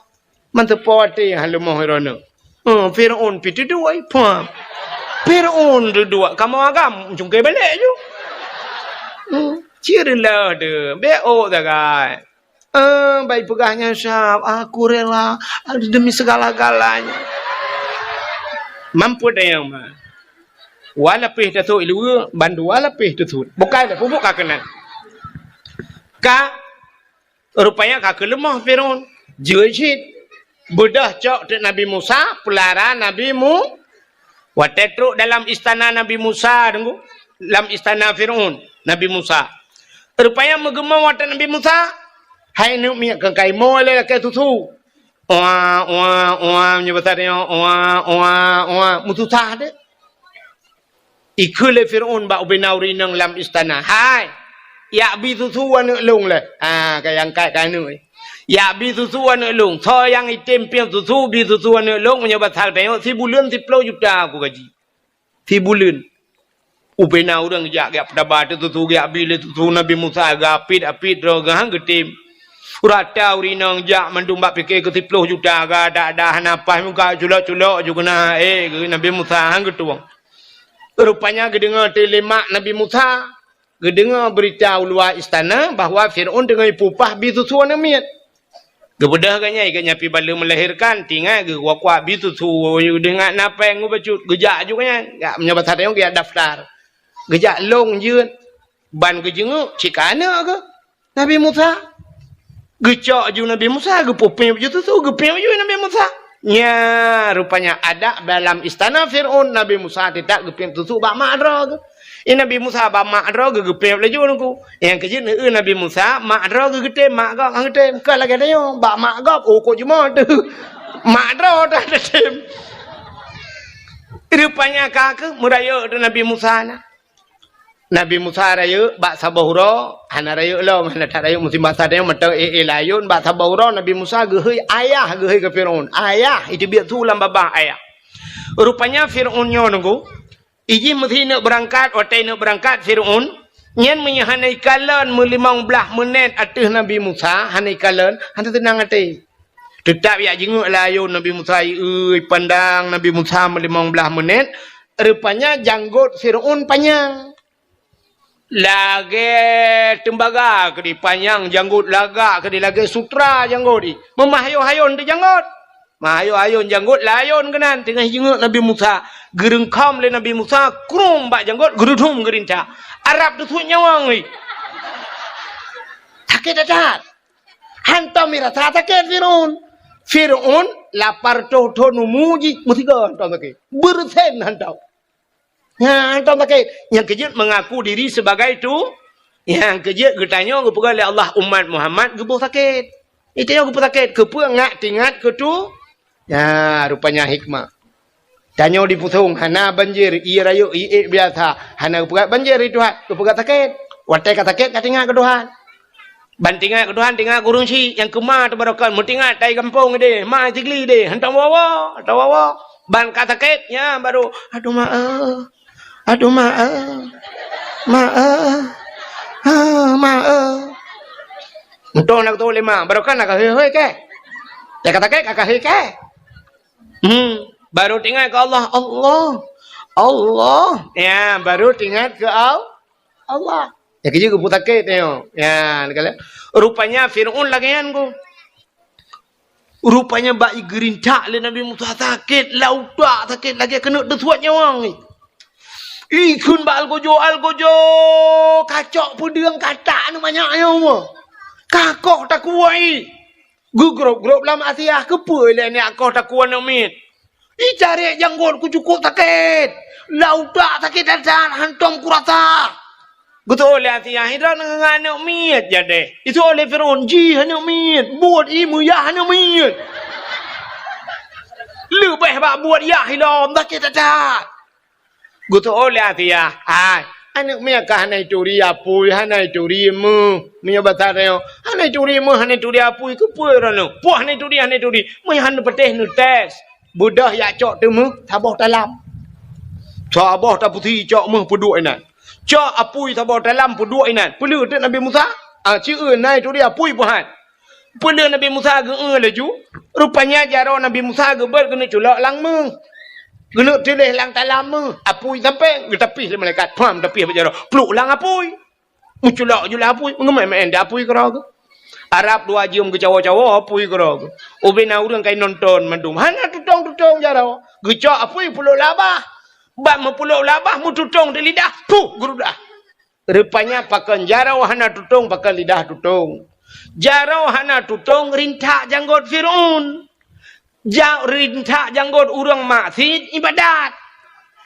Manteupo até han leumoh droeneuh. Eh, Fir'aun pih teuduek, pah. Fir'aun teuduek, kamoe agam cungké balek ju. Hmm, cit leuh deuh, bék ôk sagai. Eh, bai peugah nyan sab, "Aku rela demi segala-galanya." Mampet dayang ma. Wa lapéh tasot iluwa, bandua lapéh tasot. Bukai dah pubuk ka keunan. Ka Rupanya ka keuleumoh Fir'aun. Jeuet cit. Beudôh cok teuk Nabi Musa, peulara Nabi Mu-, watée trok dalam istana Nabi Musa, deungoe, lam istana Fir'aun, Nabi Musa. Rupanya meugeumong watée Nabi Musa, hai neuk miet keu kaimoe lé lakée susu. Oa, oa, oa, meunyoe basa tanyoe, oa, oa, oa, meususah deh. Ikheun lé Fir'aun bak ubena ureueng inong lam istana, "Hai, yak bi susu aneuk lôn lé." Ha, ka nyang kat ka aneuk. "Yak bi susu aneuk lôn. Soe nyang item piep susu, bi susu aneuk lôn, meunyoe basa tanyoe sibuleuen siploh juta aku gaji." Sibuleuen. Ubena ureueng jak, jak peutaba teuk susu, jak bi lé susu Nabi Musa, geuapit-apit droe geuh han geutem. Rata ureueng inong jak mandum bak pike keu siploh juta, geudak-dak hana paih muka culok-culok ju keunan, eh, geu Nabi Musa han geutueng. Rupanya geudeungoe teuh lé mak Nabi Musa, geudeungoe beurita u luwa istana bahwa Fir'aun teungoh ipeupah bi susu aneuk miet. Geubeudôh geuh nyan, geuh nyan pih baleue meulahirkan, tinggai geuh kuak-kuak bi susu, geudeungoe na péng u bacut, geujak ju geuh nyan. Ya, meunyoe basa tanyoe geujak daftar. Geujak lôn jeuet, ban geujeungeuk, cit ka aneuk geuh. Nabi Musa. Geucok ju Nabi Musa, geupeupiep ju susu, geupiep ju Nabi Musa. Nya, rupanya adat dalam istana Fir'aun, Nabi Musa teutab geupiep susu bak mak droe geuh. Eh, Nabi Musa bak mak droe geuh, geupiep laju nungku. Nyang keujeuet neueu Nabi Musa, mak droe geuh geutem, mak gob han geutem. Kon lagée tanyoe, bak mak gob, oh, kok jumoe teuh. Mak droe dah tatem. Rupanya ka keuh meurayeuk tu Nabi Musa na. Nabi Musa rayeuk bak saboh uroe, hana rayeuk lom, hana that rayeuk musim basa tanyoe mantong éh-éh layôn, bak saboh uroe Nabi Musa geuhôi ayah, geuhôi keu Firaun. Ayah, itu biet su lam babah ayah. Rupanya Firaun nyoe nunggu, ijih meusi neuk beurangkat, watée neuk beurangkat Firaun, nyan meunyoe hana ikalon meulimong blaih meunét ateueh Nabi Musa, hana ikalon, hana teunang até. Teutap jak jingeuk layôn Nabi Musa, ieu ipandang Nabi Musa meulimong blaih meunét, rupanya janggot Firaun panyang. Lagée teumbaga keudéh panyang janggot, lagak keudéh lagée sutra janggot jih. Meumahayôn-hayôn teuh janggot. Mahayôn-hayôn janggot layôn keunan teungoh jingeuk Nabi Musa. Geureungkhom lé Nabi Musa, krum bak janggot, geurudum geurintak. Arab teusuet nyawöng jih. Sakét that-that. Hantom irasa sakét Firaun. Firaun lapar toh-toh numu jih, meusigoe hantom sakét. Beureusen hantom. Nyan hantom sakét. Nyang keujeuet mengaku diri sebagai tu, nyang keujeuet geutanyoe geupeugah lé Allah umat Muhammad geuboh sakét. Geutanyoe geuboh sakét, keupeue ngat teuingat keu tu? Nyan rupanya hikmah. Tanyoe dipusong hana banjir, ié rayeuk, ié ék biasa, hana geupeugah banjir di Tuhan, geupeugah sakét. Watée ka sakét ka teuingat keu Tuhan. Ban teuingat keu Tuhan, teuingat keu ureuëng syiek nyang keuma teubarokan, meuteuingat tai gampông ideh, ma sigli ideh, hantom woe-woe, hantom woe-woe. Ban ka sakét, nyan baru, "Aduh ma eh, aduh ma eh, ma eh, ah, ma eh." Untông na geutôh lé ma, barokan na ka hôi-hôi keh. Ya ka sakét ka hôi keh. Hmm, baru teuingat keu Allah, Allah, Allah. Ya, baru teuingat keu Al-, Allah. Ya, keujeuet geupeu sakét nyoe. Ya, rupanya Firaun lagée nyan ku. Rupanya bak igeurintak lé Nabi Musa sakét, lam utak sakét lagée keuneuk teusuet nyawöng. Ikheun bak algojo, algojo, kacok peudeueng katak aneuk manyak nyoe. Kakoh takuwai. Geugrôp-grôp lam asiah, keupeue lé nyak koh takuwai aneuk miet. Itarek janggot ku cukôp sakét. Lam utak sakét that-that, hantom kurasa. Geutôh lé asiah, "Droeneuh ngon aneuk miet jadeh." Itôh lé Firaun, "Jih aneuk miet, buet ie meuyah aneuk miet." Leubeh bak buet yah ilom, sakét that-that. Geutôh lé asiah, "Hai, aneuk miet ka hana ituri apui, hana ituri meuh." Meunyoe basa tanyoe, "Hana ituri meuh, hana ituri apui, keupeue droeneuh?" Poh hana ituri, hana ituri. Meunyoe hana patéh neutés. Beudôh jak cok teumeuh saboh talam. Saboh tapeusi cok meuh peuduek inan. Cok apui saboh talam peuduek inan. Peuleueh teuk Nabi Musa? Ah, ci eu na ituri apui peuhat. Peuleueh Nabi Musa geu-eu laju. Rupanya jaroe Nabi Musa geubeuet keuneuk culok lam meuh. Keuneuk tuléh lam talam meuh. Apui sampai geutapih lé malaikat. Pham tapih bak jaroe. Pluek lam apui. Meuculok ju lam apui, meungeumé-mé di apui keudroe geuh. Arab dua jeuem geucawoe-cawoe apui keudroe geuh. Ubé na ureuëng ka inonton mandum. Hana tutong-tutong jaroe. Geucok apui peuleuk labah. Bak meupeuleuk labah meututong di lidah, puh, geurudah. Rupanya pakon jaroe hana tutong, pakon lidah tutong. Jaroe hana tutong rintak janggot Firaun. Ja-, rintak janggot ureuëng maksiet ibadat.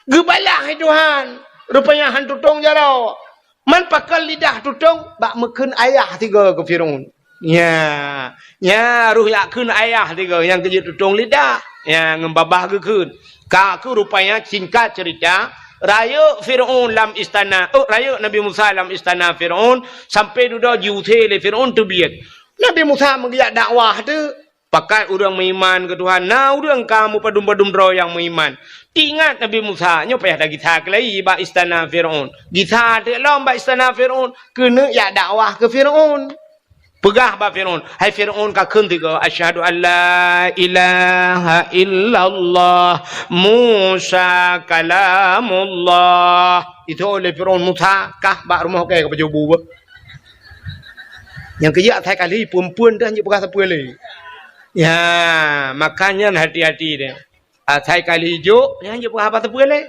Geubalah hai Tuhan. Rupanya han tutong jaroe. Man pakon lidah tutong bak meukheun ayah tiga keu Firaun. Nya, nya roh jak kheun ayah tiga nyang keujeuet tutong lidah. Nya ngon babah geukheun. Ka keuh rupanya singkat cerita, rayeuk Firaun lam istana, oh, rayeuk Nabi Musa lam istana Firaun, sampai dudoe jiusé lé Firaun teubiet. Nabi Musa meugeujak dakwah teuk. Pakat ureuëng meuiman keu Tuhan, na ureuëng ka meupadum-padum droe nyang meuiman. Teuingat Nabi Musa, nyoe payah tagisa keulai bak istana Firaun. Gisa teuk lom bak istana Firaun, keuneuk jak dakwah keu Firaun. Peugah bak Firaun, "Hai Firaun, kakheun tiga, 'Asyhadu an la ilaha illallah, Musa kalamullah.'" Itu oleh Firaun, "Musa, kah bak rumoh kèe ka pajoh bu beuh." Nyang keujeuet asai kali phon-phon dah jeuet peugah sapeue lé. Ya, makanya hati-hati deh. Asai kali jok, nyan jeuet peugah haba sapeue lé.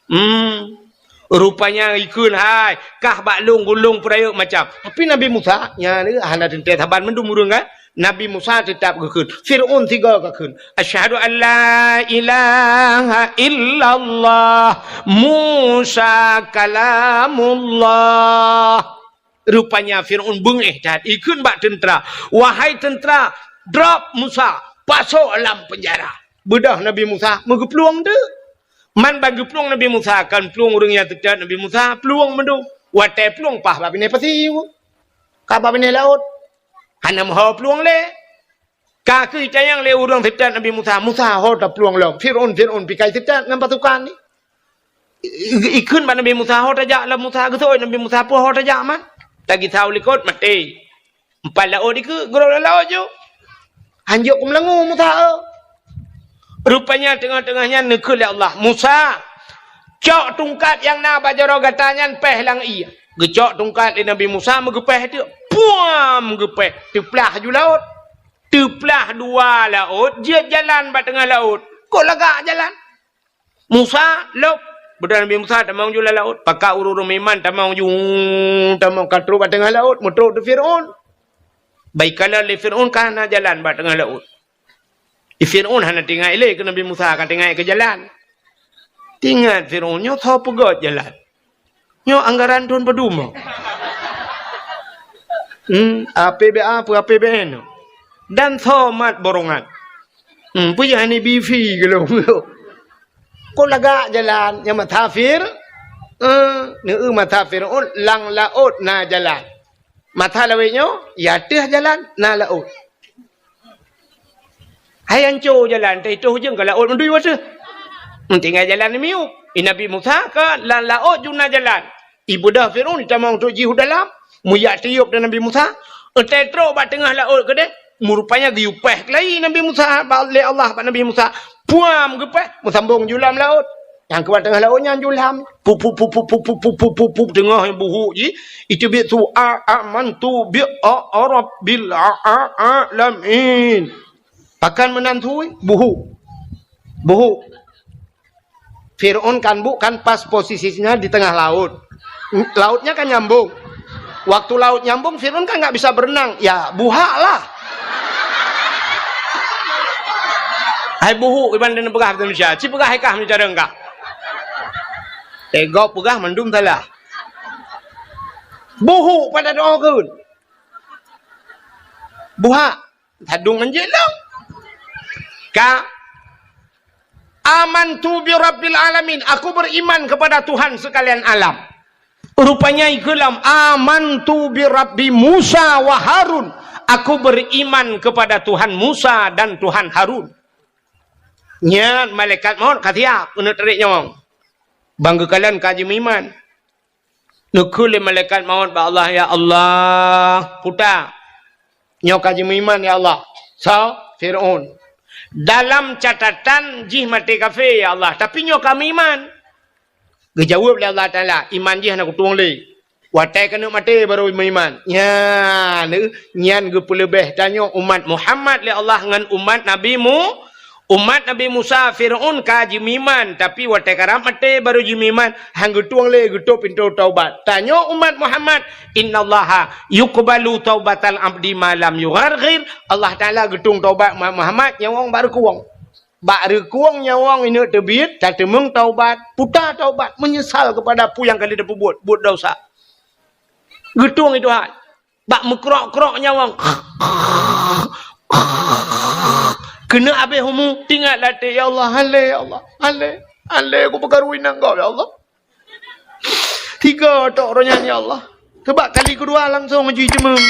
Hmm. Rupanya ikheun hai, kah bak lôn gulong peurayeuk macam. Tapi Nabi Musa, nyan hana teuntèe saban mandum ureuëng kan. Nabi Musa teutap geukheun. Firaun tiga kakheun. "Asyhadu an la ilaha illallah, Musa kalamullah." Rupanya Firaun beungéh that, ikheun bak teuntra, "Wahai teuntra, drop Musa, Pasok lam peunjara. Beudôh Nabi Musa meugeuplueng teuk. Man ban geuplueng Nabi Musa, kon plueng ureuëng nyang teutot Nabi Musa, plueng mandum. Watée plueng paih bak binéh pasi, ka bak binéh laôt. Hana meuho plueng lé. Ka keuh itanyong lé ureuëng teutot Nabi Musa, "Musa, ho taplueng lom? Fir'aun, Fir'aun pih ka teutot ngon pasukan nyan. I-, i-, ikheun bak Nabi Musa, ho tajak lom Musa, geusoe Nabi Musa, peue ho tajak man? Tagisa u likot, maté. Empat laôt dikeue, geurok lam laôt ju. Hanjeuet kumeulangue Musa, eu." Rupanya teungoh-teungoh nyan neukheun lé Allah, "Musa, cok tungkat nyang na bak jaroe gata nyan péh lam ié." Geucok tungkat lé Nabi Musa, meugeupéh teuk. Puam! Geupéh, teuplah ju laôt. Teuplah dua laôt, jeuet jalan bak teungoh laôt. Kok lagak jalan? "Musa, lôb!" Beudôh Nabi Musa tamong ju lam laôt. Pakat ureuëng-ureuëng meuiman tamong ju, tamong ka trok bak teungoh laôt, meutrok di Fir'aun. Bak ikalon lé Fir'aun ka hana jalan bak teungoh laôt. Di Fir'aun hana teuingat ilée keu Nabi Musa, ka teuingat keu jalan. Teuingat Fir'aun, "Nyoe soe peugét jalan? Nyoe anggaran thon padum?" Hmm, A P B A peue A P B N? Dan soe mat borongan? Hmm, peue nyang hana bi fi geulong? Kok lagak jalan nyang masa Fir-, eh, neu masa Fir'aun lam laôt na jalan. Masa lawét nyoe, ya teuh jalan, na laôt. Hai anco jalan, teuh itoh ujong ka laôt mandum ateueh. Tinggai jalan miyueb. I Nabi Musa ka lam laôt ju na jalan. Ibeudôh Fir'aun itamong trok jih u dalam, meujak tiôb di Nabi Musa, watée trok bak teungoh laôt keudeh, meurupanya geuyue péh keulayi Nabi Musa bak, lé Allah bak Nabi Musa. Puam geupéh, meusambong ju lam laôt. Nyang keubat teungoh laôt nyan ju lam. Pup, pup, pup, teungoh buhuk jih, iteubiet su a, amantu bi a, a rabbil a, a, alamin. Pakon meunan su, buhuk. Buhuk. Fir'aun kan bu-, kan pas posisinya di tengah laut. Lautnya kan nyambung. Waktu laut nyambung, Fir'aun kan nggak bisa berenang. Ya, buhak lah. Hai buhuk, iban dan peugah Indonesia. Ci peugah hai kah meucareng kah. Eh, gob peugah mandum salah. Buhuk pada doa keun. Buhak. Sadung anjing lom. Ka. "Amantu bi rabbil alamin." Aku beriman kepada Tuhan sekalian alam. Rupanya ikeulam, "Amantu bi Rabbi Musa wa Harun." Aku beriman kepada Tuhan Musa dan Tuhan Harun. Nyan malaikat maut ka siap keuneuk tarék nyawöng. Ban geukalon ka jimeuiman. Neukheun lé malaikat maut bak Allah, "Ya Allah, puta, nyoe ka jimeuiman, ya Allah." Soe? Fir'aun. "Dalam catatan jih maté kafé, ya Allah, tapi nyoe ka meuiman." Geujaweueb lé Allah Taala, "Iman jih hana kutueng lé. Watée keuneuk maté barô meuiman." Nyan, nyan geupeuleubeh tanyoe umat Muhammad lé Allah ngon umat Nabi Mu-, Umat Nabi Musa, Fir'aun ka jimeuiman, tapi watée karab maté barô jimeuiman, han geutueng lé geutôp pintoe taubat. Tanyoe umat Muhammad, "Innallaha yuqbalu taubatal abdi ma lam yugharghir." Allah Taala geutueng taubat umat Muhammad nyawöng bak reukueng. Bak reukueng nyawöng ineuk teubiet, tateumeung taubat, puta taubat, meunyeusal keupada peue nyang ka lheueh tapeubuet, buet desya. Geutueng i Tuhan. Bak meukrok-krok nyawöng. Keuneuk abéh umu, teuingat lam até, "Ya Allah, han lé, ya Allah, han lé, han lé, kupeukaru inong gob, ya Allah." Tiga tok roh nyan, ya Allah. Teubak kali keudua langsong jih jiteumeung.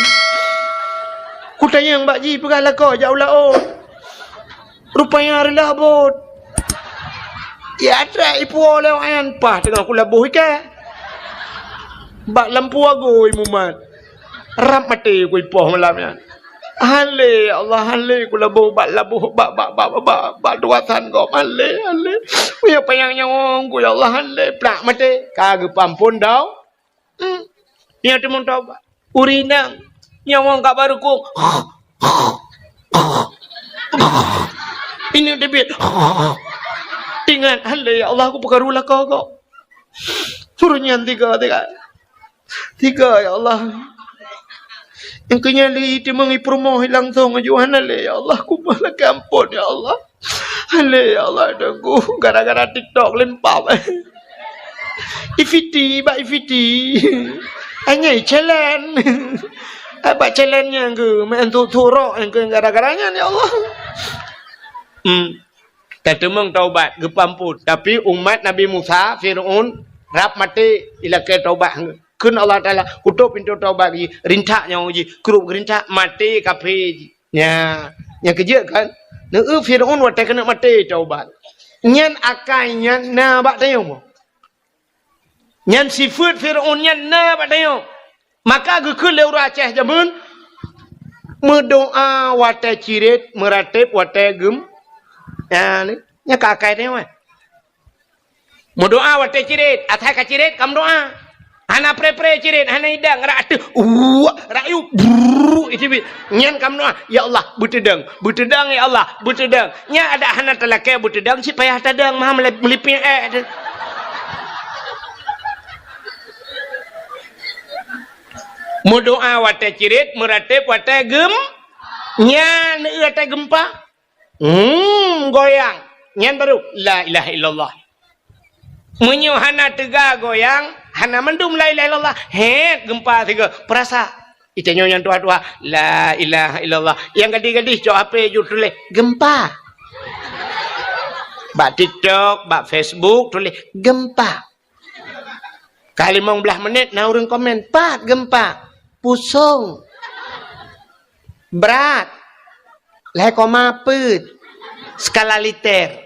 Kutanyong bak jih peugah lakoe jak u laôt. Rupanya reulah bot. Ya, atra ipuwoe lé awak nyan, paih teungoh kulaboh iké. Bak lampu agui mumat. Rab maté kuipoh malam nyan. Han lé, ya Allah, han lé kulaboh bak laboh, bak, bak tugasan gob. Han lé, han lé. Meunyoe panyang nyawöng ku, ya Allah, han lé. Plak maté. Ka geupeuamphon dau. Hmm. Nyan teumeung taubat. Ureueng inong nyawöng ka bak reukueng. Ineuk teubiet. Teuingat, "Han lé, ya Allah, kupeukaru lakoe gob." Suruh nyan tiga, tiga. Tiga, ya Allah. Nyang keu nyan lé iteumeung ipeurumoh langsong aju, "Han lé, ya Allah, kumoh lakée amphon, ya Allah." Han lé, ya Allah, Teungku, gara-gara TikTok limpah. Ifiti, bak ifiti. Hanya challenge. Bak challenge nyang keu, main tu turok nyang keu gara-gara nyan, ya Allah. Hmm. Tateumeung taubat, geupeuamphon. Tapi umat Nabi Musa, Fir'aun, rab maté, ilakée taubat. Kheun Allah Taala, "Kutôb pintoe taubat jih, rintak nyawöng jih, krup geurintak, maté kafé jih." Nya, nyang keujeuet kan? Neu Fir'aun watée keuneuk maté taubat. Nyan akai nyan na bak tanyoe. Nyan sifeuet Fir'aun nyan na bak tanyoe. Maka geukheun lé ureuëng Aceh jameun, meudoá watée cirét, meuratéb watée gem-, nyan, nyan ka akai tanyoe. Meudoá watée cirét, asai ka cirét ka meudoá. Hana pré-pré cirét, hana idang, rak ateueh, uwak, rak yub, brrrr, itu bi-, nyan ka meudoá, "Ya Allah, beuteudang, beuteudang, ya Allah, beuteudang." Nyan adak hana talakée beuteudang, cit payah tadang, maha meulip-, meulipéng ék tu. Meudoá watée cirét, meuratéb watée gem-, nyan watée geumpa. Hmm, goyang. Nyan baru, "La ilaha illallah." Meunyoe hana teuga goyang, hana mandum la ilaha illallah. Hét, geumpa sigoe. Peurasa. Itanyoe nyang tuha-tuha, "La ilaha illallah." Nyang gadih-gadih cok H P ju tuléh, "Geumpa." Bak TikTok, bak Facebook tuléh, "Geumpa." Ka limong blaih menit na ureuëng komen, "Pat geumpa?" "Pusong." "Brat?" "Lhée koma peuet skala liter."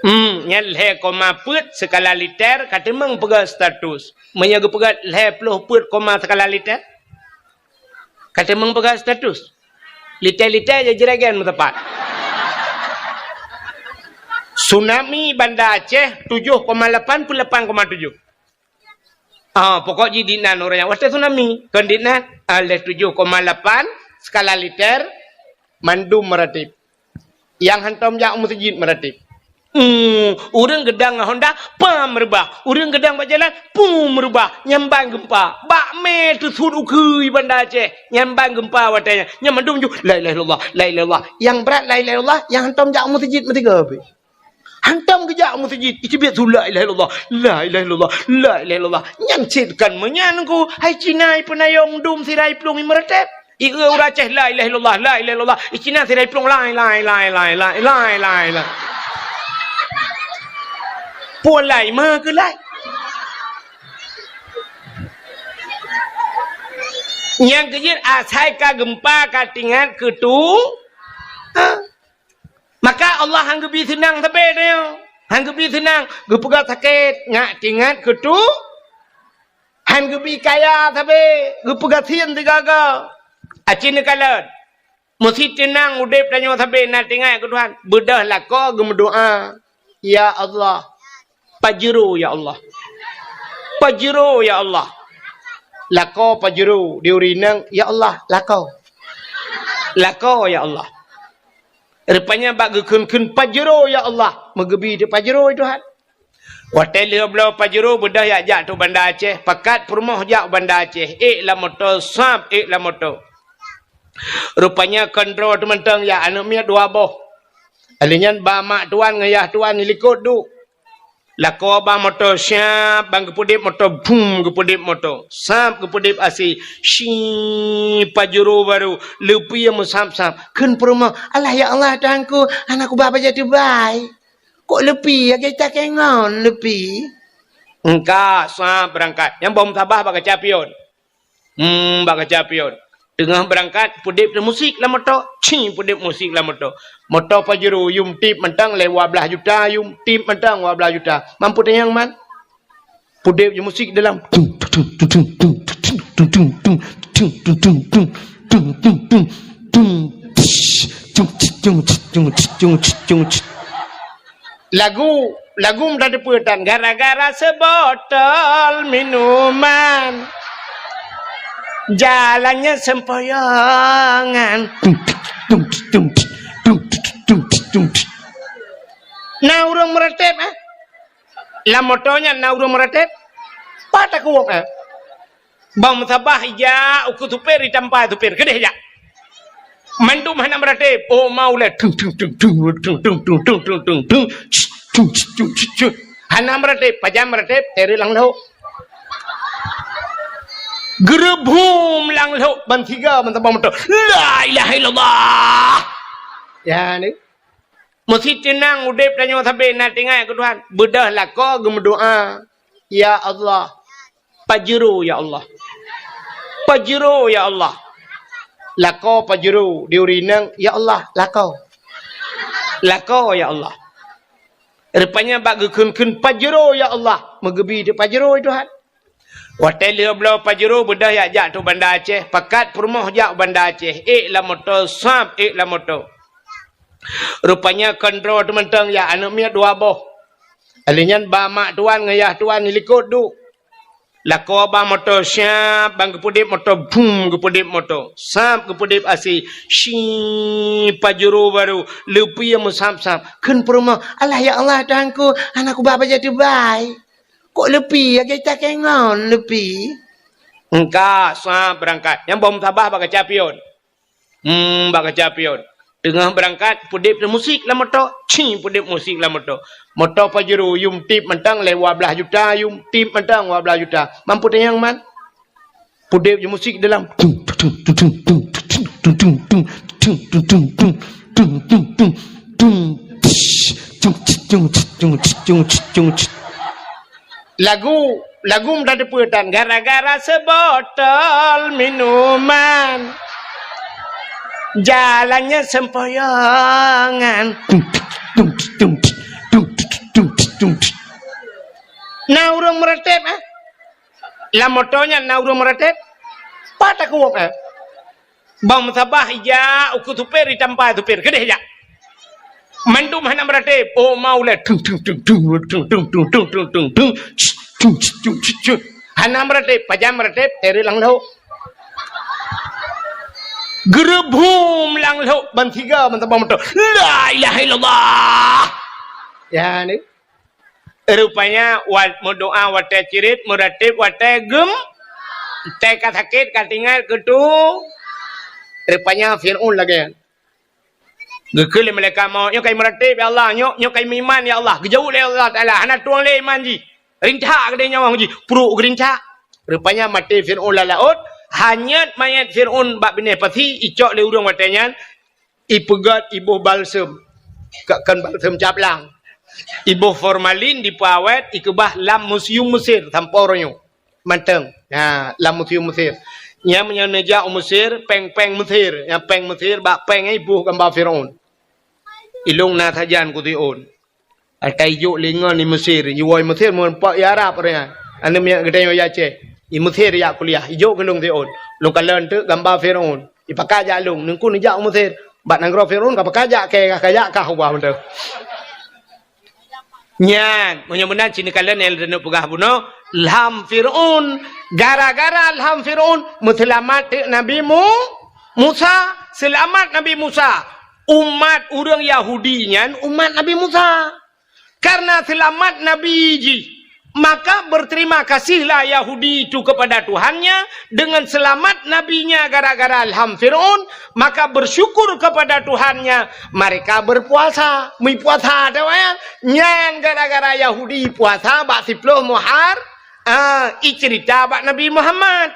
Hmm, nyan lhée koma peuet skala liter ka teumeung peugah status. Meunyoe geupeugah lhée ploh peuet koma skala liter, ka teumeung peugah status. Liter-liter jijregen meutepat. Tsunami Banda Aceh tujoh koma lapan peuet lapan koma tujoh. Ah, pokok jih dinan ureuëng nyang watée tsunami. Kon dinan, ah, lhée tujoh koma lapan skala liter mandum meuratéb. Nyang hantom jak u meuseujid meuratéb. Hmm, ureuëng geudang ngon honda, pam reubah. Ureuëng geudang bak jalan, pum reubah. Nyan ban geumpa. Bak mé teusut ukeue Banda Aceh. Nyan ban geumpa watée nyan. Nyan mandum ju, "La ilaha illallah, la ilaha illallah." Nyang brat la ilaha illallah, nyang hantom jak u meuseujid meusigoe pih. Hantom geujak u meuseujid, iteubiet su, "La ilaha illallah, la ilaha illallah, la ilaha illallah." Nyan cit kan meunyan ku, hai Cina ipeunayong dum sira iplueng imeuratéb. Ieu ureuëng Aceh, "La ilaha illallah, la ilaha illallah." I Cina sira iplueng, "Lai, lai, lai, lai, lai, lai, lai, lai." Pulan lai, ma keu lai. Nyang keujeuet asai ka geumpa ka tingat keu tu. Ha? Maka Allah han geubi seunang sabe tanyoe. Han geubi seunang, geupeugah sakét, ngat tingat keu tu. Han geubi kaya sabe, geupeugah sien sigaga. Aci neukalon. Meusi teunang udeb tanyoe sabe na tingat keu Tuhan. Beudôh lakoe geumeudoá, "Ya Allah, pajero ya Allah. Pajero ya Allah." Lakoe pajero di ureuëng inong, "Ya Allah, lakoe. Lakoe ya Allah." Rupanya bak geukheun-kheun pajero ya Allah, meugeubi teuk pajero ya Tuhan. Watée lheueh bloe pajero beudôh jak, jak tu Banda Aceh, pakat peurumoh jak u Banda Aceh, ék lam moto, sab ék lam moto. Rupanya kon droe teumantong jak, aneuëk miet dua boh. Alèh nyan ba mak tuan ngon yah tuan di likot duek. Lakoe ba moto, siab ban geupeudeb moto, bum geupeudeb moto. Sab geupeudeb asi, shi pajero baru, leupie meusab-sab. Kheun peurumoh, "Alah ya Allah Tuhanku, hana kuba bajée teubai. Kok leupie lagée takée ngon leupie?" Engka sab beurangkat. Nyang boh meutabah bak kaca pion. Hmm, bak kaca pion. Teungoh beurangkat, peudeb teuh musik lam moto. Ci, peudeb musik lam moto. Moto pajero, yum tip mantong lé dua blaih juta, yum tip mantong dua blaih juta. Mampu tanyong man? Peudeb je musik dalam. Lagu, lagu meutateupeue tan, gara-gara seubotol minuman, jalannya sempoyongan. Na ureuëng meuratéb, eh? Lam moto nyan na ureuëng meuratéb? Pat takuwok, eh? Bang meusabah ijak ukeue supir, itampa supir, keudeh jak. Mandum hana meuratéb. Oh, mau lé. Tung, tung, tung. Hana meuratéb, pajan meuratéb, teureuk lam lhok. Geureubum lam lhok, ban tiga, ban tabang moto. La ilaha illallah. Ya, ni. Meusti teunang udeb tanyoe sabe na teuingat keu Tuhan. Beudôh lakoe geumeudoa, "Ya Allah, pajero ya Allah. Pajero ya Allah." Lakoe pajero di ureueng inong, "Ya Allah, lakoe. Lakoe ya Allah." Rupanya bak geukheun-kheun, "Pajero ya Allah," meugeubi teuk pajero Tuhan. Watèe lheueh bloe pajero beudôh jak, jak u Banda Aceh, pakat peurumoh jak u Banda Aceh, ék lam moto, sab ék lam moto. Rupanya kon droe teumantong jak, aneuk miet dua boh. Lheueh nyan ba mak tuan ngon yah tuan di likot duek. Lakoe ba moto, sab ban geupeudeb moto, bum, geupeudeb moto. Sab geupeudeb asai, si pajero barô, leupie meusab-sab. Kheun peurumoh, "Alah ya Allah Tuhanku, hana kuba bajèe teubai." Kok leupie, lagèe takèe ngon leupie? Engka, sab beurangkat. Nyang boh meutabah bak kaca pion. Hmm, bak kaca pion. Teungoh beurangkat, peudeb musik lam moto. Ci, peudeb musik lam moto. Moto pajero, yum tip mantong lé dua blaih juta, yum tip mantong dua blaih juta. Mampu tanyong man? Peudeb ju musik dalam. Tung, tung, tung, tung. Lagu, lagu meutateupeue tan, gara-gara seubotol minuman, jalannya sempoyongan. Na ureueng meuratéb, eh? Lam moto nyan na ureueng meuratéb? Pat takeuwok, eh? Bang meusabah ijak ukeue supir, itampa supir, keudeh jak. Mandum hana meuratéb. Oh, mau lé. Tung, tung, tung. Hana meuratéb, pajan meuratéb, teureuk lam lhok. Geureubum lam lhok, ban siga, ban sabah moto. La ilaha illallah. Ya, ni. Rupanya, wat-, meudoa watèe cirit, meuratéb watèe gem-, watèe ka sakét, ka tinggai, keu tu. Rupanya Fir'aun lagèe nyan. Geukheun lé malaikat maut, "Nyoe ka imeuratéb, ya Allah. Nyoe, nyoe ka imeuiman, ya Allah." Geujaweueb lé Allah Taala, "Hana tueng lé iman jih. Rintak keudéh nyawöng jih." Pruek geurincak. Rupanya maté Fir'aun lam laôt, hanyot manyét Fir'aun bak binéh pasi, icok lé ureueng watèe nyan, ipeugöt iboh balsem. Ka-, kon balsem caplang. Iboh formalin dipeuawét, ikeubah lam museum Mesir sampoe uroe nyoe. Mantong. Ha, lam museum Mesir. Nyan meunyoe neujak u Mesir, péng-péng Mesir. Nyan péng Mesir, bak péng nyan iboh gamba Fir'aun. Ilôn na sajan keu Fir'aun. Ata ijok lé ngon i Mesir, iwoe i Mesir meureumpok i Arab ureueng nyan. Aneuk miet geutanyoe i Aceh. I Mesir jak kuliah, ijok keu lôn Fir'aun. Lôn kalon teuk gamba Fir'aun. Ipakat jak lôn, neungku neujak u Mesir. Bak nanggroe Fir'aun ka pakat jak kèe, ka jak kah ubah mantong. Nyan, meunyoe meunan cit neukalon nyang lôn peugah bunoe, lham Fir'aun. Gara-gara lham Fir'aun, meuseulamat teuk Nabi Mu-, Musa. Seulamat Nabi Musa. Umat ureueng Yahudi nyan umat Nabi Musa. Karena seulamat Nabi jih, maka berterima kasihlah Yahudi itu kepada Tuhannya dengan selamat nabinya gara-gara lham Fir'aun, maka bersyukur kepada Tuhannya, mereka berpuasa. Meupuasa, tahu ya? Nyan gara-gara Yahudi puasa bak siploh Muhar-, ah, icerita bak Nabi Muhammad.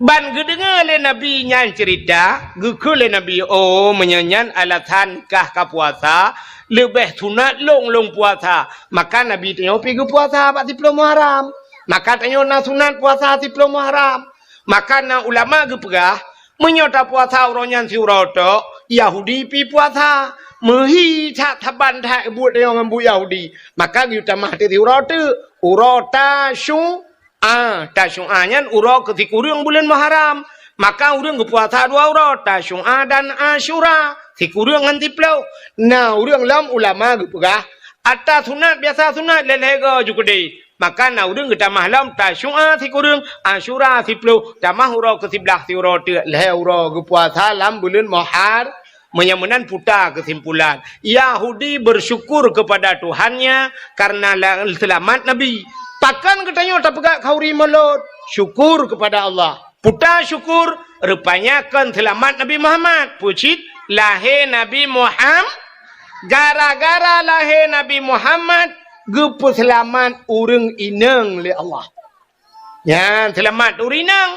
Ban geudeungoe lé Nabi nyan ceurita, geukheun lé Nabi, "Oh, meunyoe nyan alasan kah ka puasa, leubeh sunat lôn lôn puasa." Maka Nabi tanyoe pi geupuasa bak siploh Muharram. Maka tanyoe na sunat puasa siploh Muharram. Maka na ulama geupeugah, meunyoe tapuasa uroe nyan siuroe tok, Yahudi pi puasa. Meuhi that saban that buet tanyoe ngon buet Yahudi. Maka geuyue tamah teuk siuroe teuk. Uroe Tasyu-, A, Tasyu'a nyan uroe keu sikureueng buleuen Muharram. Maka ureueng geupuasa dua uroe, Tasyu'a dan Asyura, sikureueng ngon siploh. Na ureueng lom ulama geupeugah, ata sunat biasa sunat lhèe-lhèe go ju keudeh. Maka na ureueng geutamah lom Tasyu'a sikureueng, Asyura siploh, tamah uroe keu siblaih siuroe teuk lhèe uroe geupuasa lam buleuen Muhar-, Meunyoe meunan puta keusimpulan, Yahudi bersyukur kepada Tuhannya karena la-, seulamat Nabi. Pakon geutanyoe tapeugah khauri mulod? Syukur kepada Allah. Puta syukur, rupanya kon seulamat Nabi Muhammad. Peue cit? Lahé Nabi Muham-, gara-gara lahé Nabi Muhammad, geupeuseulamat ureueng inong lé Allah. Nyan seulamat ureueng inong.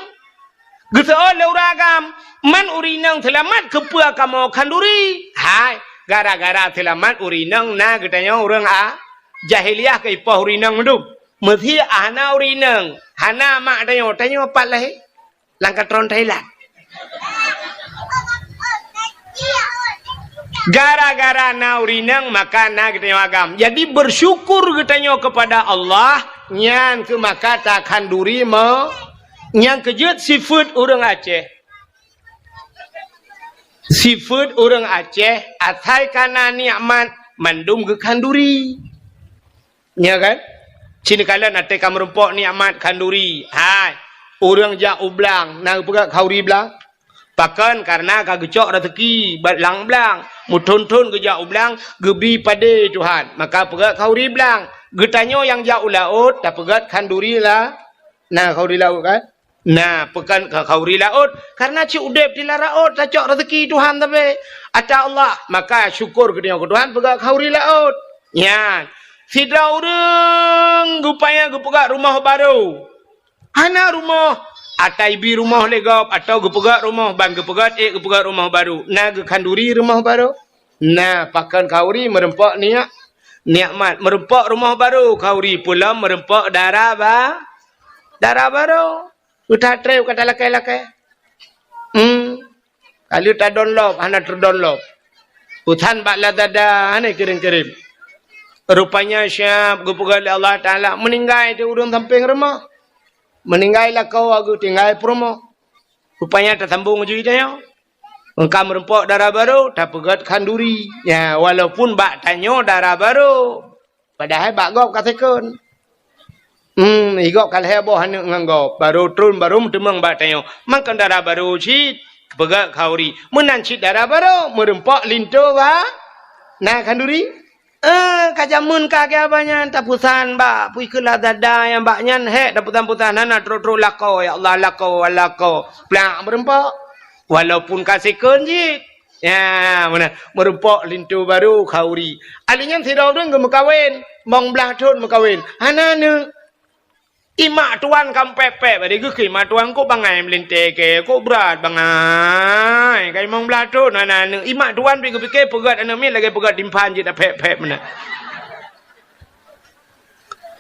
Geuseuôt lé ureueng agam, man ureueng inong seulamat keupeue kamoe khanduri? Hai, Gara-gara seulamat ureueng inong na geutanyoe ureueng a-, jahiliyah keu ipoh ureueng inong mandum. Meusé hana ureueng inong, hana mak tanyoe, tanyoe pat lahé. Lam katron Thailand. Gara-gara na ureueng inong, maka na geutanyoe agam. Jadi, bersyukur geutanyoe kepada Allah, nyan keuh maka takhanduri me-, nyang keujeuet sifeuet ureueng Aceh. Sifeuet ureueng Aceh, asai ka na nikmat, mandum geukhanduri. Nya kan? Ci neukalon até ka meurumpok nikmat khanduri. Hai, ureueng jak u blang, na geupeugah khanduri blang? Pakon? Kareuna ka geucok raseuki bak lam blang. Meuthon-thon geujak u blang, geubri padé Tuhan. Maka peugah khanduri blang. Geutanyoe nyang jak u laôt, tapeugah khanduri la-, na khanduri laôt kan? Na, pakon khanduri laôt, kareuna cit udeb di lam laôt tacok raseuki Tuhan sabe. Ata Allah, maka syukur geutanyoe keu Tuhan peugah khanduri laôt. Nyan, sidroe ureueng geupaya geupeugah rumoh barô. Hana rumoh, ata ibi rumoh lé gob, atawa geupeugah rumoh, ban geupeugah ék geupeugah rumoh barô. Na geukhanduri rumoh barô? Na, pakon khanduri meurumpok nia-, nikmat. Meurumpok rumoh barô khanduri, peulom meurumpok dara ba-, dara barô. Utak treb ka talakée-lakée. Hmm. Ka lheueh tadonlop, hana teudonlop. Utan bak Lazada, hana kirém-kirém. Rupanya siab geupeugah lé Allah Taala, meuninggai di ureueng sampéng rumoh. Meuninggai lakoe geutinggai peurumoh. Rupanya tasambong jih tanyoe. Engka meurumpok dara barô, tapeugah khanduri. Ya, walaupun bak tanyoe dara barô. Padahai bak gob ka second. Hmm, i gob ka lhée boh aneuk ngon gob. Barô tron, barô meuteumong bak tanyoe. Mangkon dara barô cit, peugah khanduri. Meunan cit dara barô, meurumpok linto ba-, na khanduri. Eh, ka jameun ka keu abah nyan, tapeusan bak, pui keu Lazada nyang bak nyan, hék, tapeusan-peusan, hana trok-trok lakoe, ya Allah, lakoe, lakoe. Plak, meurumpok. Walaupun ka second cit. Ya, meunan. Meurumpok linto barô khanduri. Ahli nyan sidroe ureueng geumeukawen, limong blaih thon meukawen. Hana aneuk. Imak tuan ka pép-pép, bari geukheun mak tuan, "Kok bangai meulintée keu, kok brat bangai. Ka limong blaih thon hana aneuk." Imak tuan pi geupike peugét aneuk miet lagée peugét timphan jih tapép-pép meunan.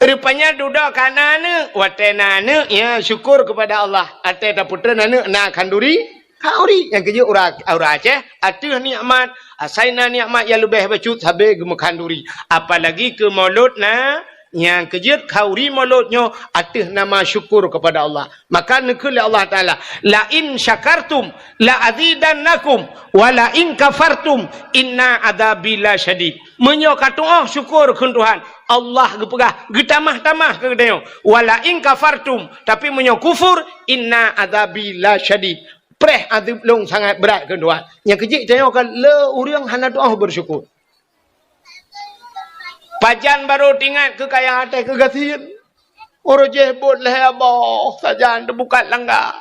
Rupanya dudoe ka na aneuk. Watée na aneuk, ya, syukur kepada Allah. Watée tapeutreun aneuk na khanduri, khanduri. Nyang keujeuet ureueng, ureueng Aceh, ateueh nikmat, asai na nikmat nyang leubeh bacut sabe geumeukhanduri. Apalagi keu mulod na, nyang keujeuet khanduri mulod nyoe ateueh nama syukur kepada Allah. Maka neukheun lé Allah Taala, "La in syakartum la azidannakum, wa la in kafartum inna adzabi lasyadid." Meunyoe katu'oh syukur kheun Tuhan, Allah geupeugah, geutamah-tamah keu geutanyoe. "Wa la in kafartum," tapi meunyoe kufur, "inna adzabi lasyadid." Preh azeub lôn sangat brat kheun Tuhan. Nyang keujeuet tanyoe ka le ureueng hana tu'oh beusyukur. Pajan barô teuingat keu kaya até keu gasien. Uroe jéh bot lhée boh sajan teubukat langga.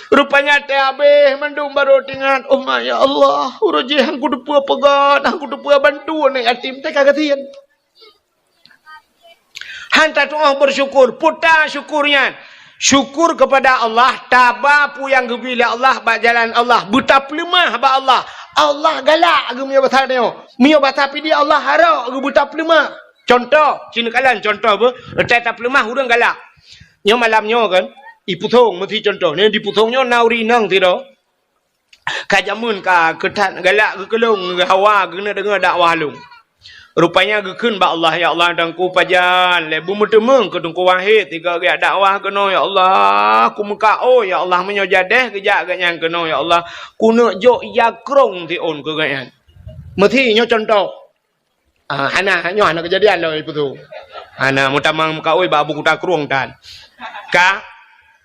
Rupanya até habéh mandum barô teuingat, "Oh ma, ya Allah, uroe jéh han kuteupeue peugét, han kuteupeue bantu aneuk yatim teuka gasien." Han tatu'oh beusyukur, peue ta syukur nyan? Syukur kepada Allah, taba peue nyang geubri lé Allah bak jalan Allah, beutapeuleumah bak Allah. Allah galak geumeunyoe basa tanyoe. Meunyoe basa pidie Allah harok geubeutapeuleumah. Cuntoh, ci neukalon cuntoh beuh, teuh tapeuleumah ureueng galak. Nyoe malam nyoe kan, i Pusong meusi cuntoh. Nyoe di Pusong nyoe na ureueng inong sidroe. Ka jameun ka keu that galak geukeulong, geuhawa geuneuk deungoe dakwah lôn. Rupanya geukheun bak Allah, "Ya Allah, Teungku pajan lé beumeuteumeung keu Teungku Wahid sigoe geujak dakwah keunoe, ya Allah. Kumeukaôi, ya Allah, meunyoe jadéh geujak gobnyan keunoe, ya Allah, kuneuk jok ija krông siôn keu gobnyan." Meusi nyoe cuntoh. Ah, hana, nyoe hana keujadian lom ipeue tu. Hana, meutamong meukaôi bak Abu Kuta Krueng tan. Ka,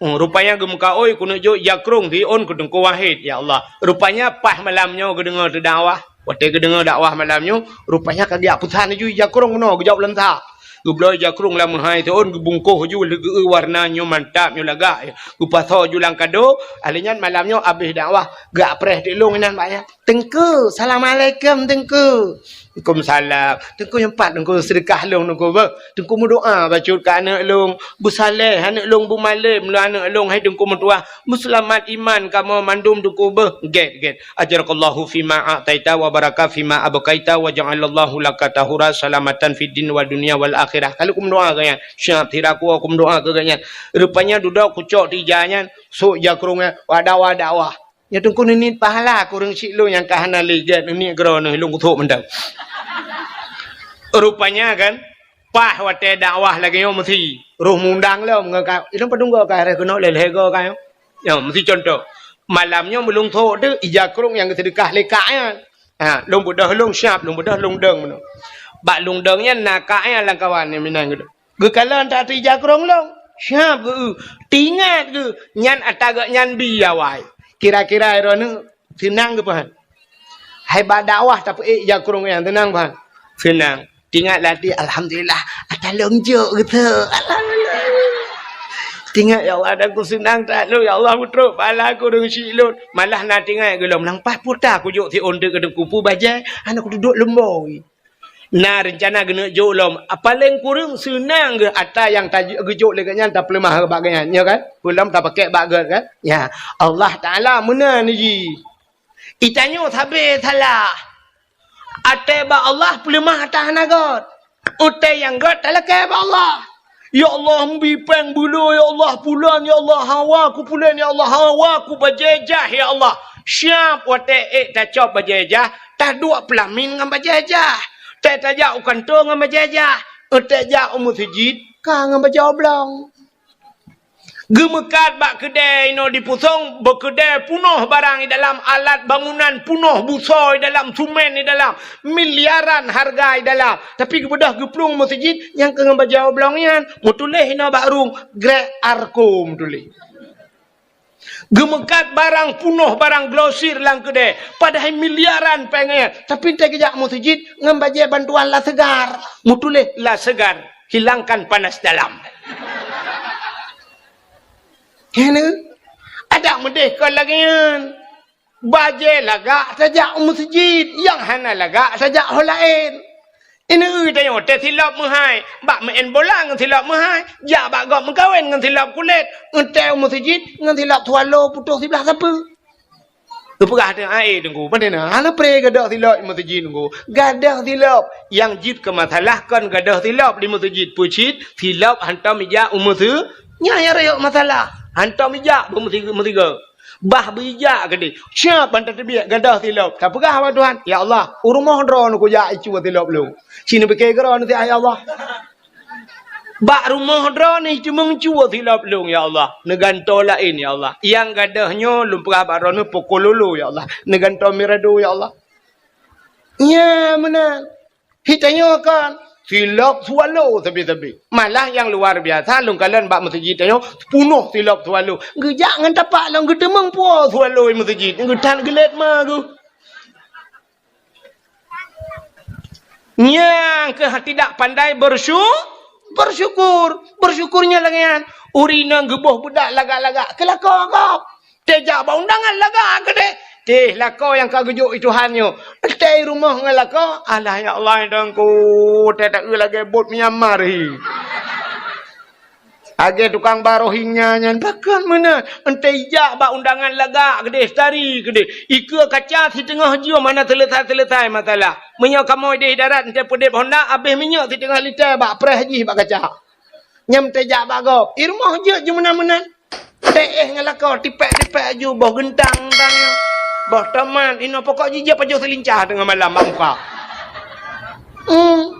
hmm, rupanya geumeukaôi keuneuk jok ija krông siôn keu Teungku Wahid, ya Allah. Rupanya paih malam nyoe geudeungoe teudakwah. Watée geudeungoe dakwah malam nyoe, rupanya ka geujak peusan laju ija krông keunoe, geujak u Lansa. Geubloe jakrong lam meuhai thon, geubungkoh ju lagèe warna nyoe mantap, nyoe lagak. Geupasoe ju lam kado, ahli nyan malam nyoe abéh dakwah, geupreh teuk lôn inan bak nyan. "Teungku, assalamualaikum, Teungku." "Waalaikumsalam." "Teungku, nyoe pat Teungku seudeukah lôn, Teungku, beuh. Teungku meudoa bacut keu aneuk lôn. Beusaleh aneuk lôn, beumalém lôn aneuk lôn, hai Teungku meutuah. Beuseulamat iman kamoe mandum, Teungku, beuh." "Gèt, gèt. Ajarakallahu fima a'taita wa baraka fima abqaita wa ja'alallahu laka tahura salamatan fid din wa dunya wal akhirah." Ka lheueh kumeudoa keu nyan. Siap, sira ku kumeudoa keu nyan. Rupanya dudoe kucok tija nyan, sôk jakrong nyan, wada-wada wah. Nyoe Teungku neuniet pahala kureueng syiek lôn nyang ka hana lé gèt, neuniet keudroe neuh, lôn kuthôk mantong. Rupanya kan, paih watèe dakwah lagèe nyoe meusi, roh mundang lom ngon ka, ilôn padum goe ka harôh keunoe lé lhèe goe ka nyoe. Nyoe meusi contoh. Malam nyoe meulôn thôk teuk ija krông nyang geuseudeukah lé kak nyan. Ha, lôn beudôh lôn siap, lôn beudôh lôn dong meunoe. Bak lôn dong nyan na kak nyan lam kawan nyang meunan geuh. Geukalon that ija krông lôn, siap geu-eu. Teuingat geuh, nyan ata geuh nyan bi awai. Kira-kira droeneuh seunang geuh pahan. Hai bak dakwah tapeuék ija krông nyan seunang pahan. Seunang. Teuingat lati, alhamdulillah, ata lôn jok geuh. Alhamdulillah. Teuingat, ya Allah, ata ku seunang that lôn, ya Allah, meutrok pahala ku deungon syiek lôn. Malah na teuingat geuh lom, nang paih puta ku jok siôn teuk keu teungku pu bajèe, hana ku tuduek leumbôi. Na reuncana geuneuk jok lom. Paleng kureueng seunang geuh ata nyang ta-, geujok lé geuh nyan tapeuleumah bak geuh nyan, nyo kan? Peulom tapakèk bak geuh kan? Ya, Allah Taala meunan jih. Itanyoe sabé salah. Até bak Allah peuleumah ata hana gèt. Até nyang gèt talakèe bak Allah. Ya Allah, meubi pèng beuloe, ya Allah, pulan, ya Allah, hawa ku pulan, ya Allah, hawa ku bajèe jah, ya Allah. Siap watèe ék tacok bajèe jah, taduek peulamin ngon bajèe jah. Tée tajak u kantô ngon bajèe jah. Tée jak u meuseujid, ka ngon bajèe oblong. Geumeukat bak keudè inoe di Pusong, beukeudè punoh barang i dalam, alat bangunan punoh, busoe i dalam, sumen i dalam, miliaran hareuga i dalam. Tapi geubeudôh geuplueng meuseujid nyang keu ngon bajèe oblong nyan, meutuléh inoe bak rueng, Grek Arko meutuléh. Geumeukat barang punoh, barang glosir lam keudè, padahai miliaran péng nyan. Tapi tée geujak meuseujid ngon bajèe bantuan La Segar, meutuléh La Segar. Hilangkan panas dalam. Keuneuk adak meudeh kon lagèe nyan. Bajèe lagak tajak u meuseujid, nyang hana lagak tajak ho laén. Ineuk tanyoe tée silop meuhai, bak meu'en bola ngon silop meuhai, jak bak gob meukawen ngon silop kulét, eunteuk u meuseujid ngon silop swallow putôh siblah sapeue. Geupeugah teuh, "Ai, Teungku, pane na? Hana pré gadôh silop di meuseujid, Teungku." Gadôh silop. Nyang jeuet keu masalah kon gadôh silop di meuseujid. Peue cit? Silop hantom ijak u meuseu-, nyan nyang rayeuk masalah. Hantom ijak bak meusi-, meusigoe. Bah beu ijak keudeh. Siap ban tateubiet gadôh silop. Tapeugah bak Tuhan, "Ya Allah, u rumoh droeneuh kujak icu silop lôn." Ci neupike keudroe neusiah, "Ya Allah." Bak rumoh droeneuh teumeung cue silop lôn, ya Allah. Neugantoe laén, ya Allah. Nyang gadôh nyoe lôn peugah bak droeneuh poko lolo, ya Allah. Neugantoe mirado, ya Allah. Nya meunan. Hitanyoe kan silop swallow sabe-sabe. Malah nyang luar biasa lôn kalon bak meuseujid tanyoe punoh silop swallow. Geujak ngon tapak lôn geuteumeung pue swallow di meuseujid. Geuthat geulet ma geuh. Nyang keuh tidak pandai bersyu-, bersyukur. Bersyukur nyan lagèe nyan. Ureueng inong geuboh beudak lagak-lagak keu lakoe gob. Tée jak bak undangan lagak keudeh. Teuh lakoe nyang ka geujok i Tuhan nyoe. Tée i rumoh ngon lakoe, alah ya Allah, Teungku, tée taeu lagèe bot Myanmar hi. Lagèe tukang ba Rohingya nyan, pakon meunan. Eunteuk ijak bak undangan lagak keudeh, tari keudeh. Ikeue kaca siteungoh jeuem hana seuleusoe-seuleusoe masalah. Meunyoe kamoe deh darat eunteuk peudeb honda, abéh minyeuk siteungoh liter bak preh jih bak kaca. Nyan eunteuk jak bak gob. I rumoh jeuet jimeunan-meunan. Teuh ngon lakoe, tipék-tipék aju, boh geuntang-geuntang nyoe. Boh tomat, inoe pokok jih jeuet pajoh seulincah teungoh malam bak muka. Hmm.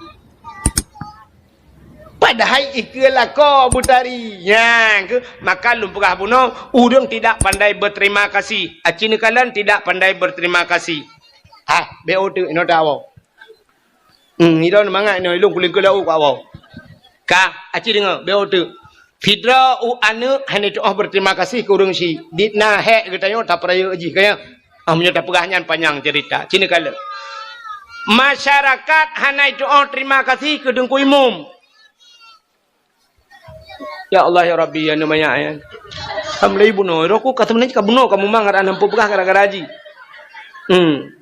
Padahai ikeue lakoe beutari. Nyan keuh, maka lôn peugah bunoe, ureueng tidak pandai berterima kasih. Aci neukalon tidak pandai berterima kasih. Ah, bék uteuk inoe tawoe. Hmm, idong mangat inoe, ilôn kulingkeu laôt keu awoe. Ka, aci deungoe, bék uteuk. Sidroe u aneuk hana tuoh berterima kasih keu ureueng syiek. Di na hék geutanyoe tapeurayeuk jih, ka nyan. Ah, meunyoe tapeugah nyan panyang cerita. Ci neukalon. Masyarakat hana tuoh terima kasih keu Teungku Imum. Ya Allah, ya Rabbi, ya nama ya, ya. Alhamdulillah, bunoe. Roh ku ka sebenarnya ka bunoe, ka mumang, ada enam puluh peugah gara-gara haji. Hmm.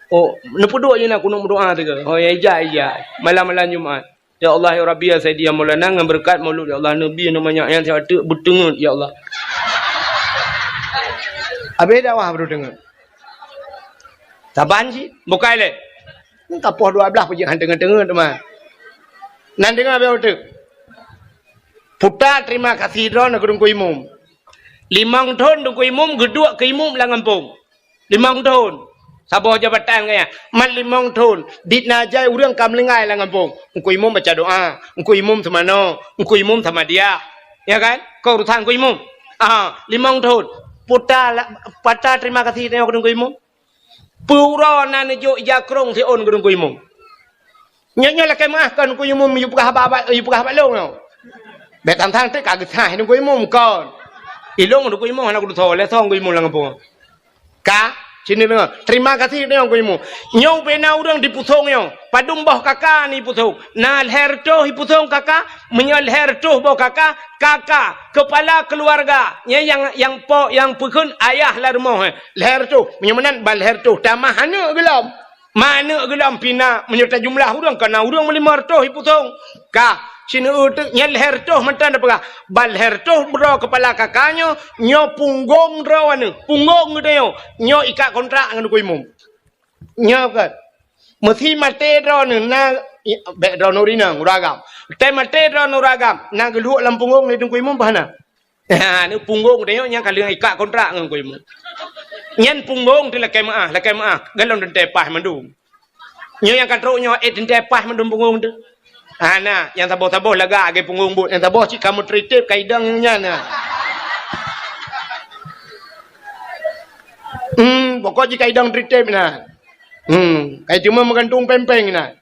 Oh, neupeuduek je na kunut meudoa teuka. Oh, ya, ija, ija. Malam-malam Jumat. Ya Allah, ya Rabbi, ya Sayyidi, ya Maulana, ngon beureukat Maulud, ya Allah, Nabi, nama nyak nyan siat teuk beuteungeut, ya Allah. Habéh dakwah baru teungeut. Saban cit, bukai lé. Ka poh dua belas peujiak han teungeut-teungeut teuma. Nan teungeut habéh teuk. Puta terima kasih droeneuh keu Teungku Imum. Limong thon Teungku Imum geuduek keu imum lam gampông. Limong thon. Saboh jabatan gaya. Man limong thon. Dit na jai ureueng ka meulinggai lam gampông. Teungku Imum baca doa. Teungku Imum seumanoe. Teungku Imum sama dia. Ya kan? Keu urusan Teungku Imum. Ah, limong thon. Puta la-, pata terima kasih tanyoe keu Teungku Imum. Peue uroe na neujok ija krông siôn keu Teungku Imum. Nyoe, nyoe lakée meuáh kon Teungku Imum yue peugah haba, yue peugah haba lôn nyoe. Bék tang-tang teuk ka geusah Teungku Imum kon. Ilôn Teungku Imum hana kutusoe, lé song Teungku Imum lam gampông. Ka, sini deungoe. Terima kasih deungoe Teungku Imum. Nyoe ubena ureueng di Pusong nyoe. Padum boh kaka ni Pusong. Na lhée reutôh i Pusong kaka, meunyoe lhée reutôh boh kaka, kaka, kepala keluarga. Nyan nyang, nyang po, nyang peukheun ayah lam rumoh, eh. Lhée reutôh. Meunyoe meunan ban lhée reutôh tamah aneuk geulom. Ma aneuk geulom pih na, meunyoe tajumlah ureueng, ka na ureueng meulimong reutôh i Pusong. Ka, sineuk teuk nyan lhée reutôh mantong tapeugah. Ban lhée reutôh droe kepala kaka nyoe, nyoe punggong droe aneuk. Punggong geutanyoe, nyoe ikat kontrak ngon Teungku Imum. Nyoe kan. Meusi maté droeneuh na, i, bék droeneuh rinong, ureueng agam. Teumaté droeneuh ureueng agam, na geulhok lam punggong lé Teungku Imum bah na. Ha, ni punggong tanyoe nyang ka lheueh ikat kontrak ngon Teungku Imum. Nyan punggong teuh lakée meuáh, lakée meuáh. Galom teuntée paih mandum. Nyoe nyang ka trok nyoe, eh, teuntée paih mandum punggong teuh. Ha, na, nyang saboh-saboh lagak lagée punggong buet. Nyang saboh cit ka meutritép ka idong nyan na. Hmm, pokok jih ka idong tritép na. Hmm, ka cuma meugantung péng-péng na.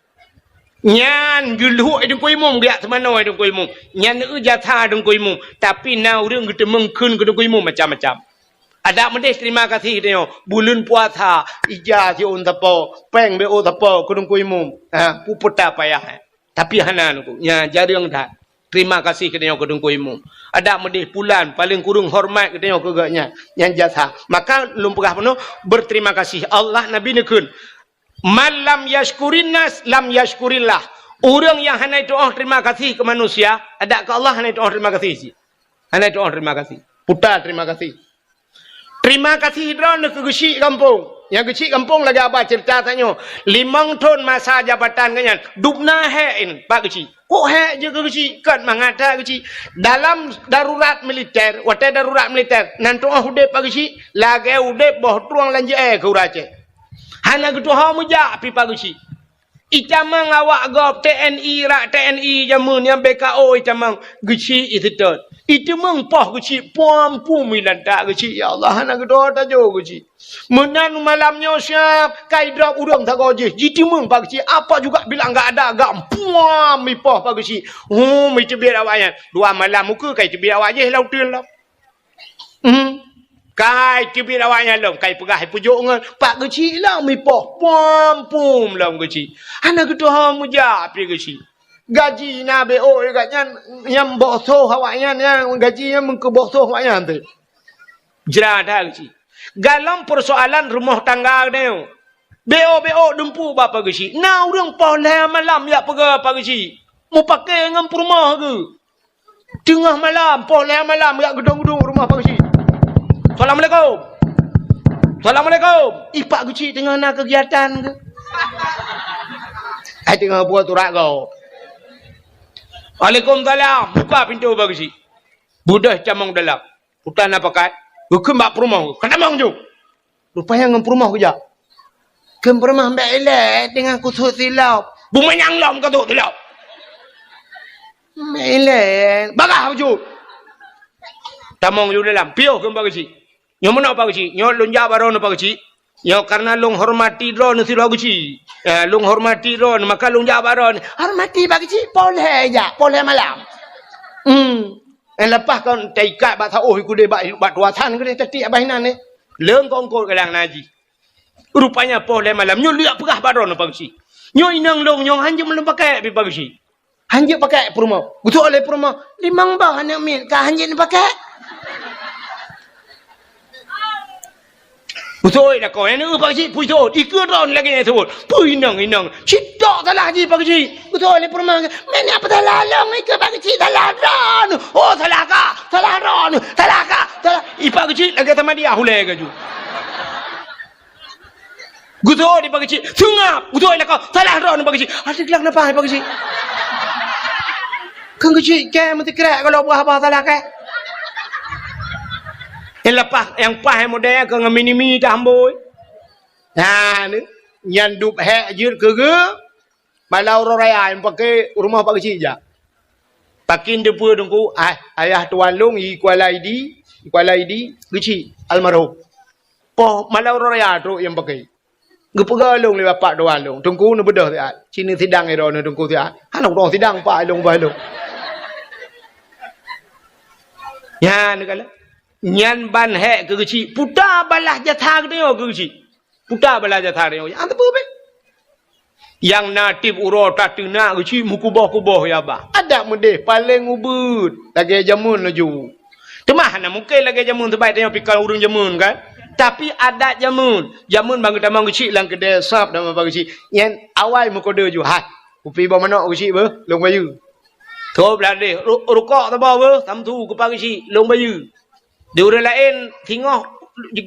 Nyan geulhok Teungku Imum, geujak seumanoe Teungku Imum. Nyan eu jasa Teungku Imum. Tapi na ureueng geuteumeung kheun keu Teungku Imum macam-macam. Adak meudeh terima kasih tanyoe. Buleuen puasa, ija siôn sapo, péng bék sapo keu Teungku Imum. Ha, peue payah. Tapi hana Teungku. Nyan jareueng that. Terima kasih keu tanyoe keu Teungku Imum. Adak meudeh pulan, paleng kureueng hormat keu tanyoe keu gobnyan. Nyan jasa. Maka lôn peugah bunoe, berterima kasih. Allah Nabi neukheun, "Man lam yashkurin nas, lam yashkurillah." Ureueng nyang hana itu'oh terima kasih keu manusia, adak keu Allah hana itu'oh terima kasih cit. Hana itu'oh terima kasih. Puta terima kasih. Terima kasih droeneuh keu geuchik gampông. Nyang geuchik gampông lagée haba ceurita tanyoe. Limong thon masa jabatan geuhnyan, dubna hék in bak geuchik. Kok hék jeuet keu geuchik? Kon mangat that geuchik. Dalam darurat militer, watée darurat militer, nan tu'oh udeb bak geuchik, lagée udeb boh trueng lam jeuée keu ureueng Aceh. Hana geutuho meujak pih bak geuchik. Itamong awak gob T N I, rak T N I jameun nyang B K O itamong geuchik iseutôt. Iteumeung poh geuchik puam-puam ilantak geuchik, ya Allah, hana geutuho tajok geuchik. Meunan malam nyoe siab, ka idrop ureueng sagoe jih, jiteumeung bak geuchik, apa juga bilang gak ada gak puam ipoh bak geuchik. Hum, iteubiet awaknyan. Dua malam ukeue ka iteubiet awak jih lam uteuen lom. Hmm. Ka iteubiet awaknyan lom, ka ipeugah ipeujok ngon pak geuchik lom ipoh, puam-puam lom geuchik. Hana geutuho meujak pih geuchik. Gaji na B O gobnyan, nyang boh soh awaknyan, nyang gaji nyan meukeu boh soh awaknyan teuh. Jra that geuchik. Galom peusoalan rumoh tangga geutanyoe. B O B O dumpeue bak pak geuchik. Na ureueng poh lhée malam jak peugah pak geuchik. Mupakée ngon peurumoh geuh. Teungoh malam, poh lhée malam, jak geudong-geudong rumoh pak geuchik. "Assalamualaikum. Assalamualaikum." Ih, pak geuchik teungoh na keugiatan geuh. Ai teungoh buet surat gob. "Waalaikumsalam." Buka pintoe pak geuchik. Beudôh tamong dalam. Utan na pakat. Geukheun bak peurumoh. "Ka tamong ju." Rupanya ngon peurumoh geujak. Kheun peurumoh, "Bék ilée teungoh kusut silop." "Beumanyang lom kusut silop." "Bék ilée." "Bagah bacut." Tamong ju dalam. Piôh kheun pak geuchik. "Nyoe meunoe pak geuchik. Nyoe lôn jak bak droeneuh pak geuchik. Nyoe karena lôn hormati droeneuh sidroe geuchik. Eh, lôn hormati droeneuh, maka lôn jak bak droeneuh." "Hormati pak geuchik, poh lhée jak, poh lhée malam." Hmm. Eh, leupah kon taikat bak saôh ikudeh bak, bak tuasan keudeh tatiek bak inan eh. Leung kongkot galang naji. Rupanya poh lhée malam nyoe lheueh peugah bak droeneuh pak geuchik. "Nyoe inong lôn nyoe hanjeuet meulôn pakai pih pak geuchik. Hanjeuet pakai peurumoh. Geutu'oh lé peurumoh, "Limong boh aneuk miet ka hanjeuet neupakai." Geutu'oh lakoe, "Nyan Pak Geuchik, peue jitu'oh? Dikeue droeneuh lagèe nyan jitu'oh. Peue inong-inong? Cit tok salah jih Pak Geuchik." Geutu'oh lé peurumoh, "Meunan peue salah lôn, ikheun Pak Geuchik salah droeneuh." "Oh, salah kah? Salah droeneuh. Salah kah? Salah." I Pak Geuchik lagèe tamadiah ulèe ka ju. Geutu'oh di Pak Geuchik, seungab. Geutu'oh lakoe, "Salah droeneuh Pak Geuchik." "Adak geulang napa Pak Geuchik?" "Kan Geuchik kèe meusikrek kalau bah-bah salah kèe." Nyang leupah, nyang paih model keu ngon mini-mini dah amboi. Nah, ni. Nyan dub hék jeuet keu geu, malam uroe raya nyang paké rumoh Pak Geuchik jak. Pakin teupeu teungku, ah, ayah tuan lôn i Kuala Idi, i Kuala Idi, Geuchik, almarhum. Poh malam uroe raya trok nyang paké. Geupeugah lôn lé bapak tuan lôn, "Teungku neubeudôh siat, ci neusidang droeneuh teungku siat." "Hana udong sidang pak lôn bah lôn." Nyan kala. Nyan ban hék keu Geuchik, puta balaih jasa geutanyoe keu Geuchik. Puta balaih jasa geutanyoe. Nyang teupeu beh. Nyang na tiep uroe tateunak Geuchik meukuboh-kuboh ya bah. Adak meudeh paleng ubeuet lagèe jameun laju. Teuma hana mungken lagèe jameun, sabab tanyoe pih kon ureueng jameun kan. Tapi adat jameun, jameun ban geutamong Geuchik lam keudè sab dan Pak Geuchik. Nyan awai meukodeu ju, "Hai, kupi boh manok Geuchik beuh, lôn bayeue. Tôb ladeh, ru-, rukok saboh beuh, samsu keu Pak Geuchik, lôn bayeue." Di ureueng laén singoh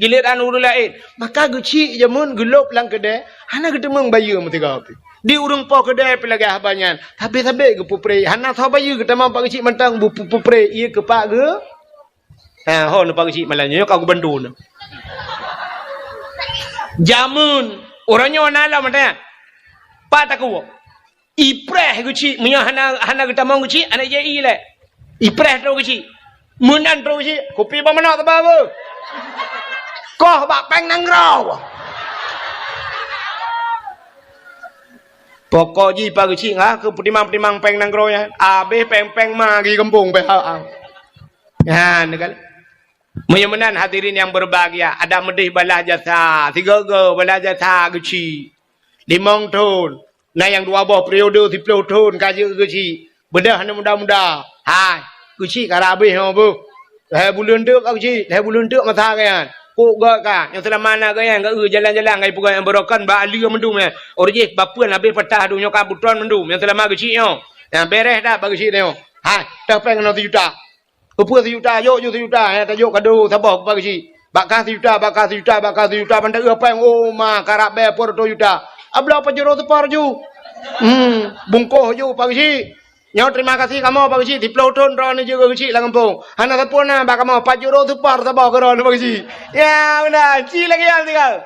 giliran ureueng laén. Maka Geuchik jameun geulôb lam keudè, hana geuteumeung bayeue meusigoe pih. Di ureueng po keudè pih lagèe haba nyan, sabé-sabé geupeupreh, hana soe bayeue geutamong Pak Geuchik mantong bu-, bu-, peupreh, ié keu Pak geu-, ha, ho neu Pak Geuchik malam nyoe ka geubantu neu. Jameun, uroe nyoe na lom ada. Pat takue. Ipreh Geuchik, meunyoe hana, hana geutamong Geuchik, hana jai ilèe. Ipreh trok Geuchik. Meunan trok Geuchik, kupi boh manok teuba beuh. Koh bak péng nanggroe. Pokok jih Pak Geuchik ngah keu peutimang-peutimang péng nanggroe nyan. Abéh péng-péng ma geuh gampông pih ha. Nyan kan. Meunyoe meunan hadirin nyang berbahagia, adak meudeh balaih jasa, sigoe-goe balaih jasa Geuchik. Limong thon, na nyang dua boh periode siploh thon ka jeuet Geuchik. Beudôh aneuk muda-muda. Hai, Geuchik ka rab abéh nyoe beuh. Lhèe buleuen teuk ka Geuchik, lhèe buleuen teuk masa geuh nyan. Kok gèt ka, nyang seulama na geuh nyan, geu jalan-jalan ngon peugah nyang beurokon bak aleue mandum nyan. Óh jih bapeuen abéh patah duek nyoe ka beuton mandum, nyang seulama Geuchik nyoe. Nyang bèrèh that bak Geuchik nyoe. Hai, toh péng keunoe sijuta. Keupeue sijuta, jok ju sijuta, eh, tajok kado saboh Pak Geuchik. Bak kah sijuta, bak kah sijuta, bak kah sijuta, ban taeu péng, oh, ma, karab bèe peuet reutôh juta. Abloe pajoh reutôh seupar ju. Hmm, bungkôh ju Pak Geuchik. Nyoe terima kasih kamoe Pak Geuchik, siploh thon droeneuh jeuet keu Geuchik lam gampông. Hana sapeue na bak kamoe, pajoh reutôh seupar saboh keu droeneuh Pak Geuchik. Ya, meunan, ci lagèe nyan tinggai.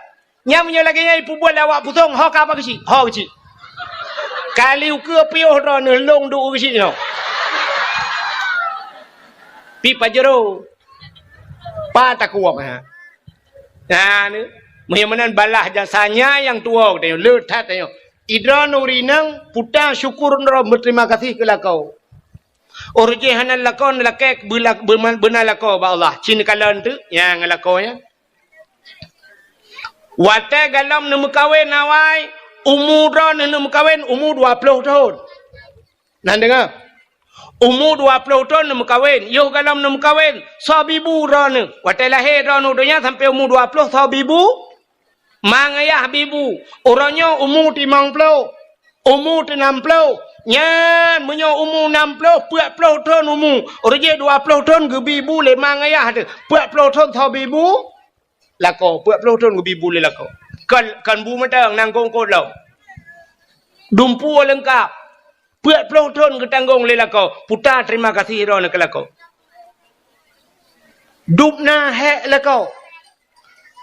Nyan meunyoe lagèe nyan ipeubuet lé awak Pusong, ho ka Pak Geuchik, ho Geuchik. Kali ukeue piôh droeneuh lôn duek Geuchik nyoe. Pi Pajero. Pat takue, ha. Nah, ni. Meunyoe meunan balaih jasa nyan nyang tuwoe geutanyoe, le that tanyoe. Idroeneuh ureueng inong, puta syukur droe, beuterima kasih keu lakoe. Óh jih hana lakoe, neulakèe beula-, beuma-, beuna lakoe bak Allah. Ci neukalon teuk nyang lakoe nyan. Watèe galom neumeukawen awai, umu droeneuh neumeukawen umu dua ploh thon. Na deungö? Umu dua ploh thon neumeukawen, yoh galom neumeukawen, soe bibu droeneuh. Watèe lahé droeneuh donya sampoe umu dua ploh, soe bibu? Ma ngayah bibu. Uroe nyoe umu limong ploh, umu nam ploh. Nyan meunyoe umu nam ploh, peuet ploh thon umu. Óh jih dua ploh thon geubi bu lé ma ngayah teuh. Peuet ploh thon soe bibu? Lakoe, peuet ploh thon geubi bu lé lakoe. Kon, kon bu mantong, nangkong kot lom. Dumpeue leungkap. Peuet ploh thon geutanggong lé lakoe. Puta terima kasih droeneuh keu lakoe. Dub na hék lakoe.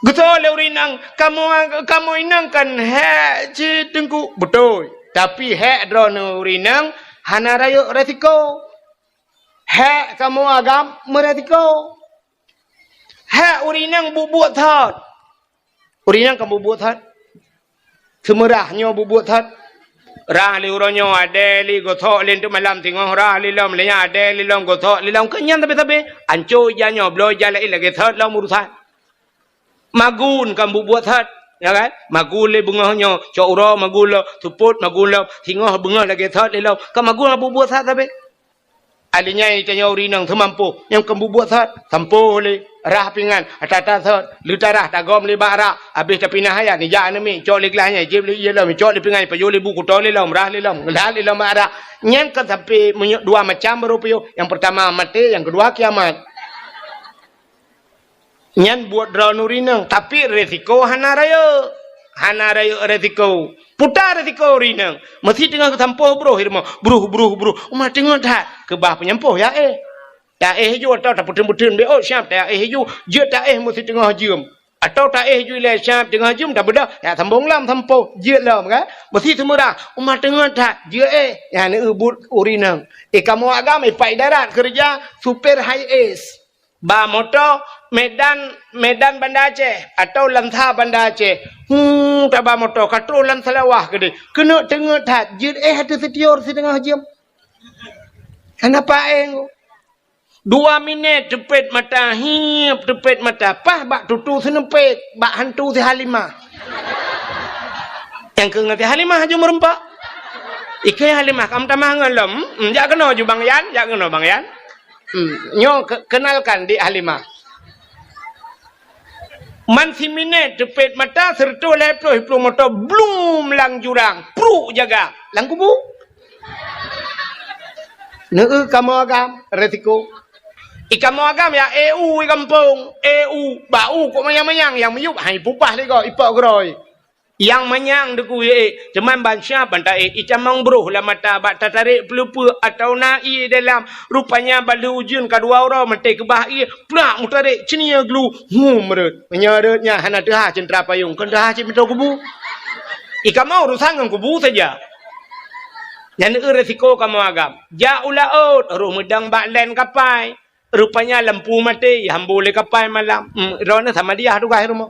Geusoe lé ureueng inong, "Kamoe, kamoe inong kan hék cit Teungku." Beutôi. Tapi hék droeneuh ureueng inong hana rayeuk resiko. Hék kamoe agam meuresiko. Hék ureueng inong buet-buet that. Ureueng inong kan buet-buet that. Seumeurah nyoe buet-buet that. Rah lé uroe nyoe, adèe lé gosok lé teuk malam singoh, rah lé lom lé nyan, adèe lé lom gosok lé lom. Keu nyan sabe-sabe, anco ija nyoe, bloe ija laén lagèe that lom urusan. Magun kan buet-buet that. Ya kan? Magul lé beungoh nyoe, cok uroe magul lom, seupôt magul lom, singoh beungoh lagèe sot lé lom. Ka magul bubuet that sabe. Alinyan tanyoe ureueng inong seumampoh, nyang kon bubuet sot, sampoh lé, rhah pingan, ata-ata sot, leutarah tagom lé bak rak, abéh tapinah ayat, nijak aneuk miet, cok lé glah nyan, jieb lé ié lom, cok lé pingan, pajoh lé bu, kuto lé lom, rhah lé lom, lhat lé lom bak rak. Nyan kan sampoe meunyoe dua macam baru piôh. Nyang peurtama maté, nyang keudua kiamat. Nyan buet droeneuh ureueng inong, tapi resiko hana rayeuk. Hana rayeuk resiko. Peue ta resiko ureueng inong? Meusi teungoh geusampoh broh i rumoh. Broh, broh, broh. Uma teungeut that. Keubah peunyampôh ya éh. Ta éh ju atau tapeuteun-peuteun B O siap ta éh ju. Jeuet ta éh meusi teungoh jeuem. Atau ta éh ju ilèe siap teungoh jeuem tabeudoh. Ya sambong lom sampoh. Jeuet lom kan? Meusi seumeurah. Uma teungeut that. Jeuet éh. Nyan neubuet ureueng inong. Eh, kamoe agam, eh, pat idarat keureuja, supir high S. Ba moto Medan, Medan Banda Aceh atau Lansa Banda Aceh. Hmm, taba moto ka troh lam Seulawah keudéh. Keuneuk teungeut that, jeuet éh ateueh sitior siteungoh jeuem. Hana paéng. Dua minèt teupet mata, hiep teupet mata, paih bak tutu seuneupet, bak hantu si Halimah. Nyang keu ngon si Halimah aju meureumpok. Ikeu Halimah, kam tamah ngon lom. Hmm, jak keunoe ju Bang Yan, jak keunoe Bang Yan. Hmm, nyoe ke-, kenalkan Dik Halimah. Man siminèt teupet mata, seureutôh lhèe ploh iplueng moto, blum lam jurang, pruk jaga, lam kubu. Neueu kamoe agam, resiko. I kamoe agam ya, eu i gampông, eu, bak u kok manyang-manyang, nyang miyueb hai pupah lé gob, ipok geurôi. Nyang manyang deukui ék, teuma ban siap ban taék, itamong broh lam mata bak tatarek peuleupeuk atawa na ié dalam. Rupanya ban lheueh ujeuen ka dua uroe maté keubah ié, plak meutarek ceunie glu, hum rhot. Meunyoe rhot nyan hana teuhah ceuntra payong, kon teuhah cit meutoe kubu. I kamoe urusan ngon kubu saja. Nyan eu resiko kamoe agam. Jak u laôt, roh meudong bak lén kapai. Rupanya lampu maté, ihambô lé kapai malam. Hmm, droeneuh sama diah tugaih rumoh.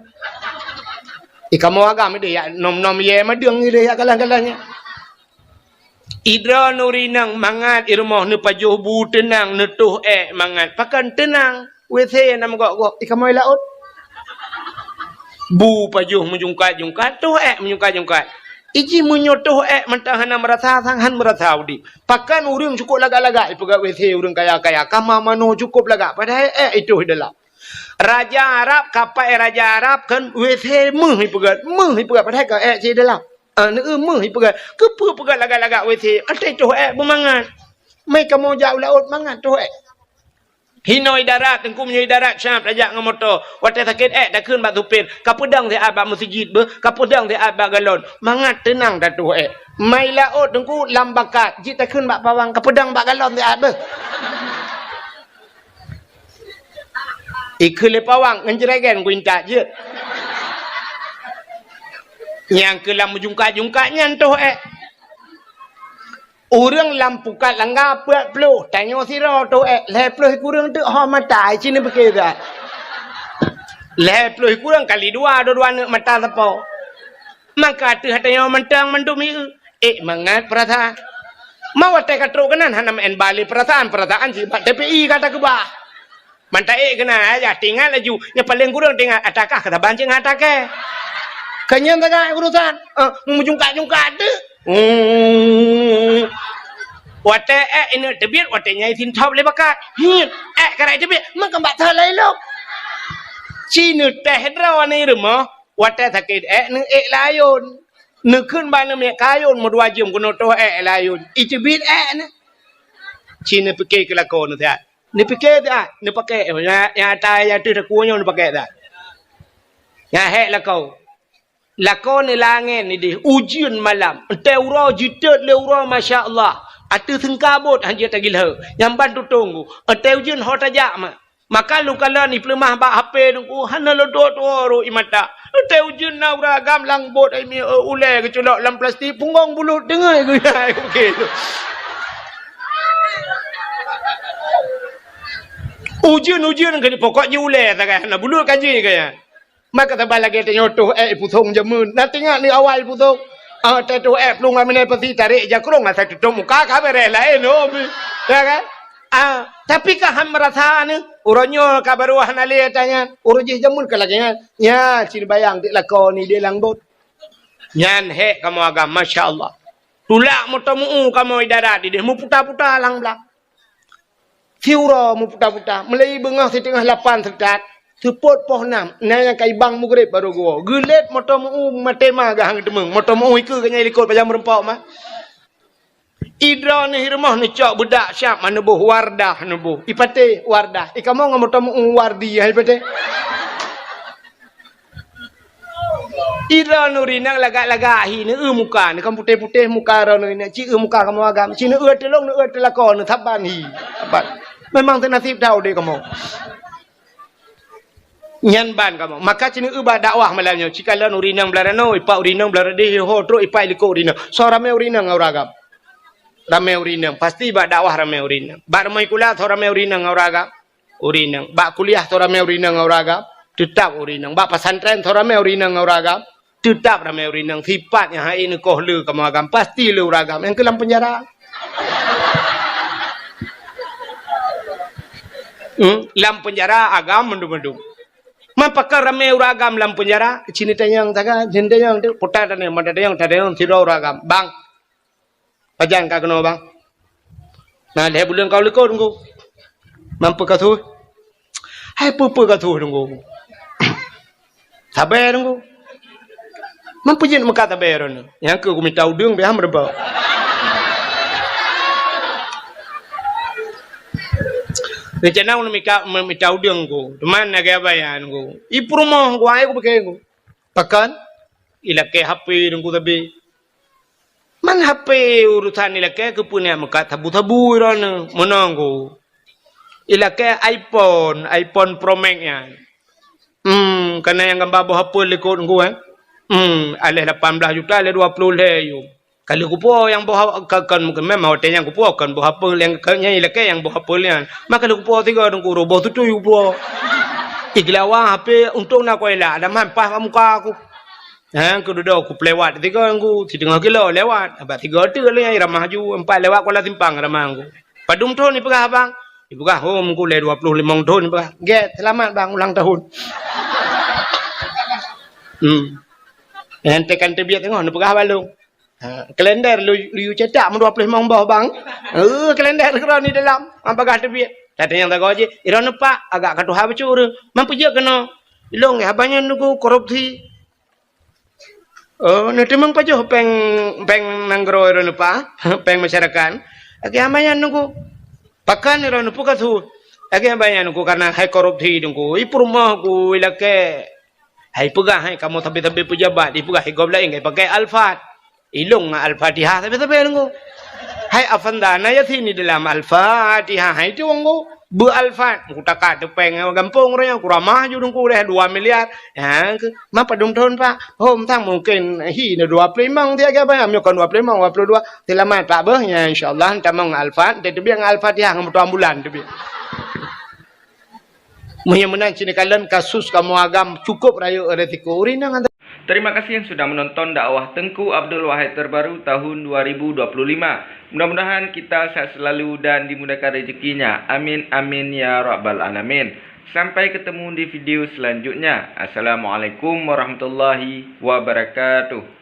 I kamoe agam idéh yak nom-nom yé madeueng idéh yak galah-galah nyan. I droeneuh ureueng inong mangat i rumoh neupajoh bu teunang, neutoh ék mangat. Pakon teunang? W C na meugok-gok. I kamoe laôt. Bu pajoh meujungkat-jungkat, toh ék meujungkat-jungkat. Iji meunyoe toh ék mantong hana meurasa, sang han meurasa udép. Pakon ureueng cukôp lagak-lagak ipeugah W C ureueng kaya-kaya, kama manoe cukôp lagak, padahai ék itoh i dalam. Raja Arab, kapai raja Arab kan W C meuh ipeugah, meuh ipeugah, padahai ka ék cit i dalam. Ah, neueu meuh ipeugah. Keupeue peugah lagak-lagak W C? Até toh ék beumangat. Mai kamoe jak u laôt mangat toh ék. Hinoe i darat, Teungku, meunyoe i darat siap tajak ngon moto. Watée sakét ék takheun bak supir, "Kapeudong siat bak meuseujid beuh, kapeudong siat bak galon." Mangat teunang tatoh ék. Mai laôt, Teungku, lam bakat, jeuet takheun bak pawang, "Kapeudong bak galon siat beuh." Ikheun lé pawang ngon jregen kuintat jeuet. Nyang keu lam meujungkat-jungkat nyan toh ék. Ureuëng lam pukat langga peuet ploh, tanyoe sidroe toh ék, lhée ploh kureueng teuk ho mata, ci neupike that. Lhée ploh kureueng kali dua, dua-dua neuk mata sapo. Maka ateueh tanyoe mantong mandum ié, ék mangat peurasaan. Ma watée ka trok keunan hana meu'en bale peurasaan, peurasaan sibak T P I ka takeubah. Mantong ék keunan, ayah teuingat laju. Nyang paleng kureueng teuingat, atakah keusaban cit ngon atakée. Keu nyan sagai urusan. Eh, meujungkat-jungkat teuk. Hmm. Watée ék ineuk teubiet, watée nyan isintop lé bakat. Hiet, ék karai teubiet, meukeubak that lom ilok. Ci neutéh droe aneuk rumoh, watée sakét ék neuék layôn. Neukheun bak aneuk miet kayôn meudua jeuem keunoe toh ék layôn. Iteubiet ék nyan. Ci neupike keu lakoe neusiat. Neupike siat, neupake, nyang, nyang ata nyang teuh takue nyoe neupake siat. Nyang hék lakoe. Lakoe neulangén idéh, ujeuen malam. Entée uroe jiteuet lé uroe, masya Allah. Ateueh seungkabot hanjeuet tagilheu. Nyang ban tutong ku. Entée ujeuen ho tajak ma. Maka lôn kalon ipeuleumah bak H P Teungku, hana lôn tuwoe-tuwoe rot i mata. Entée ujeuen na uroe agam lam bot ai mi, eh, ulée geuculok lam plastik, punggong bulut deungon geuya. Ujeuen-ujeuen keu pokok jih ulée sagai, hana bulut ka jih kaya. Maka saban lagée tanyoe toh ék ipusong jameun. Na teuingat ni awai ipusong. Ah, teuh toh ék plueng lam inan pasi tarek jakrong asai tutup muka ka beres laén, oh. Ya kan? Ah, tapi ka han meurasa nyoe, uroe nyoe ka barô hana lé ata nyan, uroe jih jameun ka lagée nyan. Nyan, cit bayang dik lakoe ni di lam bot. Nyan hék kamoe agam, masya Allah. Tulak meuteumeu kamoe di darat ideh, meuputa-puta lam blang. Siuroe meuputa-puta, meulai beungoh siteungoh lapan seutat, seupôt poh nam, na nyang ka ibang mugreb barô geuwoe. Geulét meuteumeu maté ma geuh han geuteumeung, meuteumeu ikeue geuh nyang likot pajan meurumpok ma. Idroe neuh i rumoh neucok beudak siab ma neuboh Wardah neuboh. Ipatéh Wardah. Ikamoe ngon meuteumeu Wardi hai patéh. Idroe neuh rinang lagak-lagak hi neueu muka, neuh kan putéh-putéh muka droe neuh rinang. Ci eu muka kamoe agam. Ci neueu teulông neueu teulakon neuh saban hi. Saban. Memang teunasib that udeb kamoe. Nyan ban kamoe. Maka ci neueu bak dakwah malam nyoe. Ci kalon ureueng inong blah ranoe, ipak ureueng inong blah radeh, ho trok ipak likot ureueng inong. Soe ramé ureueng inong ngon ureueng agam? Ramé ureueng inong. Pasti bak dakwah ramé ureueng inong. Bak rumoh sikula soe ramé ureueng inong ngon ureueng agam? Ureueng inong. Bak kuliah soe ramé ureueng inong ngon ureueng agam? Teutap ureueng inong. Bak pesantren soe ramé ureueng inong ngon ureueng agam? Teutap ramé ureueng inong. Sipat nyang hai neukoh le kamoe agam, pasti le ureueng agam. Nyang keu lam penjara. Hmm, lam penjara agam mandum-mandum. Man pakon ramé ureueng agam lam penjara, ci neutanyong sagai, ci neutanyong tu, puta tanyong, mata tanyong, tanyong sidroe ureueng agam. Bang, pajan ka keunoe, Bang? Na lhèe buleuen ka u likot, Teungku. Man peue ka su? Hai peue-peue ka su, Teungku. Sabe, Teungku. Man peue jeuet meukat sabe droeneuh? Nyang keu kumita udeueng biasa meureubah. Rencana ulôn mika-, me-, mita udeueng ku. Teuma na gaya bayan ku. I peurumoh ku, ai ku pike ku. Pakon? Ilakée H P Teungku sabe. Man H P urusan ilakée keupeue neujak meukat sabu-sabu droeneuh. Meunoe ku. Ilakée iPhone, iPhone Pro Max nyan. Hmm, kana nyang gamba boh apel likot Teungku, eh. Hmm, aléh lapan blah juta, aléh dua ploh lhèe yum. Ka lheueh kupuwoe nyang boh ha-, ka, kon, memang watée nyan kupuwoe kon boh apel nyang ka, nyang ilakée nyang boh apel nyan. Maka lheueh kupuwoe sigoe Teungku, roh boh tutui kupuwoe. Iglawa H P untông na kuela, ada man paih bak muka ku. Ha, kududoe kupeuliwat sigoe Teungku, siteungoh kilo liwat. Abah sigoe teuk lé nyang iramah ju, empat liwat Kuala Simpang ramah Teungku. Padum thon ipeugah abang? Ipeugah, "Oh, Teungku lé dua ploh limong thon," ipeugah. "Gét, seulamat bang ulang tahun." Hmm. Nyang tekan teubiet teungoh neupeugah bak lôn. Ha, kalender lu, lu cetak meudua ploh limong boh bang. Eh, kalender keudroe ni dalam, ha, bagah teubiet. Tatanyong sagoe jih, "Droeneuh Pak, agak ka tuha bacut ureueng. Man peue jeuet keunoe?" "Ilôn gét haba nyan Teungku, korupsi." "Oh, neuteumeung pajoh péng, péng nanggroe droeneuh Pak, péng masyarakat?" "Lagée haba nyan Teungku." "Pakon droeneuh peue ka su?" "Lagée haba nyan Teungku, kareuna hai korupsi Teungku. I peurumoh ku ilakée." Hai peugah hai kamoe sabe-sabe peujabat, ipeugah hai gob laén, hai pakai Alphard. Ilôn ngon Al-Fatihah sabe-sabe Teungku. Hai Avanda na Yasin di dalam Al-Fatihah hai tu Teungku. Beu Alphard, ku taka teupeng gampông ureueng nyan, ku ramah ju Teungku lé dua miliar. Ha, ke, ma padum thon Pak? Hom sang mungken hi na dua ploh limong dia ke apa? Meunyoe kon dua ploh limong, dua puluh dua. Seulamat Pak beuh, ya insyaallah tamong Alphard, teubiet ngon Al-Fatihah ngon moto ambulan teubiet. Meunyoe meunan cit neukalon kasus kamoe agam cukup rayeuk resiko. Ureueng inong Terima kasih yang sudah menonton dakwah Teungku Abdul Wahid terbaru tahun dua ribu dua puluh lima. Mudah-mudahan kita sehat selalu dan dimudahkan rezekinya. Amin, amin, ya rabbal alamin. Sampai ketemu di video selanjutnya. Assalamualaikum warahmatullahi wabarakatuh.